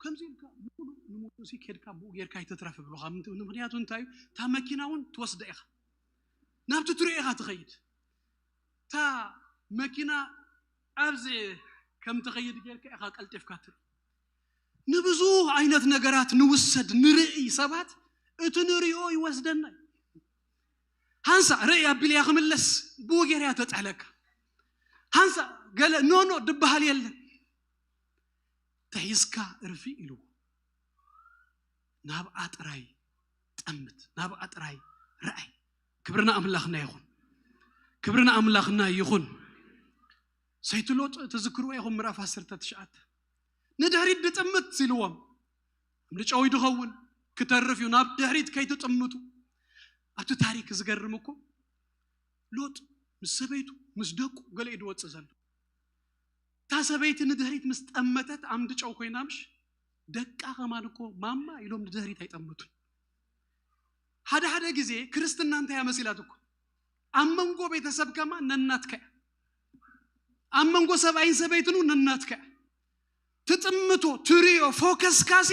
ከምዚ ኢልካ ንሙሉእ ንሙሉእ ሲ ኬድካ ብኡ ጌርካ ኣይትትረፍ ብሉኻ። ምንት-፣ ምኽንያቱ እንታይ እዩ? እታ መኪና እውን ትወስዳ ኢኻ፣ ናብቲ ትሪኦ ኢኻ ትኸይድ። እታ መኪና ኣብዚ ከም ትኸይድ ጌርካ ኢኻ ቀልጢፍካ ትርኢ። ንብዙ ዓይነት ነገራት ንውሰድ፣ ንርኢ ሰባት፣ እቲ ንሪኦ ይወስደና። ሃንሳ ርእይ ኣቢልያ ክምለስ ብኡ ጌርያ ተጥሕለካ። ሃንሳ ገለ ኖኖ ድበሃል የለን። ተሒዝካ እርፊ ኢልዎ። ናብኣ ጥራይ ጠምት፣ ናብኣ ጥራይ ረኣይ። ክብርና ኣምላኽና ይኹን፣ ክብርና ኣምላኽና ይኹን። ሰይቲ ሎጥ ትዝክርዎ ኢኹም፣ ምዕራፍ ዓሰርተ ትሽዓተ። ንድሕሪት ድጥምት ኢልዎም፣ እምኒ ጨው ድኸውን፣ ክተርፍ እዩ፣ ናብ ድሕሪት ከይትጥምቱ። ኣብቲ ታሪክ ዝገርም እኮ፣ ሎጥ ምስ ሰበይቱ ምስ ደቁ ገለ እዩ ድወፅእ ዘሎ። እታ ሰበይቲ ንድሕሪት ምስ ጠመተት ኣምዲ ጨው ኮይና ምሽ፣ ደቃ ከማን እኮ ማማ ኢሎም ንድሕሪት ኣይጠምቱን። ሓደ ሓደ ግዜ ክርስትና እንታይ እያ መሲላትኩም? ኣብ መንጎ ቤተሰብ ከማን ነናትካ እያ። ኣብ መንጎ ሰብኣይን ሰበይትን እውን ነናትካ እያ። ትጥምቶ፣ ትሪኦ፣ ፎከስካሲ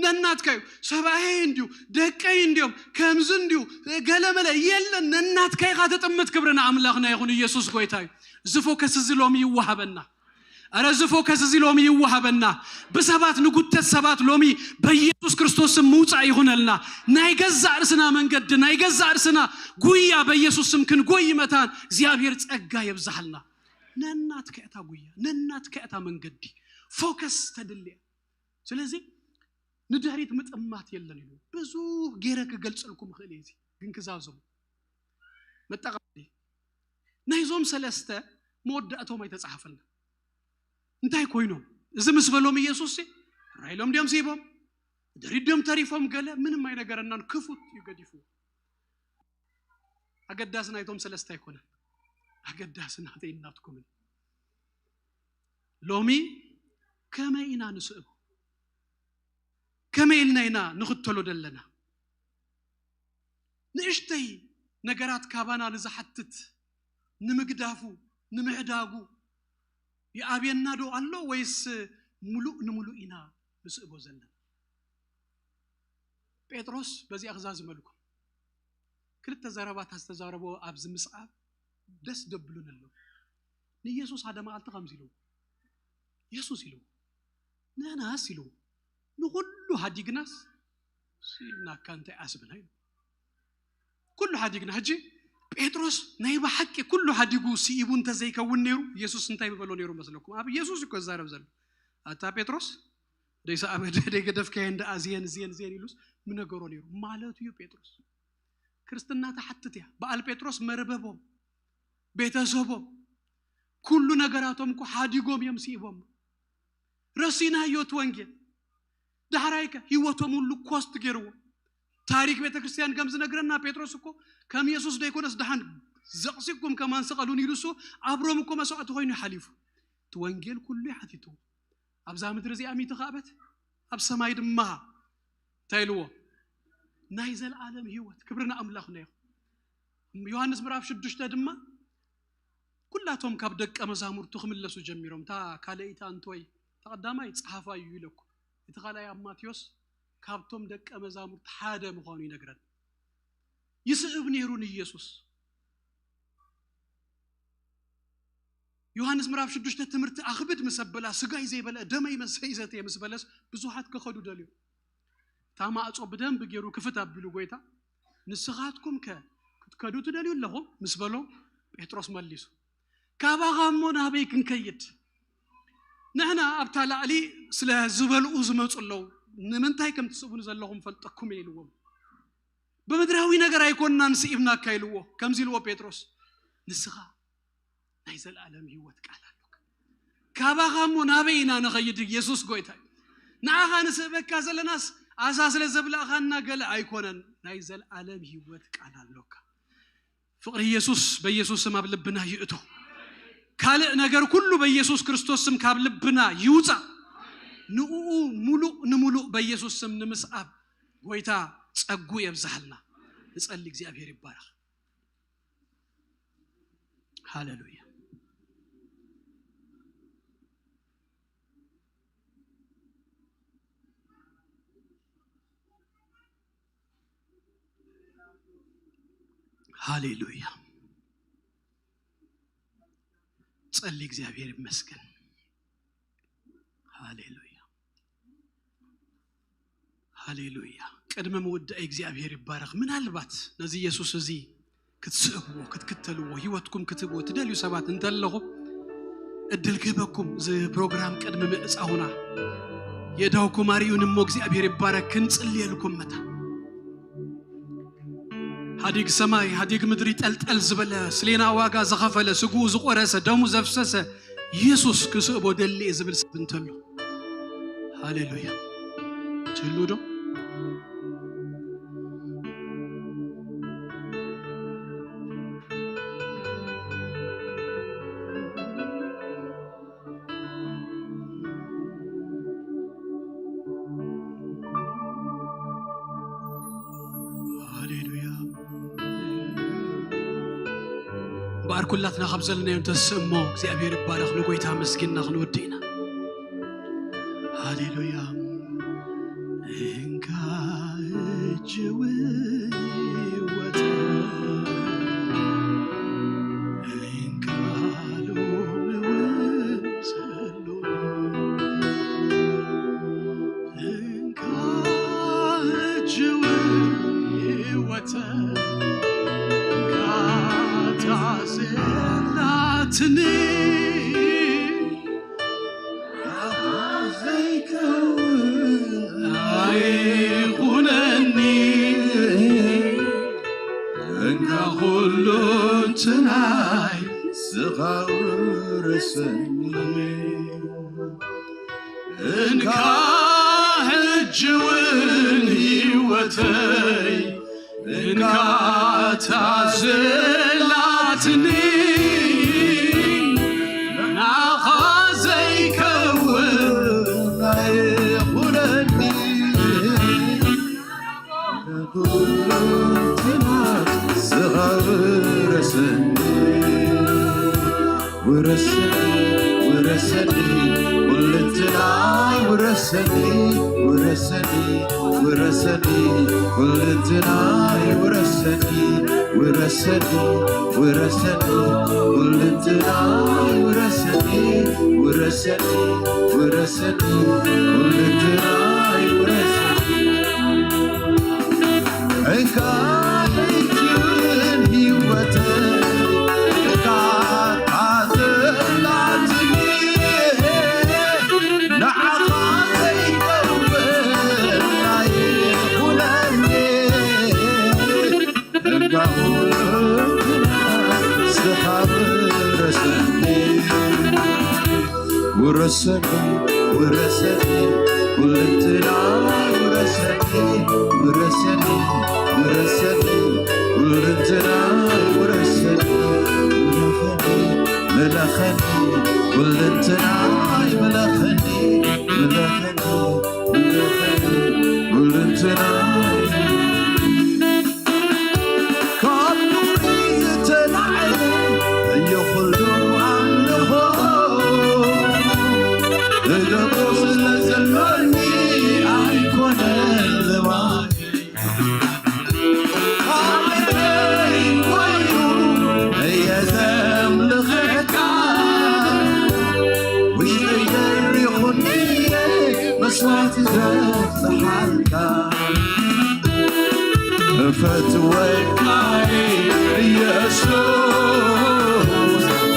ነናትካ እዩ። ሰብኣየይ እንዲዩ፣ ደቀይ እንዲዮም፣ ከምዚ እንዲዩ፣ ገለመለ የለን፣ ነናትካ ኢኻ ትጥምት። ክብሪ ንኣምላኽና ይኹን፣ ኢየሱስ ጎይታ እዩ። እዚ ፎከስ እዚ ሎሚ ይወሃበና። ኣረ እዚ ፎከስ እዚ ሎሚ ይወሃበና። ብሰባት ንጉተት ሰባት ሎሚ በኢየሱስ ክርስቶስ ስም ምውፃእ ይኹነልና። ናይ ገዛእ ርእስና መንገዲ፣ ናይ ገዛእ ርእስና ጉያ በኢየሱስ ስም ክንጎይ መታን እግዚኣብሔር ጸጋ የብዝሃልና። ነናትካ እታ ጉያ፣ ነናትካ እታ መንገዲ፣ ፎከስ ተድልያ። ስለዚ ንድሕሪት ምጥማት የለን ኢሉ ብዙሕ ገይረ ክገልጸልኩም እኽእል እየ፣ እዚ ግን ክዛዘሙ። መጠቓለሊ ናይዞም ሰለስተ መወዳእቶም ኣይተጻሕፈልና። እንታይ ኮይኖም? እዚ ምስ በሎም ኢየሱስ ራይሎም ድዮም ስሂቦም? ድሕሪት ድዮም ተሪፎም? ገለ ምንም ኣይነገረናን። ክፉት እዩ ገዲፍዎ። ኣገዳሲ ናይቶም ሰለስተ ኣይኮነን። ኣገዳሲ ናተይን ናትኩምን። ሎሚ ከመይ ኢና ንስእቦ? ከመይ ኢልና ኢና ንኽተሎ ደለና? ንእሽተይ ነገራት ካባና ንዝሓትት ንምግዳፉ፣ ንምሕዳጉ ይኣብየና ዶ ኣሎ ወይስ ምሉእ ንምሉእ ኢና ንስእቦ ዘለና? ጴጥሮስ በዚኣ ክዛዝመልኩም። ክልተ ዘረባታት ዝተዛረቦ ኣብዚ ምስዓብ ደስ ደብሉን ኣለዉ። ንኢየሱስ ሓደ መዓልቲ ከምዚ ኢልዎ፣ የሱስ ኢልዎ፣ ንሕናስ ኢልዎ፣ ንኹሉ ሃዲግናስ ስኢልናካ እንታይ ኣስብና ኢሉ። ኩሉ ሓዲግና። ሕጂ ጴጥሮስ ናይ ብሓቂ ኩሉ ሓዲጉ ስኢቡ እንተዘይከውን ነይሩ፣ ኢየሱስ እንታይ ምበሎ ነይሩ መስለኩም? ኣብ ኢየሱስ እኮ ዝዛረብ ዘሎ። ኣታ ጴጥሮስ፣ ደይሰኣበ ደይገደፍካየን ደኣ እዚየን፣ እዚየን፣ እዚየን ኢሉስ ምነገሮ ነይሩ ማለቱ እዩ ጴጥሮስ። ክርስትና ትሓትት እያ። በዓል ጴጥሮስ መርበቦም፣ ቤተሰቦም፣ ኩሉ ነገራቶም እኮ ሓዲጎም እዮም ስኢቦም። ረሲናዮ እቲ ወንጌል። ዳሕራይከ ህይወቶም ሁሉ ኮስት ገይርዎ። ታሪክ ቤተ ክርስቲያን ከም ዝነግረና ጴጥሮስ እኮ ከም የሱስ ደይኮነስ ደሓን ዘቕሲኩም ከማን ስቐሉን ኢሉ እሱ ኣብ ሮም እኮ መስዋዕቲ ኮይኑ ሓሊፉ። እቲ ወንጌል ኩሉ ይሓቲትዎ። ኣብዛ ምድሪ እዚኣ ሚቲ ካዕበት ኣብ ሰማይ ድማ እንታይ ኢልዎ? ናይ ዘለዓለም ህይወት። ክብሪ ንኣምላኽና ይኹን። ዮሃንስ ምዕራፍ ሽዱሽተ ድማ ኩላቶም ካብ ደቀ መዛሙርቱ ክምለሱ ጀሚሮም። እታ ካልኣይቲ ኣንቶይ፣ እታ ቀዳማይ ጸሓፋይ እዩ ኢለኩም። እቲ ካልኣይ ኣብ ማቴዎስ ካብቶም ደቀ መዛሙርቱ ሓደ ምዃኑ ይነግረን። ይስእብ ነይሩ ንኢየሱስ። ዮሃንስ ምዕራፍ ሽዱሽተ ትምህርቲ ኣኽብድ ምስ ኣበላ፣ ስጋይ ዘይበልዐ ደመይ መሰይ ዘተየ ምስ በለስ ብዙሓት ክኸዱ ደልዩ። እታ ማዕጾ ብደንብ ገይሩ ክፍት ኣቢሉ ጎይታ፣ ንስኻትኩም ከ ክትከዱ ትደልዩ ኣለኹም? ምስ በሎም ጴጥሮስ መሊሱ፣ ካባኻ እሞ ናበይ ክንከይድ? ንሕና ኣብታ ላዕሊ ስለ ዝበልኡ ዝመጹ ኣለዉ፣ ንምንታይ ከም ትስእቡኒ ዘለኹም ፈልጠኩም እየ ኢልዎም። ብምድራዊ ነገር ኣይኮንናን ስኢብናካ ኢልዎ። ከምዚ ኢልዎ ጴጥሮስ፣ ንስኻ ናይ ዘለኣለም ህይወት ቃል ኣሎካ። ካባኻ እሞ ናበይ ኢና ንኸይድ? ኢየሱስ ጎይታ እዩ። ንዓኻ ንስእበካ ዘለናስ ኣሳ ስለ ዘብላእኻና ገለ ኣይኮነን። ናይ ዘለኣለም ህይወት ቃል ኣሎካ። ፍቕሪ ኢየሱስ በኢየሱስ ስም ኣብ ልብና ይእቶ። ካልእ ነገር ኩሉ በኢየሱስ ክርስቶስ ስም ካብ ልብና ይውጻእ። ንእኡ ሙሉእ ንሙሉእ በኢየሱስ ስም ንምስኣብ ጎይታ ጸጉ የብዝሃልና። ንጸሊ። እግዚኣብሔር ይባረኽ። ሃሌሉያ። ሃሌሉያ። ጸሊ እግዚኣብሔር ይመስገን። ሃሌሉያ፣ ሃሌሉያ። ቅድሚ ምውዳእ እግዚኣብሔር ይባረኽ። ምናልባት ነዚ ኢየሱስ እዚ ክትስእብዎ፣ ክትክተልዎ፣ ህይወትኩም ክትህብዎ ትደልዩ ሰባት እንተለኹም፣ እድል ክህበኩም፣ እዚ ፕሮግራም ቅድሚ ምዕጻውና የእዳውኩም ኣርእዩን እሞ እግዚኣብሔር ይባረክ፣ ክንጽልየልኩም መታ። ሃዲግ ሰማይ፣ ሃዲግ ምድሪ ጠልጠል ዝበለ፣ ስሌና ዋጋ ዝኸፈለ፣ ስግኡ ዝቆረሰ፣ ደሙ ዘፍሰሰ ኢየሱስ ክስእቦ ደሊ እየ ዝብል ሰብ እንተሎ፣ ሃሌሉያ። ትህሉ ዶ? ሃሌሉያ። እምበኣር ኩላትና ካብ ዘለናዮ እንተስእ እሞ እግዚኣብሔር ይባረኽ። ንጎይታ ኣመስጊንና ክንወዲ ኢና። ሃሌሉያ። እንካ እጅ እውን ይወተ፣ እንካ ሎሚ እውን ዘሎ፣ እንካ እጅ እውን ይወተ፣ እንካ ታዘላትኒ። ዘይከውን ኣይኹነኒ፣ እንካ ኩሉ እንትናይ ስጋ ውረሰኒ። እንካ ሕጂ እውን ህይወተይ እንካ ታዘላትኒ፣ ናኻ ዘይከውን ኣይኹነኒ። ኩሉንትና ስኻ ውረሰኒ፣ ውረሰኒ፣ ውረሰኒ፣ ኩሉንትና ውረሰኒ፣ ውረሰኒ፣ ውረሰኒ፣ ኩሉንትና ውረሰኒ፣ ውረሰኒ፣ ውረሰኒ፣ ኩሉንትና ውረሰኒ፣ ውረሰኒ፣ ውረሰኒ፣ ኩሉንትና ውረሰኒ። እንካ ሕጂ እውን ህይወተይ እንካ ኣዘላትኒ፣ ንዓኻ ዘይከውን ኣይኹነኒ። እንካ ኩሉንትና ስኻ ውረሰኒ። ውረሰኒ፣ ውረሰኒ፣ ኩሉንትና ውረሰኒ፣ ውረሰኒ፣ ውረሰኒ፣ ኩሉንትና ውረሰኒ። ምለኸኒ፣ ምለኸኒ፣ ኩሉንትና ምለኸኒ፣ ምለኸኒ፣ ምለኸኒ፣ ኩሉንትና ካብ ክብሪ ዝተላዕለ እዩ ኩሉ ኣምልኾ። እገቦ ስለ ዘሎኒ ኣይኮነን ልማደይ። ካብ ልበይ ኮይኑ እየ ዘምልኸካ። ውሽጠይ ደሪኹኒ እየ መስዋዕቲ ዘብጽሓልካ። እፈትወካ ኢየሱስ፣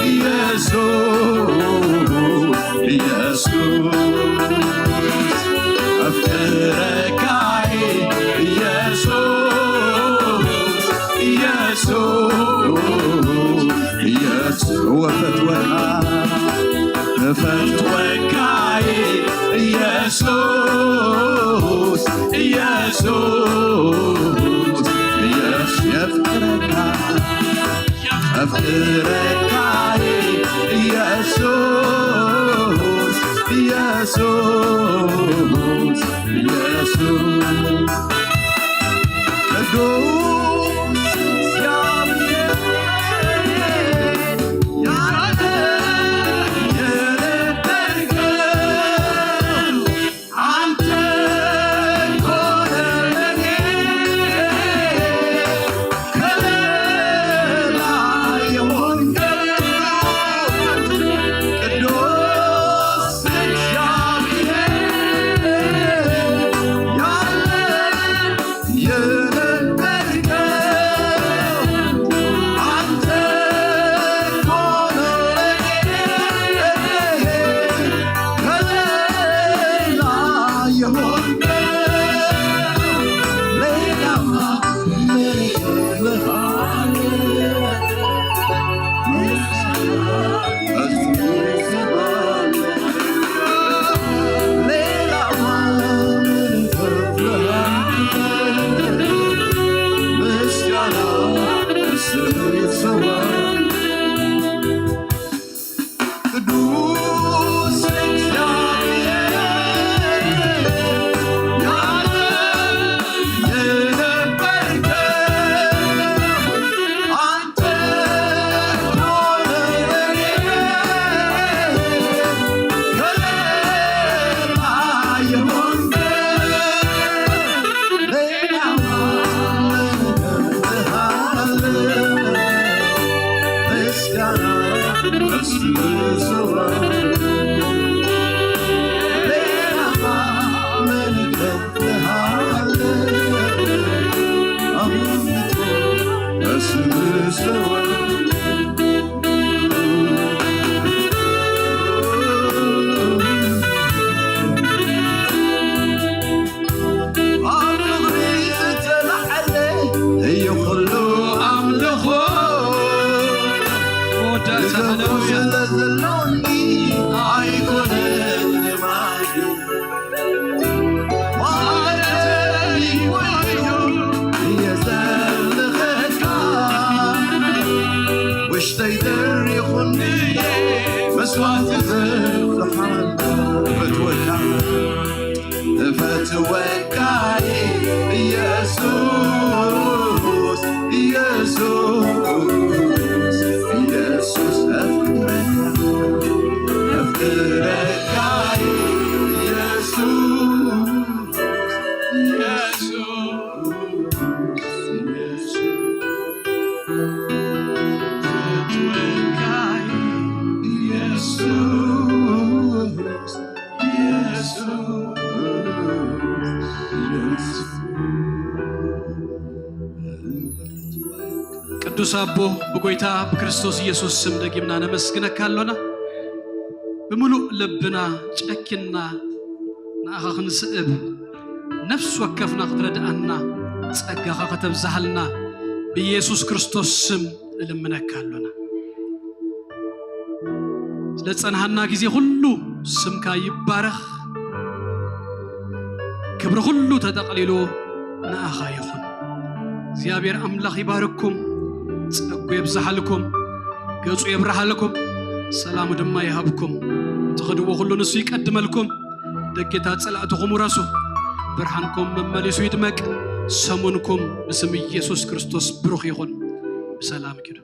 ኢየሱስ፣ ኢየሱስ። ኣፍቅረካ ኢየሱስ፣ ኢየሱስ፣ ኢየሱስ። እፈትወካ፣ እፈትወካ ኢየሱስ፣ ኢየሱስ፣ ኢየሱስ። የፍቅረካ፣ የፍቅረካ ኢየሱስ፣ ኢየሱስ፣ ኢየሱስ። ቅዱስ እግዚአብሔር ያለ የነበርከው አንተ እኮ ነህ ለኔ። ኣብ ክብሪ ዝተላዓለ እዩ ኩሉ ኣምልኾ። መወዳእታ፣ ሃሌሉያ። ስለ ዘለኒ ኣይኮነን ልማድ። ማዕረይ ኮይኑ እየ ዘምልኸካ። ውሽጠይ ደሪኹኒ መስዋዕቲ ዘብርሃልካ። እፈትወካ፣ እፈትወካ ኢየሱስ፣ ኢየሱስ፣ ኢየሱስ፣ ኣፍቅረካ፣ ኣፍቅረካ ኢየሱስ፣ ኢየሱስ፣ ኢየሱስ፣ እፈትወካ ኢየሱስ። ቅዱስ ኣቦ፣ ብጎይታ ብክርስቶስ ኢየሱስ ስም ደጊምና ነመስግነካ ኣሎና። ብምሉእ ልብና ጨኪንና ንኣኻ ክንስእብ፣ ነፍሲ ወከፍና ክትረድኣና፣ ጸጋኻ ከተብዝሃልና ብኢየሱስ ክርስቶስ ስም እልምነካ ኣሎና። ስለ ጸንሃና ግዜ ኩሉ ስምካ ይባረኽ። ክብሪ ኩሉ ተጠቕሊሉ ንኣኻ ይኹን። እግዚኣብሔር ኣምላኽ ይባርክኩም፣ ጸጉ የብዝሓልኩም፣ ገጹ የብርሃልኩም፣ ሰላሙ ድማ ይሃብኩም። ትኸድዎ ኩሉ ንሱ ይቀድመልኩም። ደጌታት ጸላእትኹም ውረሱ። ብርሃንኩም መመሊሱ ይድመቅ። ሰሙንኩም ብስም ኢየሱስ ክርስቶስ ብሩኽ ይኹን። ብሰላም ኪዱ።